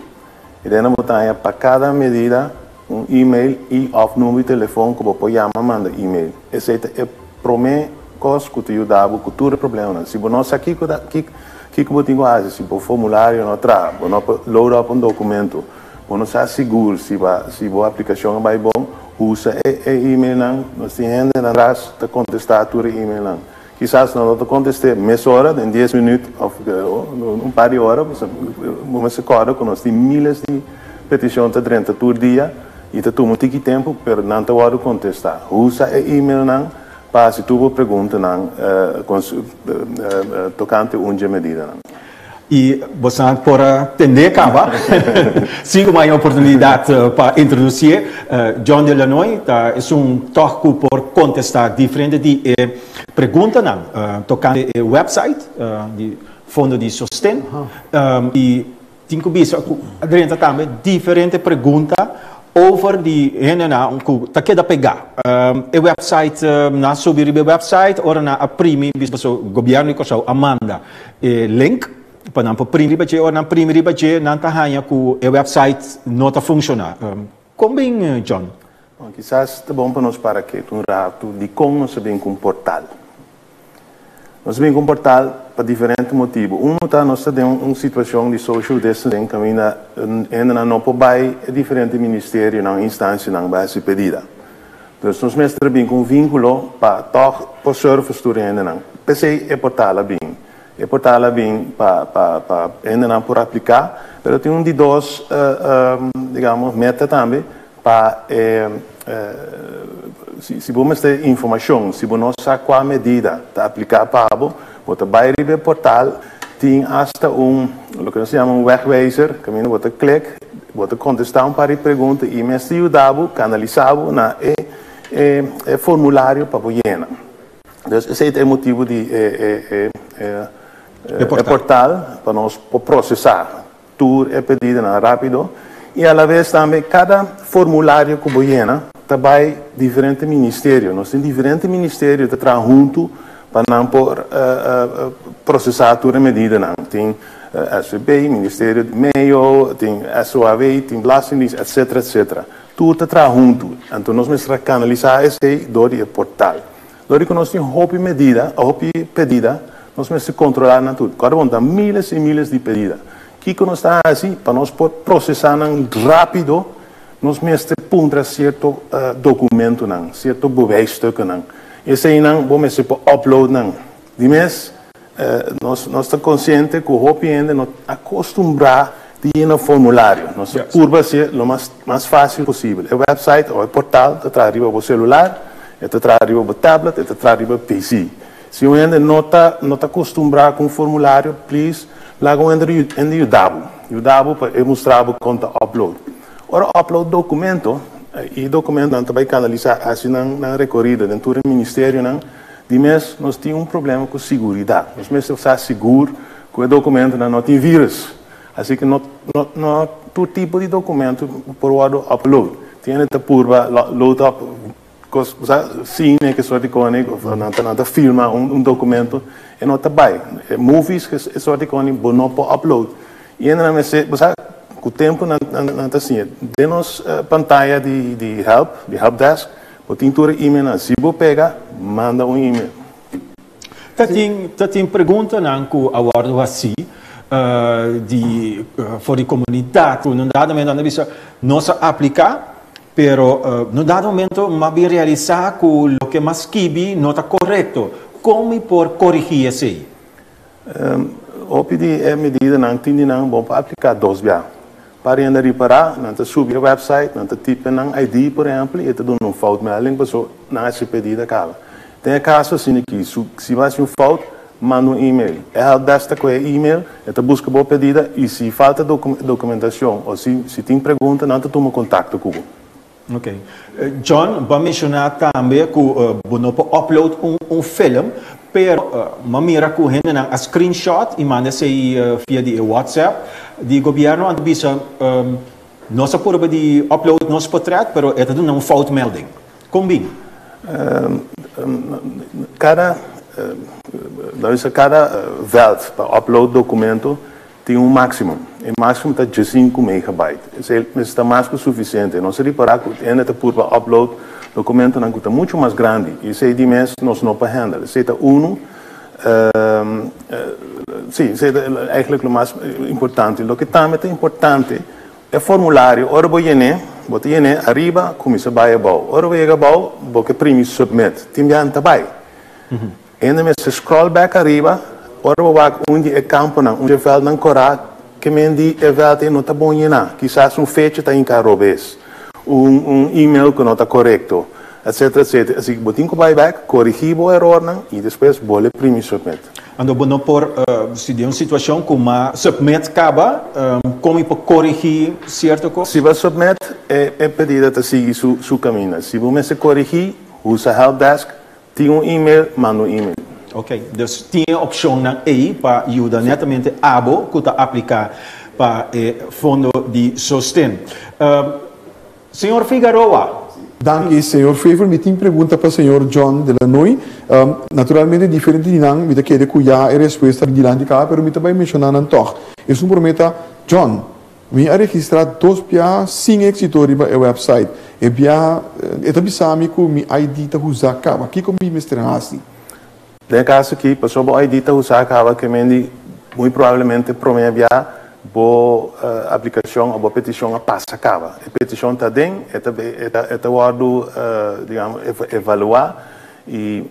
F: I den nan bo ta haña pa kada medida un email i òf number di telefon ku bo por yama manda email. Esei ta e promé kos ku ta yuda bo ku tur e problemanan. Si bo no sa kiko ta kiko bo tin ku hasi, si bo formulario no traha, bo no por load up un dokumento, bo no sa sigur si ba si bo aplikashon a bai bon, usa e e emailnan. Nos tin hendenan tras ta kontestá tur e emailnan. Kisas nan no ta kontest'é mesora, den dies minüt òf un par di ora, bo mester kòrda ku nos tin míles di petishon ta drenta tur dia i ta tuma un tiki tempu, pero nan ta wòrdu kontestá. Usa e emailnan pa hasi tur bo preguntanan tokante un dje medidanan.
B: I bosan por a tendé kaba. Sin ku mai oportunidat pa introdusié, John Delanoy ta esun tòg ku por kontestá diferente di e preguntanan tokante e wèpsait di Fondo di Sosten. I tin ku bisa ku a drenta tambe diferente pregunta over di hendenan ku ta keda pegá. E wèpsait, nan a subi riba e wèpsait ora nan a primi, pasobra gobièrnu di Kòrsou a manda E link pa nan por primi riba dje, ora nan primi riba dje nan ta haña ku e website no ta funshoná. Kon bin, John?
F: Bon, kisas ta bon pa nos para ketu un ratu dikon nos a bin ku un portal. Nos a bin ku un portal pa diferente motibu. Unu ta nos ta den un situashon di social distancing kaminda hendenan no por bai e diferente ministerionan, instansianan bai hasi pedida. Dus nos mester a bin ku un vínkulo pa tòg por service tur hendenan. P'esei e portal a bin. E portal a bin pa pa pa hendenan por apliká, pero tin un di dos digamos meta tambe pa e si si bo mester informashon, si bo no sa kua medida ta apliká pa bo, bo ta bai riba e portal, tin asta un loke nos ta yama un wegwijzer kaminda bo ta klik. Bo ta kontestá un par di pregunta i mester yuda bo kanalisá bo na e e formulario pa bo yena. Dus esei ta e motibu di e e e portal pa nos por prosesá tur e pedidonan rápido i alaves tambe kada formulario ku bo yena ta bai diferente ministerio. Nos tin diferente ministerio ta traha huntu pa nan por prosesá tur e medidanan. Tin SVB, Ministerio di Meio, tin SOAW, tin Belastingdienst, etcetera, etcetera. Tur ta traha huntu. Anto nos mester a kanalisá esei dor di e portal. Dor di ku nos tin hopi medida, hopi pedida, nos mester kontrolá nan tur. Kòrda bon, ta miles i miles di pedida. Kiko nos ta hasi pa nos por prosesá nan rápido? Nos mester puntra sierto dokumentonan, sierto bewijstukkennan. Eseinan bo mester por upload nan. Di mes, nos nos ta konsiente ku hopi hende no ta akostumbrá di yena formulario. Nos ta purba hasié lo mas mas fásil posibel. E wèpsait òf e portal ta traha riba bo selular, e ta traha riba bo tablet, e ta traha riba PC. Si un hende no ta no ta akostumbrá ku un formulario, please laga un hende hende yuda bo. Yuda bo pa e mustra bo kon ta upload. Ora upload dokumento, e dokumentonan ta bai kanalisá hasi nan nan rekorido den tur e ministerionan. Di mes nos tin un problema ku siguridat. Nos mester sa sigur ku e dokumentonan no tin vírus. Así ke no no no tur tipo di dokumento por wòrdu upload. Tin hende ta purba load up kos bo sa sine ke sort di koni òf nan ta nan ta filma un un dokumento e no ta bai. E movies ke e sort di koni bo no por upload. I hendenan mester bo sa ku tempu nan nan ta siña. Den nos pantaya di di help di helpdesk Bo tin tur e emailnan. Si bo pega, manda un email.
B: Ta tin ta tin preguntanan ku a wòrdu hasí di for di komunidat ku no dado momento nan ta bisa nos a apliká pero no dado momento mi a bin realisá ku loke mi a skibi no ta korekto. Kon mi por korigí esei?
F: Hopi di e medidanan tin di nan bon pa apliká dos bia. Pa hende ripará, nan ta subi e website, nan ta type nan ID, por ehèmpel, i ta duna un foutmelding, paso nan a hasi pedido kaba. Den e kaso asina aki, si bo hasi un fout, manda un e-mail. E helpdesk ta kohe e-mail, e ta buska bo pedido i si falta dokumentashon òf si tin pregunta, nan ta tuma kontakto ku bo.
B: Ok. John, bo a menshoná tambe ku bo no por upload un film, pero mi a mira ku hendenan a screenshot i manda esei via di e WhatsApp di gobièrnu, anto bisa nos a purba di upload nos portret, pero e ta duna un foutmelding. Kon bin?
F: Kada, laat bisa kada veld pa upload dokumento tin un máksimo. E máksimo ta 15 megabyte. Esei mester ta mas ku sufisiente. Nos a ripará ku hende ta purba upload dokumentonan ku ta muchu mas grandi i esei di mes nos no por handle. Esei ta unu, sí, esei ta eigenlijk lo mas importante. Loke tambe ta importante, e formulario ora bo yen'é, bo ta yen'é ariba kuminsá bai abou. Ora bo yega abou, bo ke primi submit. Tin biaha no ta bai. Hende mester scroll back ariba, ora bo wak un di e kamponan, un di e veldnan korá, ke men di e veld ei no ta bon yená. Kisas un fecha ta hinká robes, un un email ku no ta korekto, etcetera, etcetera. Así bo tin ku bai back, korigí bo erornan i despues bolbe primi submit.
B: Anto bo no por, si den un situashon ku m'a submit kaba, kon mi por korigí sierto kos?
F: Si bo a submit, e e pedida ta sigui su su kaminda. Si bo mester korigí, usa helpdesk. Tin un email, manda un email.
B: Ok, dus tin e opcionnan ey pa yuda netamente abo cu ta aplica pa e fondo di sosten. Señor Figaroa.
A: Danki, señor Fever. Mi tin pregunta pa señor John de la Noy. Naturalmente diferente di nan mi ta kere cu ya e respuesta dilanti caba, pero mi ta bay menciona nan tog. Esun prome ta, John, Mi a registrá dos biaha sin éxito riba e website. E biaha e ta bisa mi ku mi ID ta huzá kaba. Kiko mi mester hasi?
F: Den e kaso aki, pasobra bo ID ta huzá kaba ke men di muy probablemente promé biaha bo aplikashon òf bo petishon a pasa kaba. E petishon ta aden, e ta e ta wòrdu digamos evaluá i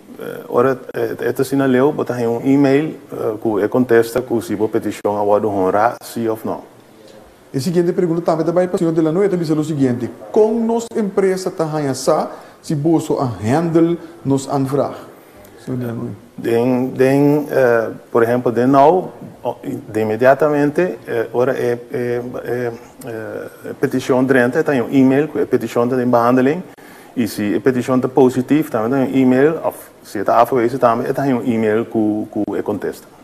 F: ora e ta asina leu bo ta haña un email ku e kontesta ku si bo petishon a wòrdu honrá sí òf nò.
A: E siguiente pregunta tambe ta bai pa señor Delanoy, e ta bisa lo siguiente, Kon nos empresa ta haña sa si boso a handle nos aanvraag? Señor Delanoy.
F: Den, den, por ehempel den nou, de inmediatamente ora e, e, e peticion drenta e ta haña un email ku e peticion ta den behandeling i si e peticion ta positief tambe ta haña un email of si e ta afgewezen tambe e ta haña un email ku ku e kontesta.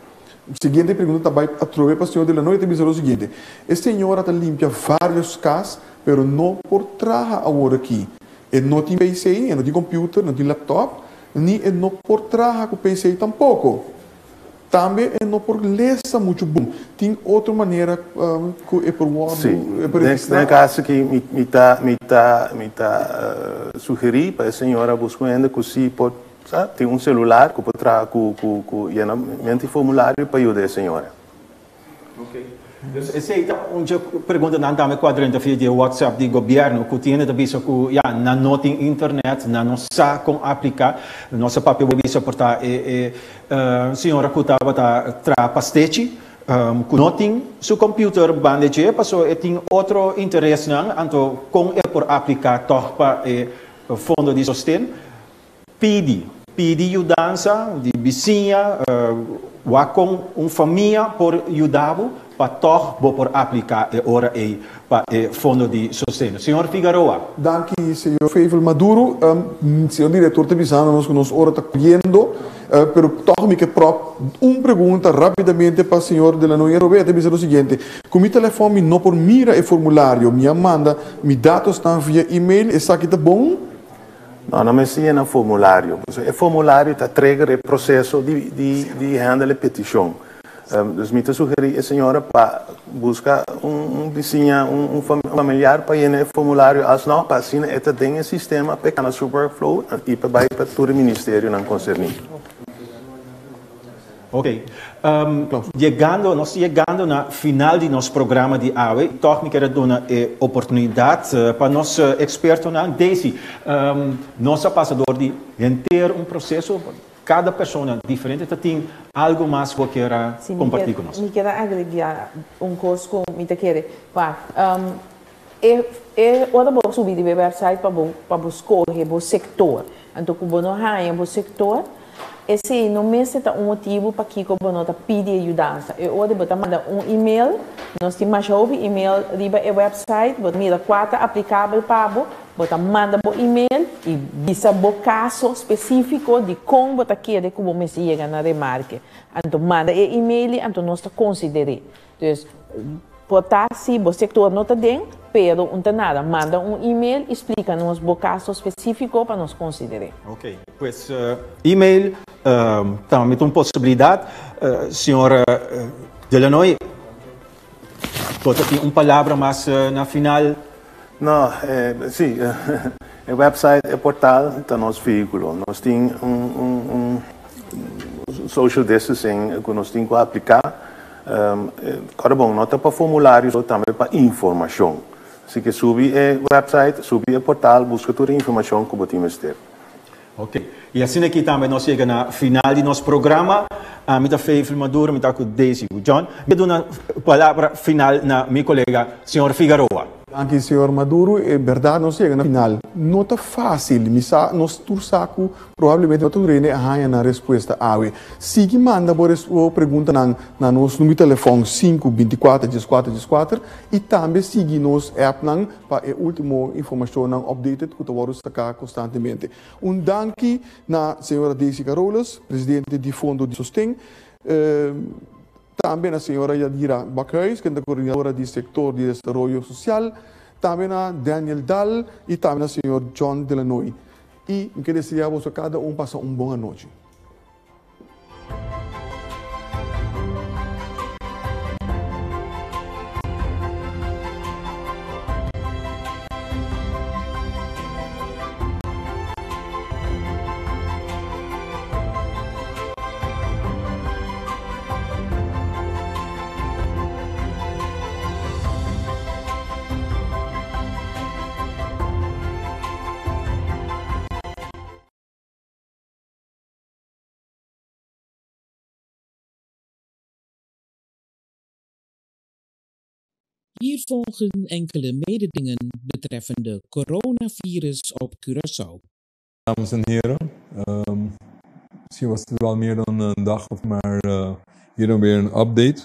A: Siguiente pregunta ta bai atrobe pa señor Delanoy, e ta bisa lo siguiente, E señora ta limpia varios cas, pero no por traha awor aki. E no tin PC, e no tin computer, no tin laptop, ni e no por traha cu PC tampoco. Tambe e no por lesa mucho bon. Tin otro manera cu e por wordo,
F: Sí,
A: e por
F: den
A: registra?
F: e caso aki mi mi ta mi ta mi ta sugeri pa e señora busca un hende cu si por Sa tin un celular cu por traha cu cu cu yena mente formulario pa yuda e señora.
B: Ok. Dus esey ta un dje preguntanan tambe cu a drenta via dje WhatsApp di gobierno cu tin hende ta bisa cu ya nan no tin internet, nan no sa con aplica. Nos a papia bo bisa por ta e e señora cu tabata traha pastechi cu no tin su computer banda dje paso e tin otro interesnan anto con e por aplica toch pa e fondo di sosten. Pidi, pidi yudansa di bisiña, wak kon un famia por yuda bo pa tòg bo por apliká e ora ei pa e fondo di sosten. Señor Figaroa.
A: Danki señor Fevel Maduro. Señor director ta bisando nos cu nos ora ta cuyendo, pero toch mi ke prop un pregunta rapidamente pa señor De La Noya Robert. Ta bisa lo siguiente, Cu mi telefon mi no por mira e formulario, mi a manda mi datosnan via email, esaki ta bon?
F: No, no mester yena formulario. Pasobra e formulario ta trigger e proceso di di di handle e peticion. Dus mi ta sugeri e señora pa busca un un bisiña, un un familiar pa yena e formulario asno pa asina e ta den e sistema pa e cana su workflow y pa bay pa tur e ministerionan concerni.
B: Ok. Yegando, nos ta yegando na final di nos programa di awe. Tòg mi kere duna e oportunidat pa nos ekspertonan. Daisy, nos a pasa dor di henter un proseso. Kada persona diferente ta tin algu mas ku bo kier a
C: Si, mi
B: kompartí
C: kier
B: ku nos.
C: mi kier a agregá un kos ku mi ta kere. Wak, e e ora bo subi riba e website pa bo pa bo skohe bo sektor, anto ku bo no haña bo sektor, esei no mester ta un motibu pakiko bo no ta pidi e yudansa. E ora bo ta manda un email, nos tin masha hopi email riba e website, bo ta mira kua ta aplikabel pa bo, Bo ta manda bo email y bisa bo caso specifico di con bo ta kere cu bo mester yega na remarke. Anto manda e email y anto nos ta considere. Dus, por ta si bo sector no ta den, pero un ta nada. Manda un email y splica nos bo caso specifico pa nos considere.
B: Ok, pues email tambe ta un posibilidad. Señor Delanoy, bo ta tin un palabra mas na final?
F: No, si, e website, e portal ta nos vehiculo. Nos tin un social distancing cu nos tin cu aplica. Ora bon, no ta pa formulario so, tambe pa informacion. Así que subi e website, subi e portal, busca tur e informacion cu bo tin mester.
B: Ok, y asina aki tambe nos yega na final di nos programa. Ami ta Feyfel Maduro, mi ta cu Daisy cu John. Mi a duna palabra final na mi colega señor Figaroa.
A: Danki señor Maduro, e berdad nos yega na final. No ta facil, mi sa, nos tur sa cu probablemente no tur hende a haña nan respuesta awe. Sigui manda bo bo preguntanan na nos numero di telefon sinku bintikuater dieskuater dieskuater y tambe sigui nos appnan pa e ultimo informacionnan updated cu ta wordo saca constantemente. Un danki na señora Daisy Carolus, presidente di Fondo di Sosten, tambe na señora Yadira Bakhuis, ken ta coordinadora di sector di desaroyo social, tambe na Daniel Daal y tambe na señor John Delanoy. Y mi ke desea boso cada un pasa un bon anochi.
G: Hier volgen enkele mededelingen betreffende coronavirus op Curaçao.
H: Dames en heren, misschien was het wel meer dan een dag, of maar hier dan weer een update.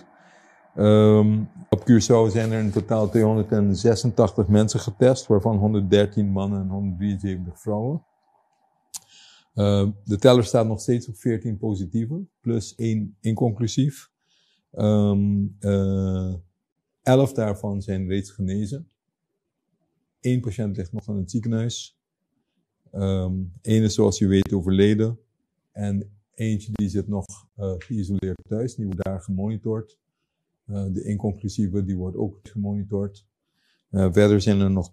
H: Op Curaçao zijn er in totaal 286 mensen getest, waarvan 113 mannen en 173 vrouwen. De teller staat nog steeds op 14 positieven, plus 1 inconclusief. 11 daarvan zijn reeds genezen. 1 patiënt ligt nog in het ziekenhuis. 1 is zoals u weet overleden. En eentje die zit nog geïsoleerd thuis, die wordt daar gemonitord. De inconclusieve die wordt ook gemonitord. Verder zijn er nog